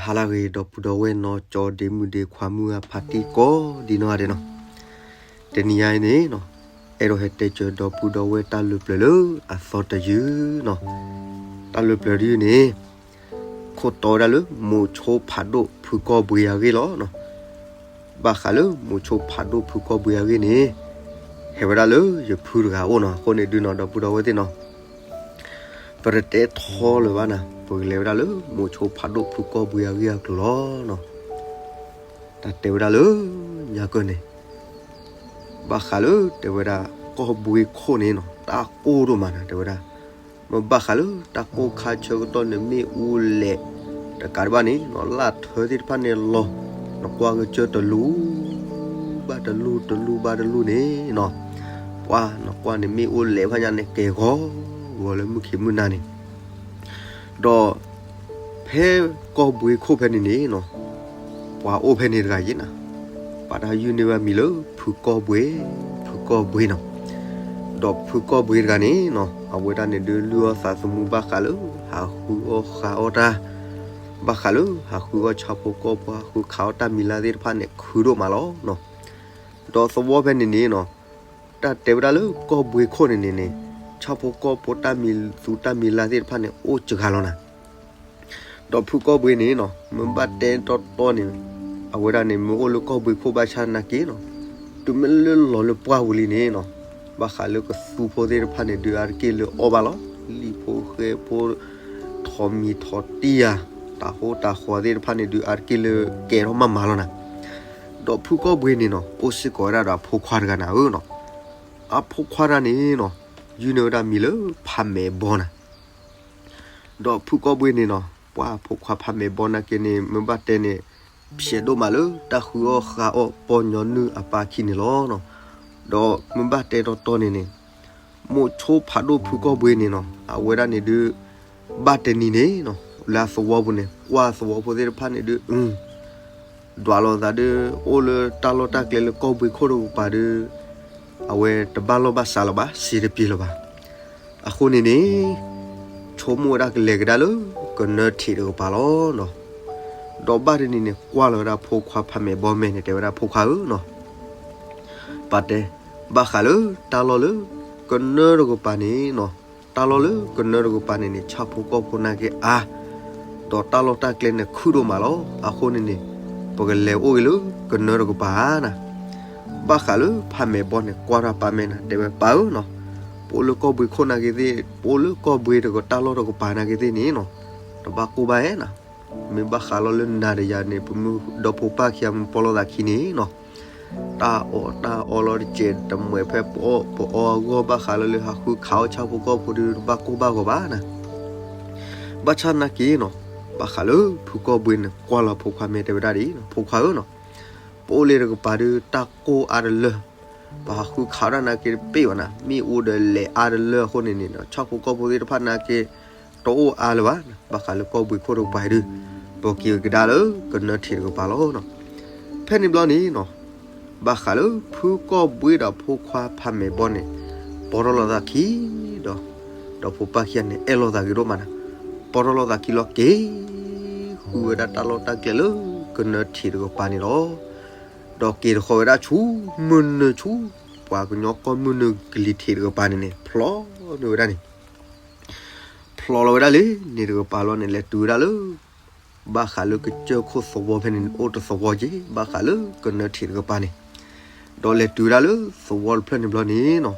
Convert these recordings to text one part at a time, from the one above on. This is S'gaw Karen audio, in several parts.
ဟါလၢအဂ့ၤ ဒီပုၢ်ဒီဝဲၢ်နီၢ်ကၠီဒ့မုၣ်ဒ့ခွါမုၣ်အဖါတံၢ်ကိးဒ်နီၢ်ဂၤဒဲးနီၤ, တနံၤအံၤန့ၣ်နီၤ, အဲၣ်ဒိးဟဲတဲစၢၤဒီပုၢ်ဒီဝဲၢ်တၢ်လုၢ်ပျၢၤလၢအသီတယုၢ်နီၤ, တၢ်လုၢ်ပျၢၤတယုၢ်န့ၣ် ခိၣ်တီဝဲဒၣ်လၢ မိးဆိဖးဒိၣ်ဖုကီၢ်ဘှ့အဂ့ၢ်လီၤနီၤ. ဘၣ်ဃးလၢမိးဆိဖးဒိၣ်ဖုကီၢ်ဘှ့အဂ့ၢ်န့ၣ် ဟဲဝဲဒၣ်လၢယဖုတဂၤအအိၣ်နီၤ, အဃိန့ၣ်ဒုးနီၤ ဒီပုၢ်ဒီဝဲၢ်သ့ၣ်နီၤ, ပတတဲထီလၢၤဘၣ်နၤ, ပကလဲၤဝဲဒၣ်လၢမိးဆိဖးဒိၣ်ဖုကီၢ်ဘှ့အဂ့ၢ်အကျိၤလီၤနီၤ. တၢ်တဲဝဲဒၣ်လၢ ညါကၢၢ်န့ၣ် ဘၣ်ဃးလၢတဲဝဲဒၣ် ကီၢ်ဘှ့ခိၣ်န့ၣ်နီၤ တၢ်ကိၢ်ဒိၣ်မးနၤ တဲဝဲဒၣ်, မ့ၢ်ဘၣ်ဃးလၢတၢ်ကိၢ်ခါဆၢကတီၢ်န့ၣ် မ့ၣ်အူလဲၤ တကးဒံးဘၣ်န့ၣ်နီၤ လၢထၢသ့ၣ်တဖၣ်န့ၣ်လီၤ, နကွၢ်ကစၢၢ်တလူၤ ဘၣ်တလူၤ တလူၤဘၣ်တလူၤန့ၣ်နီၤ, ပှၤနကွၢ်န့ၣ် မ့ၣ်အူလဲၤဖးညါန့ၣ် ကဲၤဂီၤဂီၤလၢမုၢ်ခံမုၢ်နၤန့ၣ် ဒီး ဖဲကီၢ်ဘှ့ခိၣ်ဖဲန့ၣ်န့ၣ်နီၤ, ပှၤအိၣ်ဖဲန့ၣ်တဂၤယ့ၣ်နၤ, ပှၤတၢ်ယုၢ်န့ၢ်ဘၣ်မံၤလၢ ဖုကီၢ်ဘှ့, ဖုကီၢ်ဘှ့နီၤ, ဒီးဖုကီၢ်ဘှ့တဂၤန့ၣ်နီၤ အဝဲဒၣ်န့ၣ်ဒုးလုၢ်အီၣ်သးသမူဘၣ်ဃးလၢ ဟးဃုအီၣ်ဃုအီၣ်တၢ်, ဘၣ်ဃးလၢ ဟးဃုအီၣ်ဆၣ်ဖိကီၢ်ဖိ ဟးဃုခးအီၣ်တၢ်မံၤလၢ်သ့ၣ်တဖၣ်န့ၣ် ခုဒိၣ်မးလီၤနီၤ. ဒီးသဝီဖဲန့ၣ်န့ၣ်နီၤ, တၢ်တဲဝဲဒၣ်လၢကီၢ်ဘှ့ခိၣ်န့ၣ်န့ၣ်န့ၣ်, ဆၣ်ဖိကီၢ်ဖိတၢ်မံၤသူတၢ်မံၤလၢ်သ့ၣ်တဖၣ်န့ၣ် အိၣ်စှၤလီၤနၤ. ဒီးဖုကီၢ်ဘှ့န့ၣ်နီၤ မ့ၢ်ဘၣ်တဲတီတီန့ၣ်, အဝဲဒၣ်န့ၣ် မ့ၢ်အိၣ်လၢကီၢ်ဘှ့ခိၣ်ဘၣ်ဆၣ်နာ်က့နီၤ, တုၤမ့ၢ်လၢလီၤလၢပှၢ်ပူၤလံန့ၣ်နီၤ, ဘၣ်ဃးလၢကသူဖိသ့ၣ်တဖၣ်န့ၣ် ဒုးအါတက့ၢ်လၢအီၣ်ဘၣ်လီၤ. လံာ်ဖိဃဲဖိ, ထိးမံၤထိးတံၢ်ဧါ, တၢ်ဟိတၢ်ဃီသ့ၣ်တဖၣ်န့ၣ် ဒုးအါတက့ၢ်လၢကဲထီၣ်မးမးလီၤနၤ. ဒီးဖုကီၢ်ဘှ့န့ၣ်နီၤ အိၣ်စ့ၢ်ကီးဝဲဒၣ်ဒီးအဖိခွါတဂၤနၤဧၢနီၤ. အဖိခွါတဂၤန့ၣ်နီၤ, ယုၢ်န့ၢ်ဝဲဒၣ်မံၤလၢဖးမဲာ်ဘီနၤ. ဒီးဖုကီၢ်ဘှ့န့ၣ်နီၤ, ပှၤဖိခွါဖးမဲာ်ဘီနာ်က့န့ၣ် မ့ၢ်ဘၣ်တဲန့ၣ်, ဖျဲးဒိၣ်မးလၢတၢ်ဃုအီၣ်ဃုအီၣ်ပီညီနုၢ်အပၢ်ခံန့ၣ်လီၤနီၤ. ဒီးမ့ၢ်ဘၣ်တဲတီတီန့ၣ်န့ၣ်, မိးဆိဖးဒိၣ်ဖုကီၢ်ဘှ့န့ၣ်နီၤ အဝဲဒၣ်န့ၣ်ဒုး, ဘၣ်တနံၤန့ၣ်နီၤ လၢအသဝီပူၤန့ၣ် ကွၢ်သဝီဖိသ့ၣ်တဖၣ်န့ၣ်ဒုး, ဒွးလိာ်သးဒုး အိၣ်လၢတၢ်လီၢ်တၢ်ကျဲလၢကီၢ်ဘှ့ခိၣ်တကပၤဒုး, အဝဲတဘၣ်လီၢ်ဘၣ်စးလၢၤဘၣ် စံးတပျ့ၤလၢၤဘၣ်. အဃိန့ၣ်န့ၣ်, ဆိကမိၣ်ဝဲဒၣ်ကလဲၤကဒါလၢကနၢထံးတကပၤလီၤနီၤ. ဒီးဘၣ်တနံၤန့ၣ် ကွၢ်လီၤဝဲဒၣ်ဖိခွါဖးမဲာ်ဘီမဲာ်န့ၣ် တဲဝဲဒၣ်ဖိခွါဧၢနီၤ, ပာ်တဲ, ဘၣ်ဃးလၢတၢ်လီၢ်လၢကနၢတကပၤန့ၣ်နီၤ, တၢ်လီၢ်လၢကနၢတကပၤန့ၣ်န့ၣ် ဆၣ်ဖိကီၢ်ဖိနာ်က့အါ, ဒီးတၢ်လီၢ်တၢ်ကျဲန့ၣ်ခုဒိၣ်မးလီၤ. အဃိန့ၣ်န့ၣ်, ပကလဲၤအိၣ်ဂ့ၤလၢကနၢတကပၤဧါနၤ. ဘၣ်ဃးလၢဖးမဲာ်ဘီန့ၣ် ကွၢ်တၢ်ပာ်မဲာ်နၤ တဲဝဲပၢ်ဧၢနီၤ, ပအိၣ်လၢကီၢ်ဘှ့ခိၣ်နာ်က့သ့ၣ်, ပအိၣ်လၢကီၢ်ဘှ့တကတၢ်လီၢ်တကပၤနာ်က့သ့ၣ်န့ၣ်နီၤ, တဘၣ်ကိၢ်ဘၣ်ဧါနၤ. မ့ၢ်ဘၣ်ဃးလီၤလၢနၤဒီးယၤန့ၣ် ပမုၢ်ဒီဖိပၢ်ခံဂၤမ့ၢ်ပီၢ်လိာ်သးခံန့ၣ်နီၤ, တၢ်အီၣ်တၢ်အီလီၤတစဲးတမှဲးဖဲပအီၣ်ပအီအဂီၢ် ဘၣ်ဃးလီၤလၢဟးဃုခးအီၣ်ဆၣ်ဖိကီၢ်ဖိဒုး တဘၣ်ကိၢ်ဘၣ်ဂီၤဘၣ်နၤ. ဘၣ်ဆၣ်နာ်က့နီၤ, ဘၣ်ဃးလၢဖုကီၢ်ဘှ့န့ၣ် ကွၢ်လီၤဖိခွါမဲာ်တဲဝဲဒၣ်ဒ်အံၤ, ဖိခွါဧၢနီၤ, ပအိၣ်လၢတကပၤဒုး တၢ်ကိၢ်အါတလၢ, ပဟးဃုခးအီၣ်တၢ်နာ်က့တပ့ၢ်ဘၣ်နၤ, မ့ၣ်အူဒီးလဲၤအါတလၢအဃိန့ၣ်န့ၣ် ဆၣ်ဖိကီၢ်ဖိသ့ၣ်တဖၣ်နာ်က့ တအိၣ်အါလၢၤဘၣ်, ဘၣ်ဃးလၢကီၢ်ဘှ့ခိၣ်တကပၤဒုး, ပက့ၤကဒါလၢကနၢထံးတကပၤလီၤနီၤ. ဖဲန့ၣ်ဘျီန့ၣ်နီၤ, ဘၣ်ဃးလၢဖုကီၢ်ဘှ့ဒီးဖိခွါဖးမဲာ်ဘီန့ၣ် ပီၢ်ထီၣ်လိာ်သးခံဒီး, ဒီဖိပၢ်ခံဂၤန့ၣ် အဲၣ်လိာ်သးဂ့ၤဒိၣ်မးနၤ, ပီၢ်ထီၣ်လိာ်သးခံလီၤက့ၤ ဃုဝဲဒၣ်တၢ်လီၢ်တၢ်ကျဲလၢကနၢထံးတကပၤန့ၣ်လီၤ. ဒီးက့ၤတဃီၤဝဲဒၣ်ဆူမုၢ်နုာ်ဆူ ပှၤကညီကီၢ်မုၢ်နုာ်ကလံၤထံးတကပၤန့ၣ်န့ၣ် ဖျိန့ၢ်ဝဲဒၣ်န့ၣ် ဖျိလီၤဝဲဒၣ်လၢန့ၣ်တကပၤလီၤန့ၣ် လဲၤတုၤဝဲဒၣ်လၢ ဘၣ်ဃးလၢကစၢၢ်ခိၣ်သဝီဖဲန့ၣ်န့ၣ် အိၣ်တသဝီက့ၤ ဘၣ်ဃးလၢကနၢထံးတကပၤန့ၣ်, ဒီးလဲၤတုၤဝဲဒၣ်လၢသဝီတဖျၢၣ်န့ၣ်ဘျီန့ၣ်နီၤ,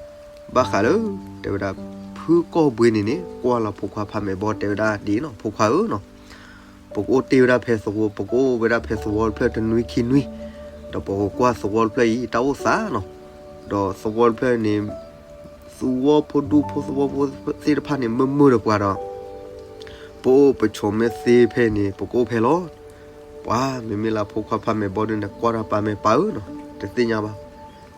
ဘၣ်ဃးလၢ တဲဝဲဒၣ် ဖုကီၢ်ဘှ့န့ၣ်န့ၣ် ကွၢ်လီၤဖိခွါဖးမဲာ်ဘီတဲဝဲဒၣ်ဒ်အံၤနီၤ, ဖိခွါဧၢနီၤ, ပကအိၣ်တ့ၢ်ဝဲဒၣ်ဖဲသဝီ, ပကအိၣ်ဝဲဒၣ်ဖဲသဝီတဖျၢၣ်တနွံခံနွံ, ဒီးပကကွၢ်သဝီတဖျၢၣ်အံၤတၢ်အိၣ်သးနီၤ, ဒီးသဝီတဖျၢၣ်န့ၣ် သဝီဖိဒူဖိသဝီဖိသ့ၣ်တဖၣ်န့ၣ် မုာ်မုာ်ဒီးပှၤဒီး ပအိၣ်ပဆိးမ့ၢ်သ့ဖဲန့ၣ် ပကအိၣ်ဖဲလီၤ. ပှၤမ့မ့ၢ်လၢဖိခွါဖးမဲာ်ဘီဒုန့ၣ် ကွၢ်တၢ်ပာ်မဲာ်ပၢ်ဧၢနီၤ, တသ့ၣ်ညါဘၣ်,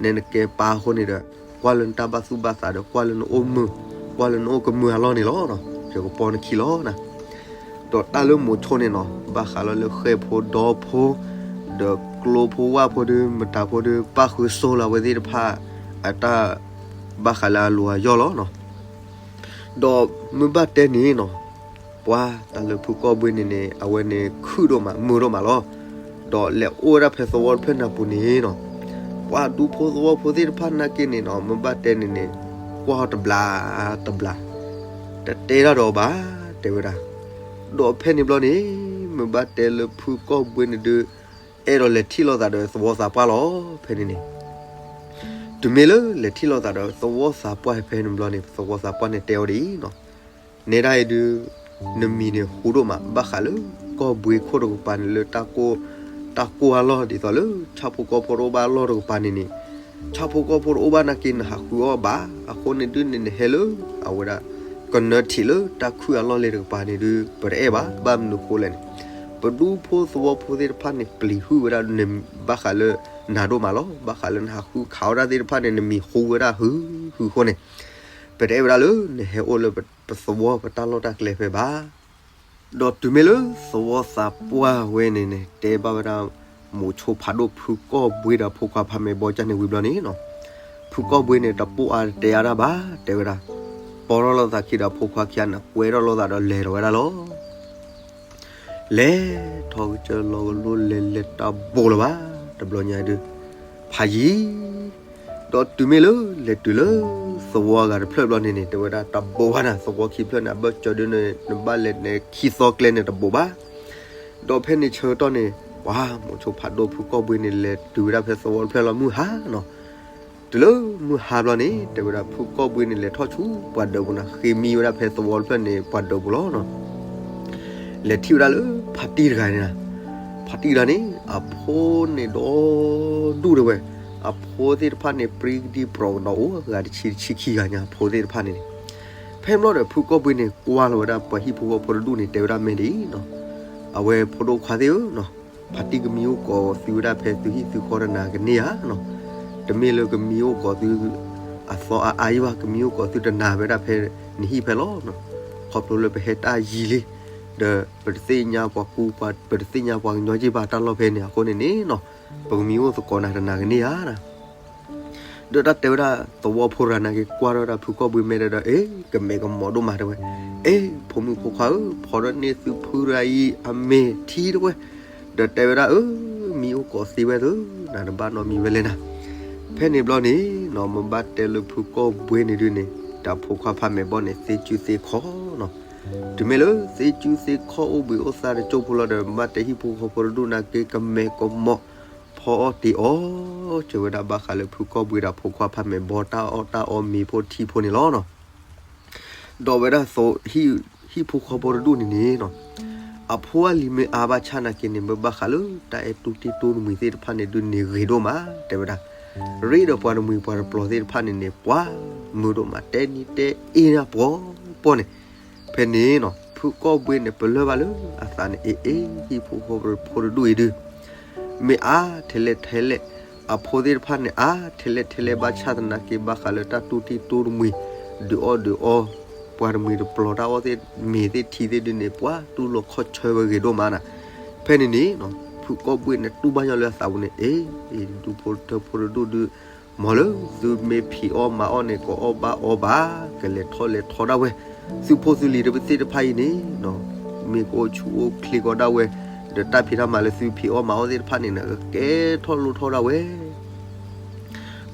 နဲနကဲပၢ်အဃိန့ၣ်ဒီး ကွၢ်လၢနတၢ်ဘၣ်သူၣ်ဘၣ်သးဒီး ကွၢ်လၢနအိၣ်မုာ်, ကွၢ်လၢနအိၣ်ကမုာ်အလီၢ်န့ၣ်လီၤနီၤ, ယကပီနခံလီၤနၤ. ဒီးတၢ်လၢမိၤဆိန့ၣ်နီၤ ဘၣ်ဃးလီၤလၢဃဲၣ်ဖိဒီဖိ ဒီးကျိဖိဝၣ်ဖိဒု မတၤဖိဒု ပၣ်ဃုစိလၢအဝဲသ့ၣ်တဖၣ် အတၢ် ဘၣ်ဃးလၢအလူၤအယီၢ်လီၤနီၤ. ဒီးမ့ၢ်ဘၣ်တဲန့ၣ်နီၤ, ပှၤတၢ်လၢဖုကီၢ်ဘှ့န့ၣ်န့ၣ် အဝဲန့ၣ်ခုၣ်ဒိၣ်မး မုာ်ဒိၣ်မးလီၤ. ဒီးလဲၤအိၣ်ဝဲဒၣ်ဖဲသဝီတဖျၢၣ်န့ၣ်အပူၤန့ၣ်နီၤ, ပှၤဒူဖိသဝီဖိသ့ၣ်တဖၣ်နာ်က့န့ၣ်နီၤ မ့ၢ်ဘၣ်တဲန့ၣ်န့ၣ် ကွၢ်အီၤတဘျးတဘျး, တတဲတၢ်ဒီးအီၤဘၣ် တဲဝဲဒၣ်. ဒီးဖဲန့ၣ်ဘျီန့ၣ် မ့ၢ်ဘၣ်တဲလၢဖုကီၢ်ဘှ့န့ၣ်ဒုး အဲၣ်ဒိးလဲၤထံၣ်လိာ်သးဒီးသဝီသးပှၢ်လီၤ ဖဲန့ၣ်န့ၣ်. တုၤမ့ၢ်လၢလဲၤထံၣ်လိာ်သးဒီးသဝီသးပှၢ်ဖဲန့ၣ်ဘျီန့ၣ် သဝီသးပှၢ်န့ၣ်တဲအီၤဒ်အံၤနီၤ, နဲဒၣ်အံၤဒုး နမံၤန့ၣ်ဟူဒိၣ်မး ဘၣ်ဃးလၢကီၢ်ဘှ့ခိၣ်တကပၤန့ၣ်လၢ တၢ်ကိၢ်အလီၢ်ဒ်သိးလၢ ဆၣ်ဖိကီၢ်ဖိတအိၣ်ဘၣ်အလီၢ်တကပၤန့ၣ်န့ၣ်, ဆၣ်ဖိကီၢ်ဖိတအိၣ်ဘၣ်နာ်က့ နဟးဃုအီၣ်ဘၣ်. အဃိန့ၣ်ဒုးန့ၣ် နဟဲလၢ အဝဲဒၣ် ကနၢထံးလၢတၢ်ခုၣ်အလီၢ်လ့ၤတကပၤန့ၣ်ဒုး ပတအဲၣ်ဘၣ်. ဘၣ်မနုၤဃိလဲၣ်န့ၣ် ပဒူဖိသဝီဖိသ့ၣ်တဖၣ်န့ၣ် ပျံၤဟုၣ်ဝဲဒၣ်နဘၣ်ဃးလၢနၤဒိၣ်မးလီၤ. ဘၣ်ဃးလၢနဟးဃုခးဝဲဒၣ်သ့ၣ်တဖၣ်န့ၣ် နမံၤဟူဝဲဒၣ်ဟုဟုဃိန့ၣ် ပတအဲၣ်ဝဲဒၣ်လၢနဟဲအိၣ်လၢပသဝီပတၢ်လီၢ်တၢ်ကျဲဖဲဘၣ်. ဒီးတုၤမ့ၢ်လၢသဝီသးပှၢ်ဝဲန့ၣ်န့ၣ် တဲဘၣ်ဝဲဒၣ် မိၤဆိဖးဒိၣ်ဖုကီၢ်ဘှ့ဒီးဖိခွါဖးမဲာ်ဘီကၢ်န့ၣ်ဝံၤဘျီန့ၣ်နီၤ, ဖုကီၢ်ဘှ့န့ၣ် တပိၢ်အါတတဲအါတၢ်ဘၣ် တဲဝဲဒၣ်, ပီထီၣ်လိာ်သးခံဒီးဖိခွါခံဂၤန့ၣ် ကွဲထီၣ်လိာ်သးဒီးလဲၤထီၣ်ဝဲဒၣ်လီၤ. လဲၤထီၣ်ကစၢၢ်လီၤကလိလဲၤလဲၤတၢ်ဘိးလၢၤဘၣ် တဘျီညါဒုး ဖးယံၤ ဒီးတုၤမ့ၢ်လၢလဲၤတုၤလၢသဝီအဂၤတဖျၢၣ်ဘျီန့ၣ်န့ၣ် တဲဝဲဒၣ်တၢ်ဘိးဘၣ်နၤ သဝီခံဖျၢၣ်န့ၣ် အဘၢၣ်စၢၤဒုးန့ၣ် နဘၣ်လဲၤန့ၣ်ခံသီကျဲန့ၣ်တဘိးဘၣ်. ဒီးဖဲန့ၣ်ဆၢကတီၢ်န့ၣ် ပှၤမိၤဆိဖးဒိၣ်ဖုကီၢ်ဘှ့န့ၣ် လဲၤတုၤဝဲဒၣ်ဖဲသဝီတဖျၢၣ်လီၤမုၢ်ဟါနီၤ. တုၤလၢမုၢ်ဟါဘျီန့ၣ် တဲဝဲဒၣ်ဖုကီၢ်ဘှ့န့ၣ် လဲၤထီၣ်ဆူပှၤဒၢးပူၤနၤ ဃ့မံဝဲဒၣ်ဖဲသဝီတဖျၢၣ်န့ၣ် ပှၤဒၢးပူၤလီၤနီၤ. လဲၤထံၣ်ဝဲဒၣ်လၢဖါတံၢ်တဂၤန့ၣ်, ဖါတံၢ်တဂၤန့ၣ် အဖိန့ၣ်ဒီဒူၣ်တဲဝဲ, အဖိသ့ၣ်တဖၣ်န့ၣ် ပြံကဒံပြိးကဒီးအိၣ် အဂၤတဆံတဆံခံဂၤညါ အဖိသ့ၣ်တဖၣ်န့ၣ်န့ၣ်. ဖဲဘျီဒီးဖုကီၢ်ဘှ့န့ၣ် ကွၢ်လီၤဝဲဒၣ်ပှၤဟံၣ်ဖိဃီဖိတဒူၣ်န့ၣ် တဲဝဲဒၣ်မ့ၢ်ဒ်အံၤနီၤ, အဝဲဖိဒိၣ်ခွါသ့ၣ်ဧၢနီၤ, ဖါတံၢ်ကမံအိၣ်ကိးသုဝဲဒၣ်ဖဲသုဟံၣ်သုဃီတနၤကန့ၢ်ဧါနီၤ, တမ့ၢ်လၢကမံအိၣ်ကိးသု အသီအါအါယံဘၣ် ကမံအိၣ်ကိးသုတနၤဝဲဒၣ်ဖဲနဟံၣ်ဖဲလီၤနီၤ, ခီဖျိလၢပဟဲတၢ်ယံာ်လံ, ဒီးပတသ့ၣ်ညါပှၤကူပှၤ ပတသ့ၣ်ညါပှၤကညီက့ဘၣ်တၢ်လီၢ်ဖဲန့ၣ် အဃိန့ၣ်န့ၣ်နီၤ, ပကမံအိၣ်သကိးနၤတနၤကန့ၢ်ဧါနီၤ. ဒီးတၢ်တဲဝဲဒၣ်သဝီဖိတဂၤနာ်က့ ကွၢ်ထီၣ်ဝဲဒၣ်ဖုကီၢ်ဘှ့မဲာ်ဒီး အ့ ကမဲာ်ကမီၤဒိၣ်မးတဲဝဲ, အ့ ဖိမုၣ်ဖိခွါဧၢ ဖီထီၣ်န့ၢ်သုဖုတဂၤအံၤအမဲာ်ထံတဲဝဲ, ဒီးတဲဝဲဒၣ်အၢ မံအိၣ်ကိးသ့ဝဲသၢ နတဘၣ်နီတမံၤဝဲလဲၣ်နၤ. ဖဲန့ၣ်ဘျီန့ၣ်နီၤ မ့ၢ်ဘၣ်တဲလၢဖုကီၢ်ဘှ့န့ၣ်ဒုးန့ၣ် ဒီးဖိခွါဖးမဲာ်ဘီန့ၣ် သ့စုသ့ခီနီၤ, တုၤမ့ၢ်လၢသ့စုသ့ခီအိၣ်ဘှံးအိၣ်သါတစိၢ်ဖိလီၤဒီး မ့ၢ်ဘၣ်တဲဟံၣ်ဖိဃီဖိတဒူၣ်နာ်က့ ကမဲာ်ကမီၤ ဖီအီၣ်တ့ၤအီၣ်စၢၤဝဲဒၣ်ဘၣ်ဃးလၢဖုကီၢ်ဘှ့ဒီးဖိခွါဖးမဲာ်ဘီ တၢ်အီၣ်တၢ်အီမ့ၤဖိထံဖိန့ၣ်လီၤနီၤ. ဒီးဝဲဒၣ် ဟံၣ်ဖိဃီဖိတဒူၣ်န့ၣ်န့ၣ်နီၤ, အဖိအလံၤမ့ၢ်အါဘၣ်ဆၣ်နာ်က့န့ၣ် မ့ၢ်ဘၣ်ဃးလၢတၢ်အဲၣ်တူၢ်တံၢ်တူၢ်တမှံၤသ့ၣ်တဖၣ်န့ၣ်ဒုးန့ၣ်ဂ့ၤဒိၣ်မး တဲဝဲဒၣ်, ရ့ဒီးပှၤတမှံၤပှၤတပျီၤသ့ၣ်တဖၣ်န့ၣ်န့ၣ် ပှၤမုာ်ဒိၣ်မး တဲနံၤတဲအ့ၣ်နၤပှီၤပှီၤန့ၣ်. ဖဲန့ၣ်နီၤ ဖုကီၢ်ဘှ့န့ၣ် ပလၢၢ်ဘၣ်လၢအသးန့ၣ် အ့ အ့ ဟံၣ်ဖိဃီဖိတဒူၣ်အံၤဒုး မ့ၢ်အါထဲလဲၣ်ထဲလဲၣ်, အဖိသ့ၣ်တဖၣ်န့ၣ် အါထဲလဲၣ်ထဲလဲၣ်ဘၣ်ဆၣ်သနာ်က့ ဘၣ်ဃးလၢတၢ်တူၢ်တံၢ်တူၢ်တမှံၤ ဒုးအီၣ်ဒုးအီ ပှၤတမှံၤတပျီၤတၢ်အီၣ်သ့ၣ် မ့ၤသ့ၣ်ထံသ့ၣ်ဒုးန့ၣ် ပှၤတူၢ်လိာ်ခီၣ်ဆၢဝဲဂ့ၤဒိၣ်မးနၤ. ဖဲန့ၣ်န့ၣ်နီၤ ဖုကီၢ်ဘှ့န့ၣ် တူၢ်ဘၣ်ညီလၢအသးပူၤန့ၣ် အ့ ဒူဖိထၢဖိတဒူၣ်ဒုး မ်လၢသုမ့ၢ်ဖံးအီၣ်မၤအီၣ်န့ၣ် ကအီၣ်ဘၣ်အီဘၣ် ကလဲၤထီၣ်လဲၤထီဒၣ်ဝဲ, သုဖိသုလံၤတသ့ၣ်တဖၣ်အံၤန့ၣ် မ့ၢ်ကအိၣ်ဆူၣ်အိၣ်ချ့ကီးဒၣ်ဝဲ, ဒီးတၢ်ဖံးတၢ်မၤလၢသုဖံးအီၣ်မၤအီၣ်သ့ၣ်တဖၣ်န့ၣ် ကကဲထီၣ်လိၣ်ထီၣ်ဒၣ်ဝဲ.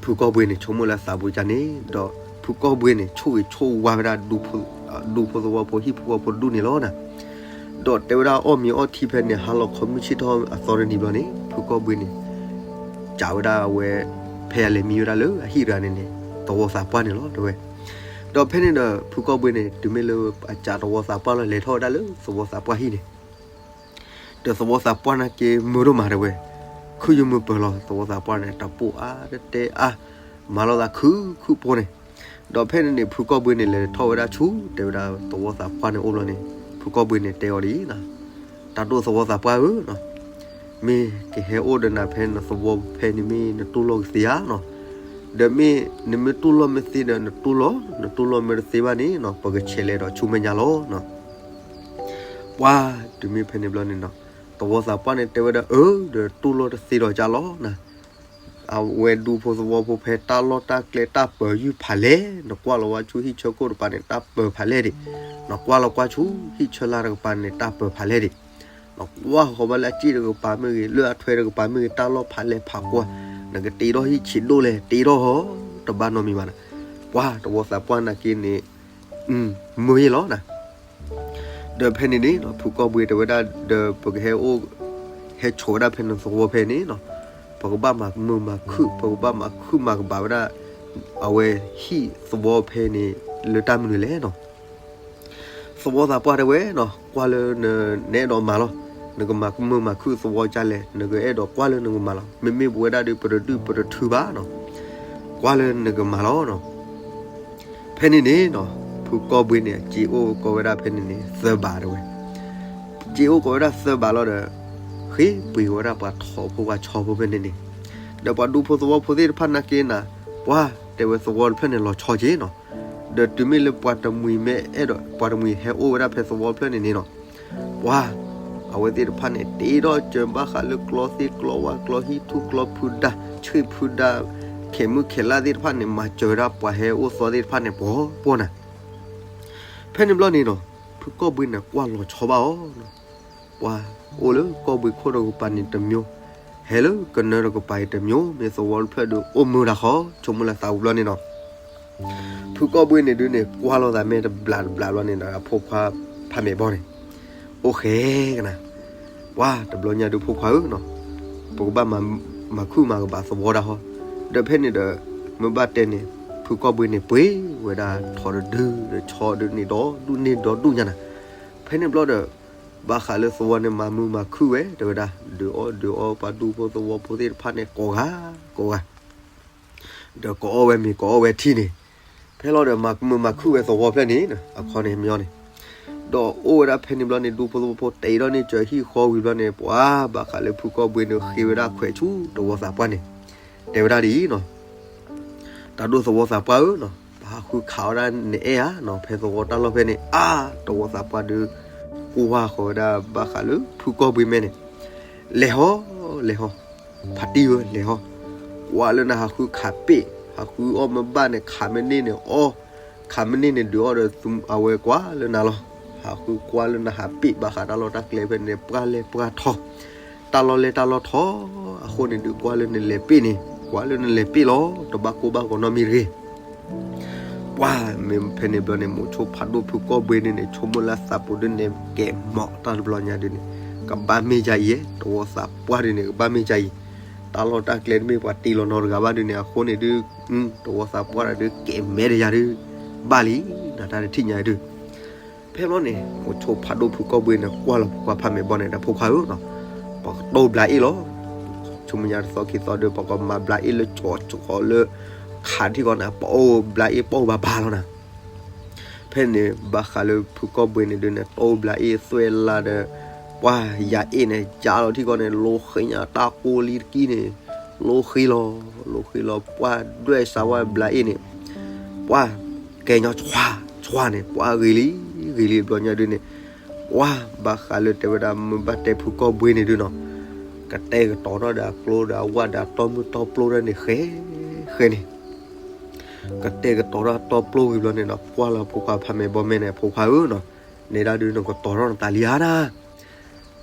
ဖုကီၢ်ဘှ့န့ၣ် ဆိကမိၣ်လၢအသးပူၤကန့ၣ် ဒီးဖုကီၢ်ဘှ့န့ၣ် ဆိၣ်ဂ့ၤဆိၣ်ဝါဝဲဒၣ် ဒူဖိသဝီဖိဟံၣ်ဖိဃီဖိတဒူၣ်န့ၣ်လီၤနၤ. ဒီးတဲဝဲဒၣ်အီၣ်မ့ၤအီထံဖဲန့ၣ် ဟါလီၤခီမုၢ်ဆ့ၣ်ထီၣ်အသီတနံၤဘျီန့ၣ် ဖုကီၢ်ဘှ့န့ၣ် စံးဝဲဒၣ်အဝဲ ဖဲအလဲၤမံဝဲဒၣ်လၢအဟံၣ်တဂၤန့ၣ်န့ၣ် သဝီသးပှၢ်န့ၣ်လီၤတဲဝဲ. ဒီးဖဲန့ၣ်ဒီး ဖုကီၢ်ဘှ့န့ၣ် တုၤမ့ၢ်လၢအစံးသဝီသးပှၢ်လီၤ လဲၤထီၣ်ဝဲဒၣ်လၢသဝီသးပှၢ်ဟံၣ်န့ၣ် ဒီးသဝီသးပှၢ်နာ်က့မုာ်ဒိၣ်မးတဲဝဲ, ခုၣ်ယမုာ်ပၢၤလီၤ သဝီသးပှၢ်န့ၣ် တပိၢ်အါတတဲအါ မၤလိာ်သးခုၣ်ခုၣ်ဖိန့ၣ်. ဒီးဖဲန့ၣ်န့ၣ် ဖုကီၢ်ဘှ့န့ၣ် လဲၤထီၣ်ဝဲဒၣ်ဆူ တဲဝဲဒၣ်သဝီသးပှၢ်န့ၣ်အိၣ်ဘျီန့ၣ် ဖုကီၢ်ဘှ့န့ၣ်တဲအီၤဒ်အံၤ, တၢ်ဒိၣ်သဝီသးပှၢ်ဧၢ မ့ၢ်ကဟဲအိၣ်ဒီးနၤဖဲနသဝီဖဲန့ၣ်မ့ၢ်နတူၢ်လိာ်ကသ့ဧါနီၤ, ဒီးမ့ၢ်နမ့ၢ်တူၢ်လိာ်မ့ၢ်သ့ဒီးနတူၢ်လိာ်, နတူၢ်လိာ်မ့ၢ်တသ့ဘၣ်န့ၣ်နီၤ ပကဆဲးလဲၤဒီးဆူမဲာ်ညါလီၤနီၤ. ပှၤတုၤမ့ၢ်ဖဲန့ၣ်ဘျီန့ၣ်နီၤ သဝီသးပှၢ်န့ၣ်တဲဝဲဒၣ် အၢ ဒီးတူၢ်လိာ်တသ့ဒီးကၢ်လီၤနၤ, အဝဲဒူဖိသဝီဖိဖဲတၢ်လီၢ်တၢ်ကျဲတၢ်ပၢၤယုၢ်ဖးလဲၢ်, နကွၢ်လီၤဝဲဆူဟံၣ်ဆၢခိၣ်တကပၤန့ၣ် တၢ်ပၢၤဖးလဲၢ်ဒံး, နကွၢ်လီၤကွၢ်ဆူဟံၣ်ဆၢလါတကပၤန့ၣ် တၢ်ပၢၤဖးလဲၢ်ဒံး, နကွၢ်ဃီၤဘၣ်လၢအစ့ၣ်တကပၤမ့ၢ်ဂ့ၤ, လၢအထွဲတကပၤမ့ၢ်ဂ့ၤ, တၢ်လီၢ်ဖးလဲၢ်ဖးကွၢ်, နကတ့ထီၣ်ဟံၣ်ဆံးဒိၣ်လဲၣ် တ့ထီၣ်ဟီ တဘၣ်နီတမံၤဘၣ်နၤ. ပှၤတဝီသးပှၢ်နာ်က့န့ၣ် မုာ်ယ့ၢ်လီၤနၤ. ဒီးဖဲန့ၣ်န့ၣ် ဖုကီၢ်ဘှ့တဲဝဲဒၣ် ဒီးပကဟဲအိၣ် ဟဲဆိးဝဲဒၣ်ဖဲနသဝီဖဲန့ၣ်နီၤ, ပကဘၣ်မၤမုာ်မၤခုၣ် ပကဘၣ်မၤခုၣ်မၤကဘၣ်ဝဲဒၣ် အဝဲဟံၣ်သဝီဖဲန့ၣ် လၢတၢ်မနုၤလဲၣ်နီၤ. သဝီသးပှၢ်တဲဝဲနီၤ, ကွၢ်လၢန နအဲၣ်ဒိးမၤလီၤ, နကမၤမုာ်မၤခုၣ်သဝီဒ်လဲၣ် နကအဲၣ်ဒိးကွၢ်လၢနကမၤလီၤ. မ့မ့ၢ်ပဝဲဒၣ်ဒီး ပတဒုၣ်ပတထုဘၣ်နီၤ, ကွၢ်လၢနကမၤလီၤနီၤ. ဖဲန့ၣ်န့ၣ်နီၤ, ဖုကီၢ်ဘှ့န့ၣ် စ့အိၣ်ကီးဝဲဒၣ်ဖဲန့ၣ်န့ၣ် သၢဘးတဲဝဲ, စ့အိၣ်ကီးဝဲဒၣ်သၢဘးလီၤဒီး ဃ့ပှ့ၤဝဲဒၣ်ပှၤထိးဖိပှၤဆီဖိဖဲန့ၣ်န့ၣ်, ဒီးပှၤဒူဖိသဝီဖိသ့ၣ်တဖၣ်နာ်က့နၤ, ပှၤတဲဝဲသဝီတဖျၢၣ်န့ၣ်လီၤဆီက့နီၤ, ဒီးတုၤမ့ၢ်လၢပှၤတမှံၤမ့ၢ်အဲၣ်ဒိး ပှၤတမှံၤဟဲအိၣ်ဝဲဒၣ်ဖဲသဝီတဖျၢၣ်န့ၣ်န့ၣ်နီၤ, ပှၤ အဝဲသ့ၣ်တဖၣ်န့ၣ် တ့ထီၣ်စၢၤဘၣ်ဃးလၢကျီသ့ၣ်ကျီဝါ ကျီဟံၣ်ထူၣ်ကျီဖုဒါ ဆ့ၣ်ဖုဒါ ခဲးမုၢ်ခဲးလါသ့ၣ်တဖၣ်န့ၣ် မၤစၢၤဝဲဒၣ်ပှၤဟဲအိၣ်သီသ့ၣ်တဖၣ်န့ၣ် ပှီၤပှီၤနၤ. ဖဲန့ၣ်ဘျီန့ၣ်နီၤ, ဖုကီၢ်ဘှ့န့ၣ် ကွၢ်လီၤဆီဘၣ်အီၤနီၤ, ပှၤအိၣ်လၢကီၢ်ဘှ့ခိၣ်တကပၤန့ၣ်တမျိုး, ဟဲလၢကနၢတကပၤအံၤတမျိုး, မ့ၢ်သဝီတဖျၢၣ်ဒီး အိၣ်မုာ်တၢ်ဃီ ဆိကမိၣ်လၢသးဝံၤဘျီန့ၣ်နီၤ. ဖုကီၢ်ဘှ့န့ၣ်ဒုးန့ၣ် ကွၢ်လိာ်သးမဲာ်တဘျးတဘျးဘျီန့ၣ်ဒီး အဖိခွါဖးမဲာ်ဘီန့ၣ် အိၣ်ဃဲကနၤ, ပှၤတဘျီညါဒုးဖိခွါဧၢနီၤ, ပကဘၣ်မၤခုၣ်မၤကဘၣ်သဝီဒၣ်ဟီ, ဒီးဖဲန့ၣ်ဒီး မ့ၢ်ဘၣ်တဲန့ၣ် ဖုကီၢ်ဘှ့န့ၣ်ပှ့ၤဝဲဒၣ်ထိးတဒုဒီးဆီဒုန့ၣ်ဒီးဒူၣ်န့ၢ်ဒီးဒူၣ်ညါနၤ. ဖဲန့ၣ်ဘျီဒီး ဘၣ်ဃးလၢသဝီန့ၣ် မၤမုာ်မၤခုၣ်ဝဲ တဲဝဲဒၣ် ဒုးအီၣ်ဒုးအီပှၤဒူဖိသဝီဖိသ့ၣ်တဖၣ်န့ၣ် ကိးဂၤကိးဂၤ ဒီးကအီၣ်ဝဲမ့ၤ ကအီၣ်ဝဲထံန့ၣ်, ဖဲလီၤဒီးမၤမုာ်မၤခုၣ်ဝဲသဝီဖျၢၣ်န့ၣ် အခီန့ၣ်မညီန့ၣ်, ဒီးအိၣ်ဝဲဒၣ်ဖဲန့ၣ်ဘျီန့ၣ် ဒူဖိသဝီဖိတ့ထီၣ်န့ၢ်စၢၤဟံၣ်ဃီဝံၤဘျီန့ၣ် ပှၤဘၣ်ဃးလၢဖုကီၢ်ဘှ့န့ၣ် ဃ့ဝဲဒၣ်ခွဲးဆူတဝီသးပှၢ်န့ၣ် တဲဝဲဒၣ်ဒ်အံၤနီၤ, တၢ်ဒိၣ်သဝီသးပှၢ်ဧၢနီၤ, ပဟးဃုခးအီၣ်ဒၣ်နအဲၣ်ဧါနီၤ, ဖဲသဝီတၢ်လီၢ်ဖဲန့ၣ် အါ တဝီသးပှၢ်ဒုး ကွၢ်ဃီၤဝဲဒၣ်ဘၣ်ဃးလၢဖုကီၢ်ဘှ့မဲာ်န့ၣ်, လဲၤဟီ လဲၤဟီ ဖါတံၢ်ဧၢ လဲၤဟီ, ကွၢ်လၢနဟးဃုခးပ့ၣ် ဟးဃုအီၣ်မ့ၢ်ဘၣ်န့ၣ် ခးမ့ၢ်န့ၢ်န့ၣ်အီၣ်, ခးမ့ၢ်န့ၢ်န့ၣ်ဒုးအီၣ်ဒီးအဝဲကွၢ်လၢနၤလီၤ. ဟးဃုကွၢ်လၢနဟးပ့ၣ်ဘၣ်ဃးတၢ်လီၢ်တၢ်ကျဲဖဲန့ၣ် ပှၢ်လဲၢ်ပှၢ်ထီ, တၢ်လီၢ်လဲၢ်တၢ်လီၢ်ထီ, အဃိန့ၣ်ဒုးကွၢ်လၢနလဲၤပ့ၣ်န့ၣ် ကွၢ်လၢနလဲၤပ့ၣ်လီၤ တဘၣ်ကိၢ်ဘၣ်ဂီၤနီတမံၤတဂ့ၤ ပှၢ်မ့ၢ်ဖဲန့ၣ်ဘျီန့ၣ် မိၤဆိဖးဒိၣ်ဖုကီၢ်ဘှ့န့ၣ်န့ၣ် ဆိကမိၣ်လၢသးပူၤဒုးန့ၣ် ကဲမီၤတၢ်တဘျီညါဒုးန့ၣ် ကဘၣ်မ့ၢ်ယၤအံၤ တဝီသးပှၢ်ဒုးန့ၣ် ကဘၣ်မ့ၢ်ယၤအံၤ, တၢ်လီၢ်တၢ်ကျဲတမ့ၢ်ပှၤတ့လီၤနီတဂၤဘၣ်ဒုးန့ၣ် အဃိန့ၣ်ဒုး တဝီသးပှၢ်ဒုးကဲမဲာ်တယၤဒုး ဘၣ်လံ နတၢ်တထံၣ်ညါဒုး ဖဲဘျီန့ၣ် မိၤဆိဖးဒိၣ်ဖုကီၢ်ဘှ့န့ၣ် ကွၢ်လီၤဖိခွါဖးမဲာ်ဘီန့ၣ်ဒီး ဖိခွါဧၢနီၤ, ပကတိၢ်ဘျးအ့ၣ်လီၤ. ဆူမဲာ်ညါတသီခံသီဒီး ပကမၤဘျးအ့ၣ်လၢကၠီၤကၠီၤလၢခးထံၣ်ကီးန့ၣ် ပအိၣ်ဘျးအ့ၣ်ပအိၣ်ဘၣ်ဘၣ်လီၤနၤ. ဖဲန့ၣ် ဘၣ်ဃးလၢဖုကီၢ်ဘှ့န့ၣ်ဒုးန့ၣ် တိၢ်ဘျးအ့ၣ်သွဲၣ်လၢ်ဒီး ပှၢ်ယၤအ့ၣ်န့ၣ် ယါလီၤထံၣ်ကီးန့ၣ် လိဃ့ညါတၢ်ကိၢ်လံတကံၢ်န့ၣ် လိဃ့လီၤ လိဃ့လီၤ ပှၢ်ဒွဲၣ်စၢ်ဝဲဘျးအ့ၣ်န့ၣ် ပှၢ်ကဲညီဆွါဆွါန့ၣ် ပှၢ်ဂ့ၤလံ ဂ့ၤလံဘျီညါဒုးန့ၣ် ပှၢ်ဘၣ်ဃးလၢတဲဝဲဒၣ်မ့ၢ်ဘၣ်တဲဖုကီၢ်ဘှ့န့ၣ်ဒုးနီၤ ကတဲာ်ကတီၤထီၣ်ဒီးအကျိဒီးအဝၣ်ဒီးအတီၢ်မုၢ်တီၢ်ပျိထီၣ်န့ၣ်ဃဲဃဲန့ၣ် ကတဲာ်ကတီၤထီၣ်တီၢ်ပျိဝံၤဘျီန့ၣ်နီၤ ကွၢ်လၢဖိခွါဖးမဲာ်ဘီမဲာ်န့ၣ် ဖိခွါဧၢနီၤ နဲဒၣ်ဒုးနကတီၤထီၣ်နသးလံဧါနၤ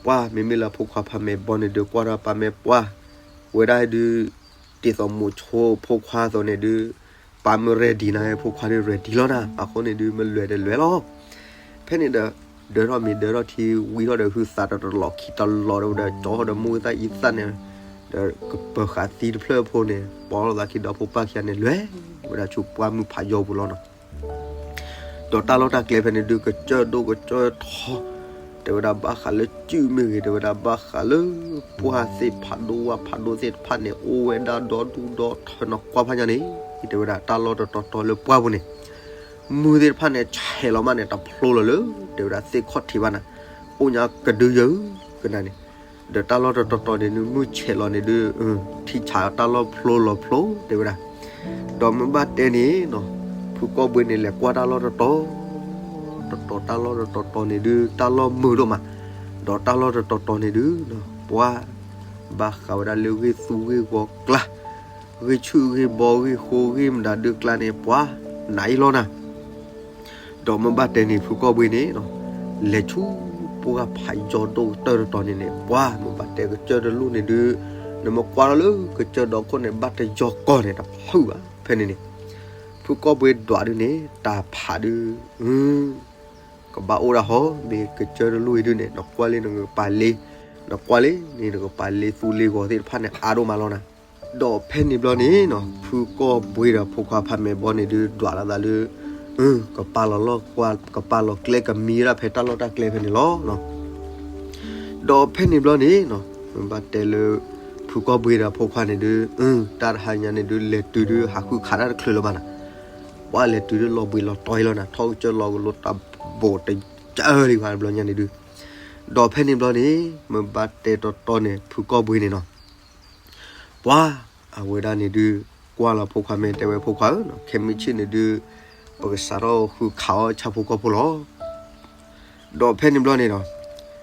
ပှၢ်မ့မ့ၢ်လၢဖိခွါဖးမဲာ်ဘီန့ၣ်ဒုးကွၢ်ထီၣ်ပာ်မဲာ်ပှၢ် ဝဲဒၣ်ဒုး ဒ်သိးမိၤဆိဖိခွါအသိးန့ၣ်ဒုး ပာ်မ့ၢ် ready နၤ ဖိခွါဒုး ready လီၤနၤ အဃိန့ၣ်ဒုး မ့ၢ်လဲၤတလဲၤလီၤ ဖဲန့ၣ်ဒီး ဒၢထီၣ်မ့ၤဒၢထီၣ်ထံဝံထီၣ်ဒီး ဟုသးတလီၢ်ခံတလီၢ်ဒီး ကၠီထီၣ်ဒီးမူသၣ်အံသၣ်န့ၣ် ဒီးကပၢၤဃာ်သံတဖျၢၣ်ဖိန့ၣ် ပိာ်လိာ်သးခံဒီးဖိပၢ်ခံဂၤန့ၣ် လဲၤဝဲဒၣ်ဆူပှၢ်မုၢ်ဖးယီၤပူၤလီၤနီၤ ဒီးတၢ်လီၢ်တၢ်ကျဲဖဲန့ၣ်ဒုး ကစၢၢ်ဒိၣ်ကစၢၢ်ထီ တဲဝဲဒၣ်ဘၣ်ဃးလၢစုမ့ၢ်ဂ့ၤ တဲဝဲဒၣ်ဘၣ်ဃးလၢ ပှၢ်သ့ၣ်ဖးဒိၣ်ဝၣ်ဖးဒိၣ်သ့ၣ်တဖၣ်န့ၣ် အိၣ်ဝဲဒၣ်ဒီဒူၣ်ဒီထၢနီၤ ကွၢ်ဖးညါန့ၣ် တဲဝဲဒၣ်တၢ်လီၢ်တတီၤတီၤလၢပှၢ်ပူၤန့ၣ် မုၢ်သ့ၣ်တဖၣ်န့ၣ် ဆဲးလီၤမးန့ၣ် တဖျိလီၤလၢ တဲဝဲဒၣ်သ့ၣ်ခီၣ်ထံးဘၣ်နၤ အိၣ်ညါကဒုယၢကနၤန့ၣ် ဒီးတၢ်လီၢ်တတီၤတီၤန့ၣ်ဒုး မုၢ်ဆဲးလီၤန့ၣ်ဒုး ထံဆးတၢ်လီၢ်ဖျိလီၤဖျိ တဲဝဲဒၣ် ဒီးမ့ၢ်ဘၣ်တဲန့ၣ်နီၤ ဖုကီၢ်ဘှ့န့ၣ် လဲၤကွၢ်တၢ်လီၢ်တတီၤ တတီၤတၢ်လီၢ်တတီၤတီၤန့ၣ်ဒုး တၢ်လီၢ်မုာ်ဒိၣ်မး ဒီးတၢ်လီၢ်တတီၤတီၤန့ၣ်ဒုး ပှၢ် ဘၣ်ဃးဝဲဒၣ်လၢဂ့ၢ်သူဂ့ၢ်ဂီၤကျါ ဂ့ၢ်ဆူၣ်ဂ့ၢ်ဘီဂ့ၢ်ဃိဂ့ၢ်မတၤဒုးကျါန့ၣ် ပှၤနးအံၤလီၤနၤ. ဒီးမ့ၢ်ဘၣ်တဲန့ၣ် ဖုကီၢ်ဘှ့န့ၣ်နီၤ, လဲၤဆူပှၢ်ဖးယီၤဒိၣ်ကတၢၢ်တတီၤန့ၣ်န့ၣ် ပှၤမ့ၢ်ဘၣ်တဲကစၢၢ်တလိၣ်န့ၣ်ဒုး, နမ့ၢ်ကွၢ်ထီၣ်လၢကစၢၢ်ဒီခိၣ်န့ၣ် ဘၣ်တယီၤကီၢ်န့ၣ် တဖုၣ်ဘၣ်ဖဲန့ၣ်န့ၣ်. ဖုကီၢ်ဘှ့ဒွးဒုးန့ၣ် တၢ်ဖးဒုး ကဘၣ်အိၣ်ဒၣ်ဟီ, မ့ၢ်ကစၢၢ်တလိၣ်အံၤဒုးန့ၣ် နကွၢ်လံနကပၤလ့, နကွၢ်လံန့ၣ် နကပၤလ့သူလ့ဂီၤသ့ၣ်တဖၣ်န့ၣ် အါဒိၣ်မးလီၤနၤ. ဒီးဖဲန့ၣ်ဘျီန့ၣ်နီၤ ဖုကီၢ်ဘှ့ဒီးဖိခွါဖးမဲာ်ဘီန့ၣ်ဒုး ဒွးလီၤသးလၢ ကပာ်လီၤလီၢ် ကပာ်လီၤကျဲ ကမံဝဲဒၣ်ဖဲတၢ်လီၢ်တၢ်ကျဲဖဲန့ၣ်လီၤ. ဒီးဖဲန့ၣ်ဘျီန့ၣ်နီၤ မ့ၢ်ဘၣ်တဲလၢ ဖုကီၢ်ဘှ့ဒီးဖိခွါန့ၣ်ဒုး တၢ်တဟါညါန့ၣ်ဒုး လဲၤတုၤဒုး ဟးဃုခးတၢ်တချုးလၢၤဘၣ်နၤ. ပှၤလဲၤတုၤဒုးလီၤဘှံးလီၤတီၤလီၤနၤ ထီၣ်ကစၢၢ်လီၤကလိတၢ်ဘိးတယၢ်လံၤဘၣ်တဘျီညါန့ၣ်ဒုး. ဒီးဖဲန့ၣ်ဘျီန့ၣ် မ့ၢ်ဘၣ်တဲတီတီန့ၣ် ဖုကီၢ်ဘှ့န့ၣ်နီၤ ပှၤအဝဲဒၣ်န့ၣ်ဒုး ကွၢ်လီၤဖိခွါမ့ၢ်တဲဝဲဖိခွါဧၢ, ခဲမုၢ်ဆ့ၣ်န့ၣ်ဒုး ပကစးထီၣ်ဃုခးအီၣ်ဆၣ်ဖိကီၢ်ဖိလီၤ. ဒီးဖဲန့ၣ်ဘျီန့ၣ်ဒီး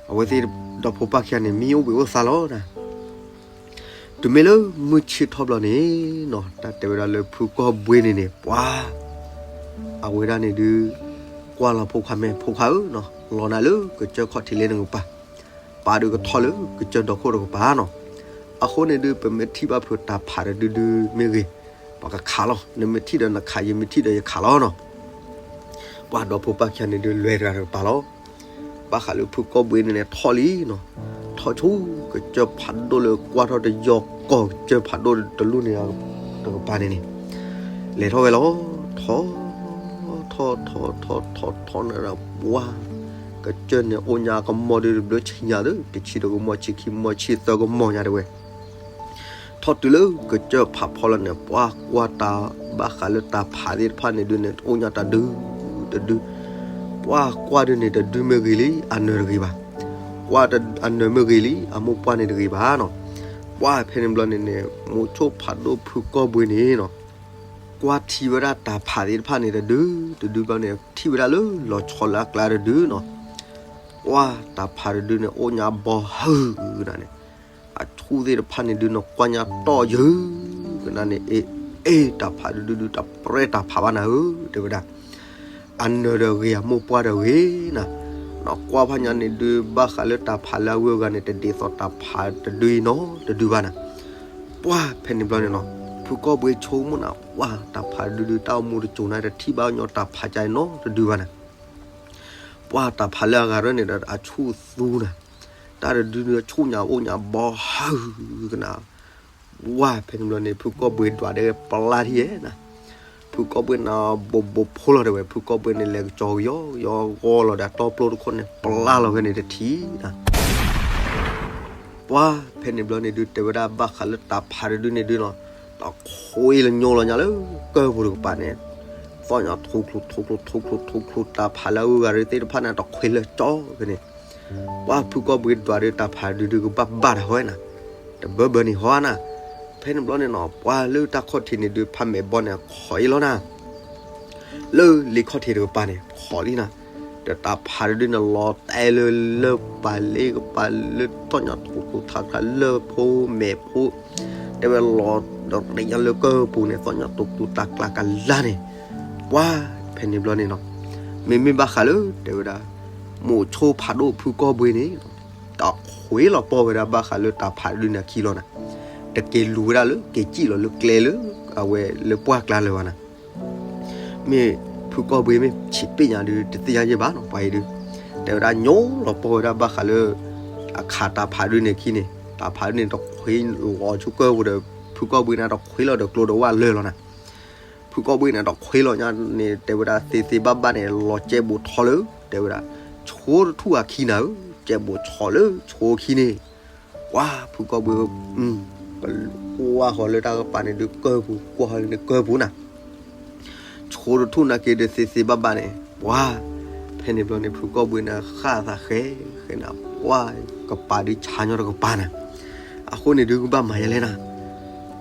အဝဲသ့ၣ်ဒီဖိပၢ်ခံဂၤန့ၣ် မံအိၣ်ဘှံးအိၣ်သါလီၤနၤ. တုၤမ့ၢ်လၢမုၢ်ဆ့ၣ်ထီၣ်ဘျီန့ၣ်နီၤ တၢ်တဲဝဲဒၣ်လၢဖုကီၢ်ဘှ့န့ၣ်န့ၣ် ပှၤ အဝဲဒၣ်န့ၣ်ဒုး ကွၢ်လီၤဖိခွါမ့ၢ်ဖိခွါဧၢနီၤ လီၤနၤလၢကစၢၢ်ခီၣ်ထံးလၢနကပၤ ပာ်ဒုးကထီၣ်လၢကစၢၢ်ဒီခိၣ်တကပၤနီၤ. အဃိန့ၣ်ဒုး ပမ့ၢ်ထံၣ်ဘၣ်ဖုးတၢ်ဖးတဒုဒုမ့ၢ်ဂ့ၤ ပကခးလီၤ, နမ့ၢ်ထံၣ်ဒီးနခး ယမ့ၢ်ထံၣ်ဒီးယခးလီၤနီၤ. ပှၤဒီဖိပၢ်ခံဂၤန့ၣ်ဒုး လဲၤတဂၤတကပၤလီၤ. ဘၣ်ဃးလၢဖုကီၢ်ဘှ့န့ၣ်န့ၣ်ထီၣ်လံနီၤ, ထီၣ်ဆူကစၢၢ်ဖးဒိၣ်လၢကွၢ်ထီၣ်တယီၤကီၢ် ကစၢၢ်ဖးဒိၣ်တလိၣ်န့ၣ်တကပၤန့ၣ်န့ၣ် လဲၤထီၣ်ဝဲလီၤ. ထီၣ် ထီၣ်ထီၣ်ထီၣ်ထီၣ်ထီၣ်န့ၣ်ဒီး ပှၤ ကစၢၢ်န့ၣ်အိၣ်ညါကမီၤဒုးတဘျုးဆံညါသု တဆံတကမီၤ ဆံခံမီၤ ဆံသၢကမီၤညါတဲဝဲ. ထီၣ်တုၤလၢကစၢၢ်ဖးဖီလီၤန့ၣ် ပှၤကွၢ်တၢ်ဘၣ်ဃးလၢတၢ်ဖးသ့ၣ်တဖၣ်န့ၣ်ဒုးန့ၣ် အိၣ်ညါတဒု တဒု ပှၤကွၢ်ဒုးန့ၣ် တဒုမ့ၢ်ဂ့ၤလံ အနၢၤတဂ့ၤဘၣ်. ကွၢ်အနၢၤမ့ၢ်ဂ့ၤလံ အမိၢ်ပှၢ်န့ၣ်တဂ့ၤဘၣ်နီၤ. ပှၤဖဲန့ၣ်ဘျီန့ၣ်န့ၣ် မိၤဆိၣ်ဖးဒိၣ်ဖုကီၢ်ဘှ့န့ၣ်နီၤ ကွၢ်ထံဝဲဒၣ်တၢ်ဖးသ့ၣ်တဖၣ်န့ၣ်တဒု တဒုဘျီန့ၣ် ထံၣ်ဝဲဒၣ်လၢလီၤဆီလၢအကျါတဒုနီၤ. ပှၤတၢ်ဖးတဒုန့ၣ် အိၣ်ညါဘီဟၢကနၤန့ၣ် အဆူၣ်သ့ၣ်တဖၣ်န့ၣ်ဒုးနီၤ ကွၢ်ညါတီၢ်ယၢကနၤန့ၣ် အ့ အ့ တၢ်ဖးတဒုဒုး တပြဲၢ်တၢ်ဖးဘၣ်နၤဧၢ တဲဝဲဒၣ်. အနၢၤဒီးဂ့ၤ အမိၢ်ပှၢ်ဒီးဂ့ၤနၤ, နီၢ်ကွၢ်ဖးညါန့ၣ်ဒုး ဘၣ်ဃးလၢတၢ်ဖးလၢအဝဲအဂၤန့ၣ် တဒ်သိးတၢ်ဖးတဒုအံၤနီတဒုဘၣ်နၤ. ပှၤဖဲန့ၣ်ဘျီန့ၣ်နီၤ ဖုကီၢ်ဘှ့ဆိကမိၣ်နၤ ပှၤတၢ်ဖးတဒုဒုး တၢ်အိၣ်မူတစိၤနၤ တထံၣ်ဘၣ်ညီတၢ်ဖးကါအံၤနီတဒုဘၣ်နၤ. ပှၤတၢ်ဖးလၢအဂၤရဲၣ်န့ၣ်ဒီး အဆူၣ်သူနၤ, တၢ်တဒုဒုး အဆူၣ်ညါအိၣ်ညါဘီဟၢကနၤ. ပှၤဖဲန့ၣ်ဘျီန့ၣ် ဖုကီၢ်ဘှ့ဒွးဒီးပျၢ်ထံၣ်ဧဲနၤ, ဖုကီၢ်ဘှ့န့ၣ် ဘိးဘိးဖိလီၤတဲဝဲ ဖုကီၢ်ဘှ့န့ၣ် လဲၤကစီၤကယီကယီဂီၤလီၤဒီး တီပျိတခိၣ်န့ၣ် ပျၢ်လီၤဝဲန့ၣ်တထံၣ်နၤ. ပှၤဖဲန့ၣ်ဘျီန့ၣ်ဒုး တဲဝဲဒၣ်ဘၣ်ဃးလၢတၢ်ဖးတဒုန့ၣ်ဒုးနီၤ, တခွ့လၢညိလီၤညါလၢကၢၢ်ပူၤတကပၤန့ၣ်, သီၣ်ညါထူချိထူချိထူချိထူ တၢ်ဖးလၢအဂၤရ့ၣ်သ့ၣ်တဖၣ်န့ၣ် တခွ့လၢကၠီဖဲန့ၣ်. ပှၤဖုကီၢ်ဘှ့ဒွးဒီးတၢ်ဖးတဒုဒုး ကဘၣ်ဘၣ်တၢ်ဟီနၤ, တဘၢဘၢန့ၣ်ဟီနၤ. ဖဲန့ၣ်ဘျီန့ၣ်နီၤ ပှၤလၢတၢ်ခီၣ်ထံးန့ၣ်ဒုး ဖးမဲာ်ဘီန့ၣ် ခိးအံၤလီၤနၤ လၢလ့ခီၣ်ထံးတကပၤန့ၣ် ခိးလံနၤ, ဒီးတၢ်ဖးတဒုန့ၣ် လီၤတဲာ်လၢ လၢပာ်လ့ကပၤလၢ သီၣ်ညါထူချိထူထါကျါလၢဖိမဲာ်ဖိ, တဲဝဲလီၤဒီးရ့ၣ်ညါလၢကၢၢ်ပူၤန့ၣ် သီၣ်ညါထူချိထူထါကျါကလါန့ၣ်. ပှၤဖဲန့ၣ်ဘျီန့ၣ်နီၤ မ့မ့ၢ်ဘၣ်ဃးလၢ တဲဝဲဒၣ် မိၤဆိဖးဒိၣ်ဖုကီၢ်ဘှ့န့ၣ် တခွ့လီၤပီၢ်ဝဲဒၣ်ဘၣ်ဃးလၢတၢ်ဖးတဒုန့ၣ်အခံလီၤနၤ, တက့ၤလူၤဝဲဒၣ်လၢ က့ၤစံၣ်လီၤလၢကျဲလၢ အဝဲလၢပှၢ်ကျါလၢၤဘၣ်နၤ. မ့ၢ်ဖုကီၢ်ဘှ့မ့ၢ်ဆံးပ့ၣ်ညါဒုး တသ့ၣ်ညါယဲၢ်ဘၣ်နီၤ ပှၤအံၤဒုး, တဲဝဲဒၣ်ညိလီၤပီၢ်ဝဲဒၣ်ဘၣ်ဃးလၢ အခးတၢ်ဖးတဒုန့ၣ်အခံန့ၣ် တၢ်ဖးတဒုန့ၣ် တခွ့လီၤဆူကၢၢ်ပူၤဒီး ဖုကီၢ်ဘှ့န့ၣ် တခွ့လီၤဒီးကျိဒီးဝၣ်လၢာ်လီၤနၤ. ဖုကီၢ်ဘှ့န့ၣ် တခွ့လီၤညါန့ၣ် တဲဝဲဒၣ်သ့သ့ဘၣ်ဘၣ်န့ၣ် လီၤကဲးဘိးဆီလၢ တဲဝဲဒၣ် ဆိတထူၣ်အခံနၤဧၢ, ကဲးဘိးဆီလၢဆိအခံန့ၣ်. ပှၤဖုကီၢ်ဘှ့ ကွၢ်ဃီၤလၢတၢ်ကပၤန့ၣ်ဒုး ကၢၢ်ပူၤ ကွၢ်ဃီၤလၢန့ၣ်ကၢၢ်ပူၤနၤ ဆိတထူၣ်နာ်က့ဒုးသ့သ့ဘၣ်ဘၣ်န့ၣ် ပှၤ ဖဲန့ၣ်ဘျီန့ၣ် ဖုကီၢ်ဘှ့န့ၣ် ဃၣ်သးဃဲ ဃဲနၤ ပှၤ ကပၤဒုးဆါညီတကပၤနၤ. အဃိန့ၣ်ဒုးကဘၣ်မၤယဲလဲၣ်နၤ.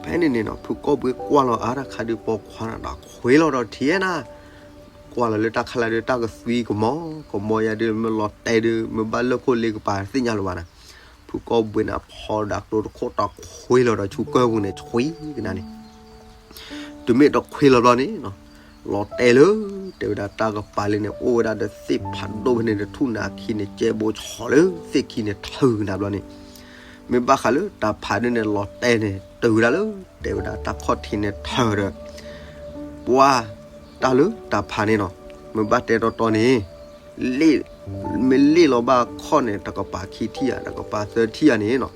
ဖဲန့ၣ်န့ၣ်နီၤ ဖုကီၢ်ဘှ့ကွၢ်လီၤအါတၢ်ခါဒုးပိာ်ခွါနၤ တခွ့လီၤဒီးထံၣ်နၤ. ကွၢ်လီၤလၢတၢ်ခါလၢဒုးတၢ်ကသွံကမီၤ ကမီၤယၤဒုးမ့ၢ်လီၤတဲာ်ဒုး မ့ၢ်ဘၣ်လၢခိၣ်လ့ကပၤသ့ၣ်ညါလၢၤဘၣ်နၤ. ဖုကီၢ်ဘှ့န့ၣ် ဖီဒီးကျိတခိၣ် တခွ့လီၤဒီးဆူကၢၢ်ပူၤန့ၣ် ဆွံကနၤန့ၣ် တုၤမ့ၢ်တခွ့လီၤဘျီန့ၣ်နီၤ, လီၤတဲာ်လၢ တဲဝဲဒၣ်တၢ်ကပၤလၢန့ၣ် အိၣ်ဝဲဒၣ်ဒီးသ့ၣ်ဖးဒိၣ်ဖဲန့ၣ် တထူၣ်န့ၣ်အခံန့ၣ် ကဲဘိဆီၣ်လၢသ့ၣ်ခံန့ၣ်ထၢကနၤဘျီန့ၣ်, မ့ၢ်ဘၣ်ဃးလၢတၢ်ဖးဒိၣ်န့ၣ် လီၤတဲာ်န့ၣ် တုၤဝဲဒၣ်လၢ တဲဝဲဒၣ်တၢ်ခီၣ်ထံးန့ၣ်ထၢဒီး ပှၤတၢ်လၢတၢ်ဖးန့ၣ်နီၤ, မ့ၢ်ဘၣ်တဲတီတီန့ၣ် လ့ၣ်, မ့ၢ်လ့ၣ်လီၤဘၣ်ခီၣ်န့ၣ် တကပၤခံထံၣ်ဧါ, တကပၤသၢထံၣ်ဧါန့ၣ်နီၤ,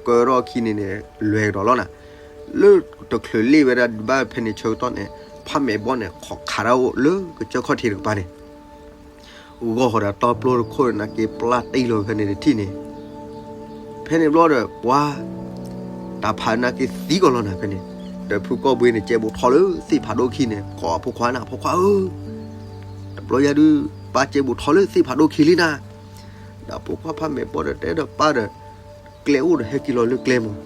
ကၢထီၣ်ခံန့ၣ်န့ၣ် လွဲၤကဒီးလီၤနၤ, လၢတချုးလ့ၣ်ဝဲဒၣ်ဘၣ်ဖဲန့ၣ်ဆၢကတီၢ်န့ၣ် ဖးမဲာ်ဘီန့ၣ် ခိးခးတၢ်အိၣ်လၢကစၢၢ်ခီၣ်ထံးတကပၤန့ၣ် ဂီၢ်ဃီၤဒီးတီပျိတခိၣ်န့ၣ် က့ၤပျၢ်တံၢ်လီၤဖဲန့ၣ်တထံၣ်န့ၣ်, ဖဲန့ၣ်ဘျီဒီး ပှၤ တၢ်ဖးန့ၣ်က့ၤသံကီးလီၤနၤဖဲန့ၣ်, ဒီးဖုကီၢ်ဘှ့န့ၣ် ကဲဘိထီၣ်လၢသ့ၣ်ဖးဒိၣ်ခံန့ၣ် ကိးအဖိခွါနၤ, ဖိခွါဧၢ, တဘျီယဲဒုး ပၢ်ကဲဘိထီၣ်လၢသ့ၣ်ဖးဒိၣ်ခံလံနၤ, ဒီးဖိခွါဖးမဲာ်ဘီဒီးတဲဒီးပၢ်ဒီး ကျဲအိၣ်ဒီးဟဲက့ၤလီၤလၢကျဲမး,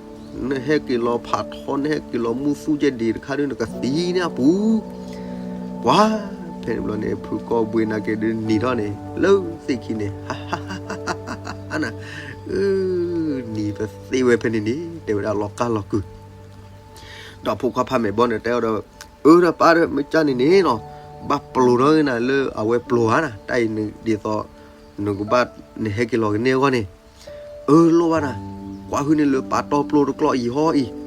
နဟဲက့ၤလီၤဖးထီ နဟဲက့ၤလီၤမူသူကဲဒံးတခါဒုး နကသံန့ၢ်အပူၤ, ပှၤ ဖဲန့ၣ်ဘျီန့ၣ် ဖုကီၢ်ဘှ့န့ၣ်က့ၤဒုးနံၤထီၣ်န့ၣ် လၢသ့ၣ်ခံန့ၣ် နၤ, နံၤပသ့ဝဲဖဲန့ၣ်န့ၣ် တဲဝဲဒၣ်လီၤကၢ်လီၤကုၤ ဒီးဖိခွါဖးမဲာ်ဘီန့ၣ်တဲအီၤဒီး အၢ ဒီးပၢ်ဒီး မ့ၢ်ကၢ်န့ၣ်န့ၣ်နီၤ, ဘၣ်ပျိၤထီၣ်က့ၤနၤလၢအဝဲပျိၤဧါနၤ, တၢ်အံၤဒ်သိး နကဘၣ် နဟဲက့ၤလီၤကန့ၢ်အဂီၢ်န့ၣ်, အၢ လိၣ်ဘၣ်နၤ, ကွၢ်ဟုၣ်န့ၢ်လၢပၢ်တီပျိတကျီၢ်အံၤဟီအံၤ,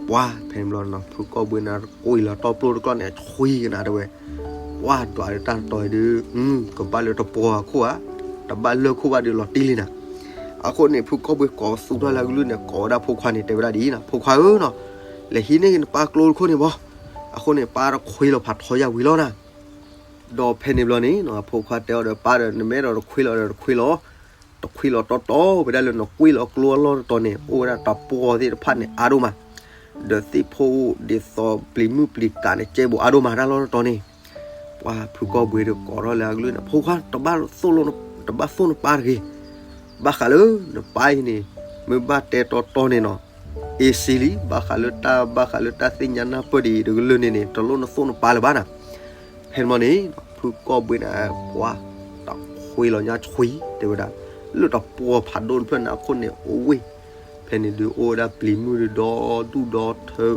ပှၤ ဖဲန့ၣ်ဘျီနီၤ ဖုကီၢ်ဘှ့န့ၣ် ကွံာ်လီၤတီပျိတကျီၢ်န့ၣ် ဆွံကနၤတဲဝဲ, ပှၤဒွးလၢတၢ်တတီၤအံၤဒုး ကဘၣ်လၢတပှီၤအခိၣ်ဧါ, တဘၣ်လၢၢ်ခိၣ်ဘၣ်ဒုးလီၤတံၢ်လံနၤ, အဃိန့ၣ် ဖုကီၢ်ဘှ့ကိးသူၣ်ထီၣ်လၢအကလုၢ်န့ၣ် ကိးဝဲဒၣ်ဖိခွါန့ၣ် တဲဝဲဒၣ်ဒ်အံၤနီၤ, ဖိခွါဧၢနီၤ, လဲၤဟံးန့ၢ်က့ၤနပၢ်ကျိတခိၣ်န့ၣ်ဘီ, အဃိန့ၣ် ပၢ်တခွ့လီၤဖးထီယၢ်ဝံၤလီၤနၤ, ဒီးဖဲန့ၣ်ဘျီန့ၣ် အဖိခွါတဲအီၤဒီး ပၢ်ဒီး နမ့ၢ်အဲၣ်ဒိးတခွ့လီၤဒီးတခွ့လီၤ, တခွ့လီၤတီတီဝဲဒၣ်လၢနကွံာ်လီၤကျိအလီၢ်တတီၤန့ၣ် အိၣ်ဝဲဒၣ်တပှီၤသ့ၣ်တဖၣ်န့ၣ်အါဒိၣ်မး, ဒီးသ့ၣ်ဖိဒ်သိးပျံၤမုၢ်ပျံၤကးန့ၣ် ကဲဘိအါဒိၣ်မးတၢ်လီၢ်တတီၤန့ၣ်, ပှၤဖုကီၢ်ဘှ့ဒီးကိးထီၣ်လၢအကလုၢ်န့ၣ် ဖိခွါ တဘၣ်သိၣ်လိ တဘၣ်သိၣ်နပၢ်တဂ့ၤ, ဘၣ်ဃးလၢနပၢ်အံၤန့ၣ် မ့ၢ်ဘၣ်တဲတီတီန့ၣ်နီၤ အ့စံလံ ဘၣ်ဃးလၢတၢ် ဘၣ်ဃးလၢတၢ်သ့ၣ်ညါနၢ်ပၢၢ်ဒ်အံၤတကလုာ်န့ၣ်န့ၣ် တလိၣ်နသိၣ်နပၢ်လၢၤဘၣ်နၤ, ဖဲန့ၣ်ဘျီန့ၣ် ဖုကီၢ်ဘှ့န့ၣ် ပှၤ တခွ့လီၤညါဆွံ တဲဝဲဒၣ်, လၢတပှီၤဖးဒိၣ်တဖျၢၣ်န့ၣ်အခိၣ်န့ၣ် အိၣ်ဝ့ၢ်, ဖဲန့ၣ်ဒုးအိၣ်ဝဲဒၣ်ပျံၤမုၢ်ဒုးဒီဒူၣ်ဒီထၢ,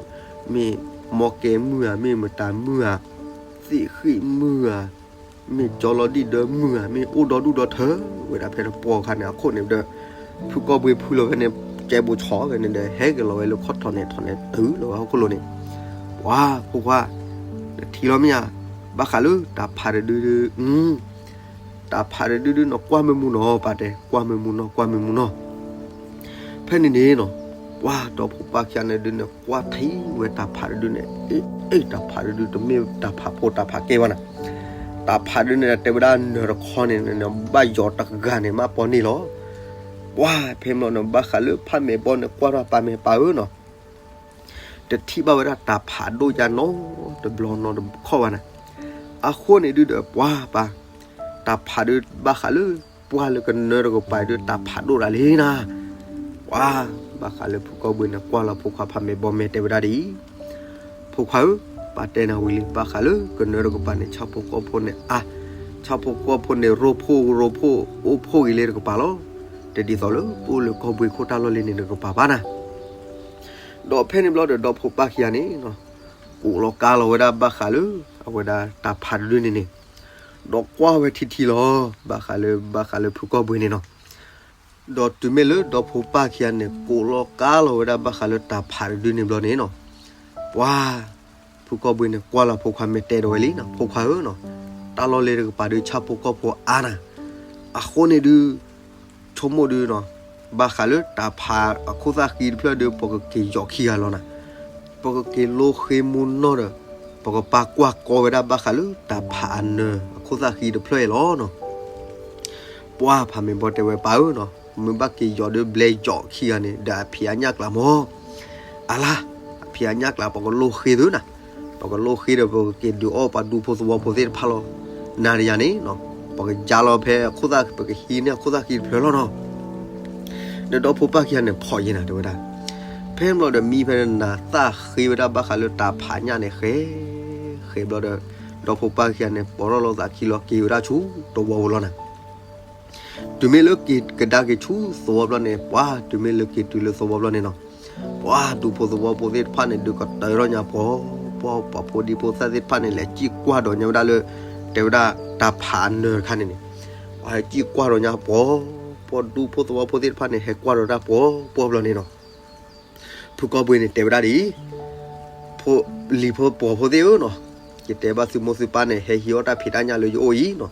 မ့ၢ်မီၢ်ကဲမုၢ်ဧါ, မ့ၢ်မတၤမုၢ်ဧါ, သ့ၣ်ဃံၣ်မုၢ်ဧါ, မ့ၢ်ကၠီလီၤဒံၣ်ဒၢမုၢ်ဧါ, မ့ၢ်အိၣ်ဒီဒူၣ်ဒီထၢဝဲဒၣ်ဖဲတပှီၤအခါန့ၣ် အခိၣ်န့ၣ်ဒီး ဖုကီၢ်ဘှ့ဖုလီၤဖဲန့ၣ် ကဲဘိဆီၣ်ဖဲန့ၣ်ဒီး ဟဲက့ၤလီၤဝဲလၢခီၣ်ထီၣ်န့ၣ်ထီၣ်န့ၣ်တုၤလီၤဝဲဟီၣ်ခိၣ်လိၤန့ၣ်, ပှၤ ဖိခွါ နထံၣ်လီၤမ့ၢ်ဧါ, ဘၣ်ဃးလၢတၢ်ဖးတဒုဒုး တၢ်ဖးတဒုဒုး နကွၢ်မ့ၢ်မူနီၤ ပၢ်တဲ ကွၢ်မ့ၢ်မူနီၤ ကွၢ်မ့ၢ်မူနီၤ ဖဲန့ၣ်န့ၣ်နီၤ ပှၤဒီဖိပၢ်ခံဂၤန့ၣ်ဒုးန့ၣ် ကွၢ်ထံဝဲတၢ်ဖးတဒုန့ၣ် အ့ အ့ တၢ်ဖးတဒုတမ့ၢ်တၢ်ဖးဖိတၢ်ဖးကဲဘၣ်နၤ, တၢ်ဖးတဒုန့ၣ် တဲဝဲဒၣ်နၢၤတခီန့ၣ် ဘၣ်ယီၤတဂၤန့ၣ် မ့ၢ်ပီန့ၢ်လီၤ, ပှၤဖဲမ့ၢ်လီၤန့ၣ် ဘၣ်ဃးလၢဖးမဲာ်ဘီန့ၣ် ကွၢ်ထီၣ်ပၢ်မဲာ်ပၢ်ဧၢနီၤ တထံၣ်ဘၣ်ဝဲဒၣ်တၢ်ဖးဒိၣ်ယါနီတဘျီနီတခီၣ်ဘၣ်နၤ, အဃိန့ၣ်ဒုးဒီး ပှၤပၢ် တၢ်ဖးဒုးဘၣ်ဃးလၢ ပှၢ်လၢကနၢတကပၤဒုး တၢ်ဖးဒိၣ်ဒၣ်လံနၤ, ပှၤ ဘၣ်ဃးလၢဖုကီၢ်ဘှ့န့ၣ် ကွၢ်လီၤဖိခွါဖးမဲာ်ဘီမဲာ်တဲဝဲဒၣ်ဒ်အံၤ, ဖိခွါဧၢ, ပၢ်တဲနၤဝံၤလံ ဘၣ်ဃးလၢကနၢတကပၤန့ၣ် ဆၣ်ဖိကီၢ်ဖိန့ၣ်အါ, ဆၣ်ဖိကီၢ်ဖိန့ၣ် ရိဖှိၣ်ရိဖှိၣ် အိၣ်ဖှိၣ်ဂ့ၤလၢတကပၤလီၤ, တဒ်သိးလၢပအိၣ်လၢကီၢ်ဘှ့ခိၣ်တၢ်လီၢ်လံန့ၣ်တကပၤဘၣ်နၤ ဒီးဖဲန့ၣ်ဘျီဒီး ဒီဖိပၢ်ခံဂၤန့ၣ် ကိးလီၤကါလီၤဝဲဒၣ်ဘၣ်ဃးလၢ အဝဲဒၣ်တၢ်ဖးတဒုန့ၣ်န့ၣ်, ဒီးကွၢ်ဝဲထံထံလီၤ ဘၣ်ဃးလၢ ဘၣ်ဃးလၢဖုကီၢ်ဘှ့န့ၣ်နီၤ, ဒီးတုၤမ့ၢ်လၢဒီဖိပၢ်ခံဂၤန့ၣ် ကိးလီၤကါလီၤဝဲဒၣ်ဘၣ်ဃးလၢတၢ်ဖးတဒုန့ၣ်ဘျီန့ၣ်နီၤ, ပှၤ ဖုကီၢ်ဘှ့န့ၣ် ကွၢ်လီၤဖိခွါမဲာ်တဲဒီးဝဲလံနီၤ, ဖိခွါဧၢနီၤ, တၢ်လီၢ်လံတကပၤဒုး ဆၣ်ဖိကီၢ်ဖိအါနၤ, အဃိန့ၣ်ဒုး ဆိကမိၣ်ဒုးနီၤ, ဘၣ်ဃးလၢတၢ်ဖးအခိၣ်သၣ်ဃံတဖျၢၣ်ဒီး ပကက့ၤယီၤခံဂၤလီၤနၤ, ပကက့ၤလိဃ့မူနီၢ်ဒီး ပကပာ်ကွၢ်ကီဝဲဒၣ်ဘၣ်ဃးလၢတၢ်ဖးအနၢၤအခိၣ်သၣ်ဃံတဖျၢၣ်အံၤလီၤနီၤ, ပှၤဖးမဲာ်ဘီတဲဝဲပၢ်ဧၢနီၤ, မ့ၢ်ဘၣ်က့ၤယီၤဒီးဘျဲယီၤခံဂၤန့ၣ် ဒီးအဖံးအညၣ်ကျါမး, အလါ, အဖံးအညၣ်ကျါ ပကလိဃ့သုနၤ, ပကလိဃ့ဒီး ပကက့ၤဒုးအီၣ်ပှၤဒူဖိသဝီဖိသ့ၣ်တဖၣ်လီၤ, နၤဒီးယၤန့ၣ် ပကယါလီၤဖဲအခိၣ်သၣ် ပကဟံးန့ၢ်အခိၣ်သၣ်ဃံတဖျၢၣ်လီၤနီၤ, ဒီးဒီဖိပၢ်ခံဂၤန့ၣ် ဖီၣ်ယံၤနၤတဲဝဲဒၣ်, ဖဲဘျီဒီးမံဖဲန့ၣ် နၢ်သၣ်ဃ့ဝဲဒၣ်ဘၣ်ဃးလၢတၢ်ဖးညၣ်န့ၣ် ဃဲ ဃဲဘျီဒီး ဒီဖိပၢ်ခံဂၤန့ၣ် ပိာ်ထီၣ်လီၤသးခံလီၤက့ၤဝဲဒၣ်ဆူသဝီပူၤလီၤနၤ, တုၤမ့ၢ်လၢက့ၤကဒါက့ၤဆူသဝီဘျီန့ၣ် ပှၤတုၤမ့ၢ်လၢက့ၤတုၤလၢသဝီဘျီန့ၣ်နီၤ, ပှၤဒူဖိသဝီဖိသ့ၣ်တဖၣ်န့ၣ်ဒုးကတၢၢ်ထီၣ်ညါပှီၤပှီၤ ပှၤဖိဒံဖိသၣ်သ့ၣ်တဖၣ်န့ၣ် လဲၤစံၣ်ကွၢ်ဒီးညါဝဲဒၣ်လၢ တဲဝဲဒၣ်တၢ်ဖးအနၢၤတခါန့ၣ်န့ၣ်, ပှၤဟဲစံၣ်ကွၢ်ဒီးညါပှီၤပှီၤ ဒူဖိသဝီဖိသ့ၣ်တဖၣ်န့ၣ် ဟဲကွၢ်ဒီးတၢ်ပှီၤပှီၤဘျီန့ၣ်နီၤ ဖုကီၢ်ဘှ့န့ၣ် တဲဝဲဒၣ်ဒ်အံၤ, ဖိလံၤဖိပိာ်ဖိသ့ၣ်ဧၢနီၤ, ယတဲဘၣ်သုမိၢ်သုပၢ်န့ၣ် ဟဲဟံးအီၣ်တၢ်ဖံးတၢ်ညၣ်လၢယအိၣ်အံၤနီၤ.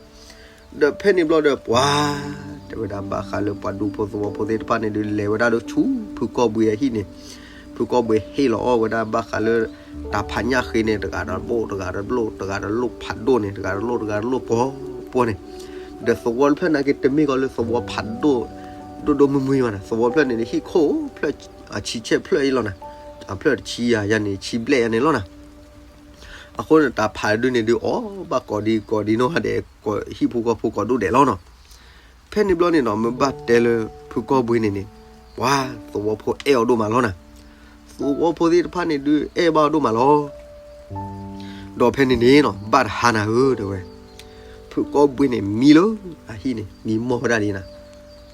ဒီးဖဲန့ၣ်ဘျီဒီးပှၤ တဲဝဲဒၣ်ဘၣ်ဃးလၢပှၤဒူဖိသဝီဖိသ့ၣ်တဖၣ်န့ၣ်ဒုး လဲၤဝဲဒၣ်လၢဆူဖုကီၢ်ဘှ့အဟံၣ်န့ၣ်, ဖုကီၢ်ဘှ့ဟ့ၣ်လီၤအီၣ်ဝဲဒၣ်ဘၣ်ဃးလၢ တၢ်ဖးညၣ်ဃ့န့ၣ် တဂၤတဘိၣ် တဂၤတဘိၣ် တဂၤတလိၣ်ဖးဒိၣ်န့ၣ် တဂၤတလိၣ် တဂၤတလိၣ်ပှီၤပှီၤန့ၣ်, ဒီးသဝီတဖျၢၣ်နာ်က့ တမ့ၢ်ကီးလၢသဝီဖးဒိၣ် ဒိၣ်ဒိၣ်မုၢ်မုၢ်ဘၣ်နီၤ, သဝီဖျၢၣ်န့ၣ် ဟံၣ်ခိၣ်ဖျၢၣ် အဆံဆဲၣ်ဖျၢၣ်အံၤလီၤနီၤ, အဖျၢၣ်တဆံယၤယၤန့ၣ် ဆံဘျဲၣ်ယၤန့ၣ်လီၤနီၤ. အဃိန့ၣ် တၢ်ဖးဒိၣ်န့ၣ်ဒုး အီၣ်ဘၣ်ကိးဒံကိးဒံနီၢ်ဂၤဒဲး ဟံၣ်ဖိဃီဖိကိးဒိၣ်ဒဲးလီၤနီၤ. ဖဲန့ၣ်ဘျီန့ၣ်နီၤ မ့ၢ်ဘၣ်တဲလၢဖုကီၢ်ဘှ့န့ၣ်န့ၣ်, ပှၤသဝီဖိအဲၣ်အီၤဒိၣ်မးလီၤနီၤ. သဝီဖိသ့ၣ်တဖၣ်န့ၣ်ဒုး အဲၣ်ဘၣ်အီၤဒိၣ်မးလီၤ. ဒီးဖဲန့ၣ်န့ၣ်နီၤ ဘၣ်တဟါနၤဧၢ တဲဝဲ, ဖုကီၢ်ဘှ့န့ၣ် မံလၢအဟံၣ်န့ၣ် မံမီၢ်ဝဲဒၣ်ဒ်နၤ,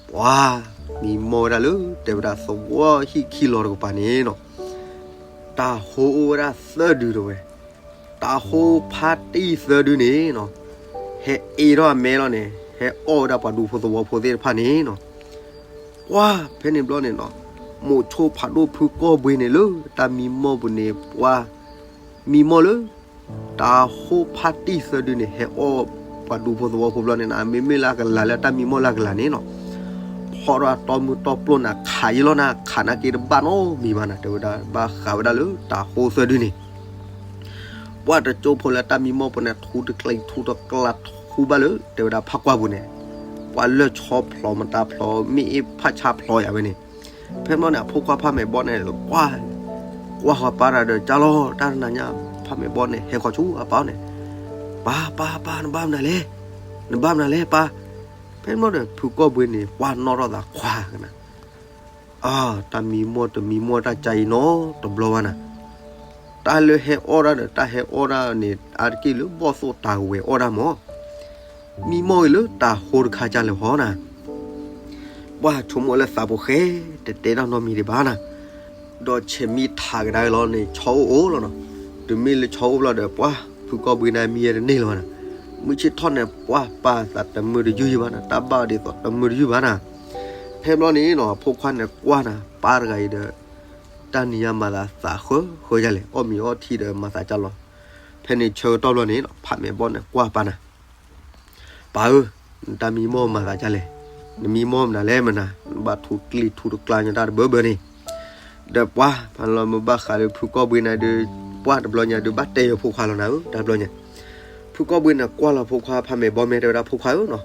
ပှၤမံမီၢ်ဝဲဒၣ်လၢ တဲဝဲဒၣ်သဝီဟံၣ်ခံလီၤတကပၤန့ၣ်နီၤ, တၢ်ဟိအိၣ်ဝဲဒၣ်သၢဒုတဲဝဲ, တၢ်ဟိဖးတံၢ်သၢဒုန့ၣ်နီၤ, ဟဲအ့ထီၣ်အမဲလီၤန့ၣ် ဟဲအီၣ်ဝဲဒၣ်ပှၤဒူဖိသဝီဖိသ့ၣ်တဖၣ်န့ၣ်နီၤ. ပှၤဖဲန့ၣ်ဘျီန့ၣ်နီၤ, မိးဆိဖးဒိၣ်ဖုကီၢ်ဘှ့န့ၣ်လၢတၢ်မံမီၢ်ပူၤန့ၣ် ပှၤမံမီၢ်လၢ တၢ်ဟိဖးတံၢ်သၢဒုန့ၣ် ဟဲအီၣ်ပှၤဒူဖိသဝီဖိဘျီန့ၣ်နီၤ, မ့မ့ၢ်လၢအကလၤလၢတၢ်မံမီၢ်လၢအကလၤန့ၣ်နီၤ, ဖီၣ်ဒီးတီမုၢ်တီပျိနၤ ခးယံာ်လီၤနၤ, ခးနာ်က့တဘၣ်နီတမံၤဘၣ်နၤ, တဲဝဲဒၣ်ဘၣ်ဃးဝဲဒၣ်လၢတၢ်ဟိသၢဒုန့ၣ် ပှၤတကၠိဖိလၢတၢ်မံမီၢ်ပူၤန့ၣ် ထူတကျံးထူတကျါထူဘၣ်လၢ တဲဝဲဒၣ်ဖးကွၢ်ပူၤန့ၣ်, ပှၤလၢဆီဖျိးမတၤဖျိး မ့ၢ်အ့ၣ်ဖးဆါဖျိးယၤဝဲန့ၣ်, ဖဲဘျီန့ၣ် အဖိခွါဖးမဲာ်ဘီန့ၣ် ကွၢ် ကွၢ်ဃီၤပၢ်တၢ်ဒီး ကၢ်လီၤ တၢ်တနၤညါ ဖးမဲာ်ဘီန့ၣ် ဟဲဃီၤဆူအပၢ်န့ၣ်, ပၢ် ပၢ် ပၢ် နဘၣ်မနုၤလဲၣ်, နဘၣ်မနုၤလဲၣ်ပၢ်. ဖဲဘျီဒီး ဖုကီၢ်ဘှ့န့ၣ် ကွၢ်နီၣ်ထီၣ်သးခွါကနၤ အါ တၢ်မံမီၢ်တမံမီၢ်တၢ်ကါအံၤနီတဘျီဘၣ်နၤ, တၢ်လၢဟဲအီၣ်ဒၣ်ဒီးတၢ်ဟဲအီၣ်ဒၣ်န့ၣ် အါတက့ၢ်လၢဘီၣ်သိၣ်တၢ်ဝဲၤအီၣ်ဒၣ်မး, မံမီၢ်ဂ့ၤလၢတၢ်ဟိတခါကၢ်လဲၣ်ဟီနၤ ပှၤဆိကမိၣ်လၢသးပူၤဃဲ တတဲတၢ်နီတမံၤဒံးဘၣ်နၤ, ဒီးဆဲးမံထးကဒါက့ၤလီၤန့ၣ် ဆီအိၣ်အိၣ်လီၤနီၤ, တုၤမ့ၢ်လၢဆီအိၣ်ဘျီဒီး ပှၤဖုကီၢ်ဘှ့န့ၣ်မံဝဲတန့ၢ်လၢၤဘၣ်နၤ, မုၢ်ဆ့ၣ်ထီၣ်န့ၣ် ပှၤပာ်သးတမုာ်တယုၢ်ယံၤဘၣ်နၤ, တၢ်ဘၣ်ဒ်သိးတမုာ်တယုၢ်ဘၣ်နၤ, ဖဲဘျီန့ၣ်နီၤ အဖိခွါန့ၣ်ကွၢ်နၤ ပၢ်တဂၤအံၤဒီး တၢ်နံၤညါမၤသးသးဃၢဃၢယၤလဲၣ်, အီၣ်မ့ၤအီထံဒီးမၤသးကၢ်လီၤ, ဖဲန့ၣ်ဆၢကတီၢ်ဘျီန့ၣ်နီၤ ဖးမဲာ်ဘီန့ၣ်ကွၢ်ပၢ်နၤ ပၢ်ဧၢ, နတၢ်မံမီၢ်မၤသးဒ်လဲၣ်, နမံမီၢ်မနုၤလဲၣ်မနၤ, နဘၣ်ထူကျံၢ်ထူတကျါညါတၢ်တဘၢဘၢန့ၣ်, ဒီးပှၤဖးလီၤမ့ၢ်ဘၣ်ဃးဒီးဖုကီၢ်ဘှ့န့ၣ်ဒုး, ပှၤတဘျီညါဒုးဘၣ်တဲယၤဖိခွါလီၤနၤဧၢ, တဘျီညါ, ဖုကီၢ်ဘှ့န့ၣ်ကွၢ်လီၤဖိခွါဖးမဲာ်ဘီမဲာ်တဲဝဲဒၣ်ဖိခွါဧၢနီၤ,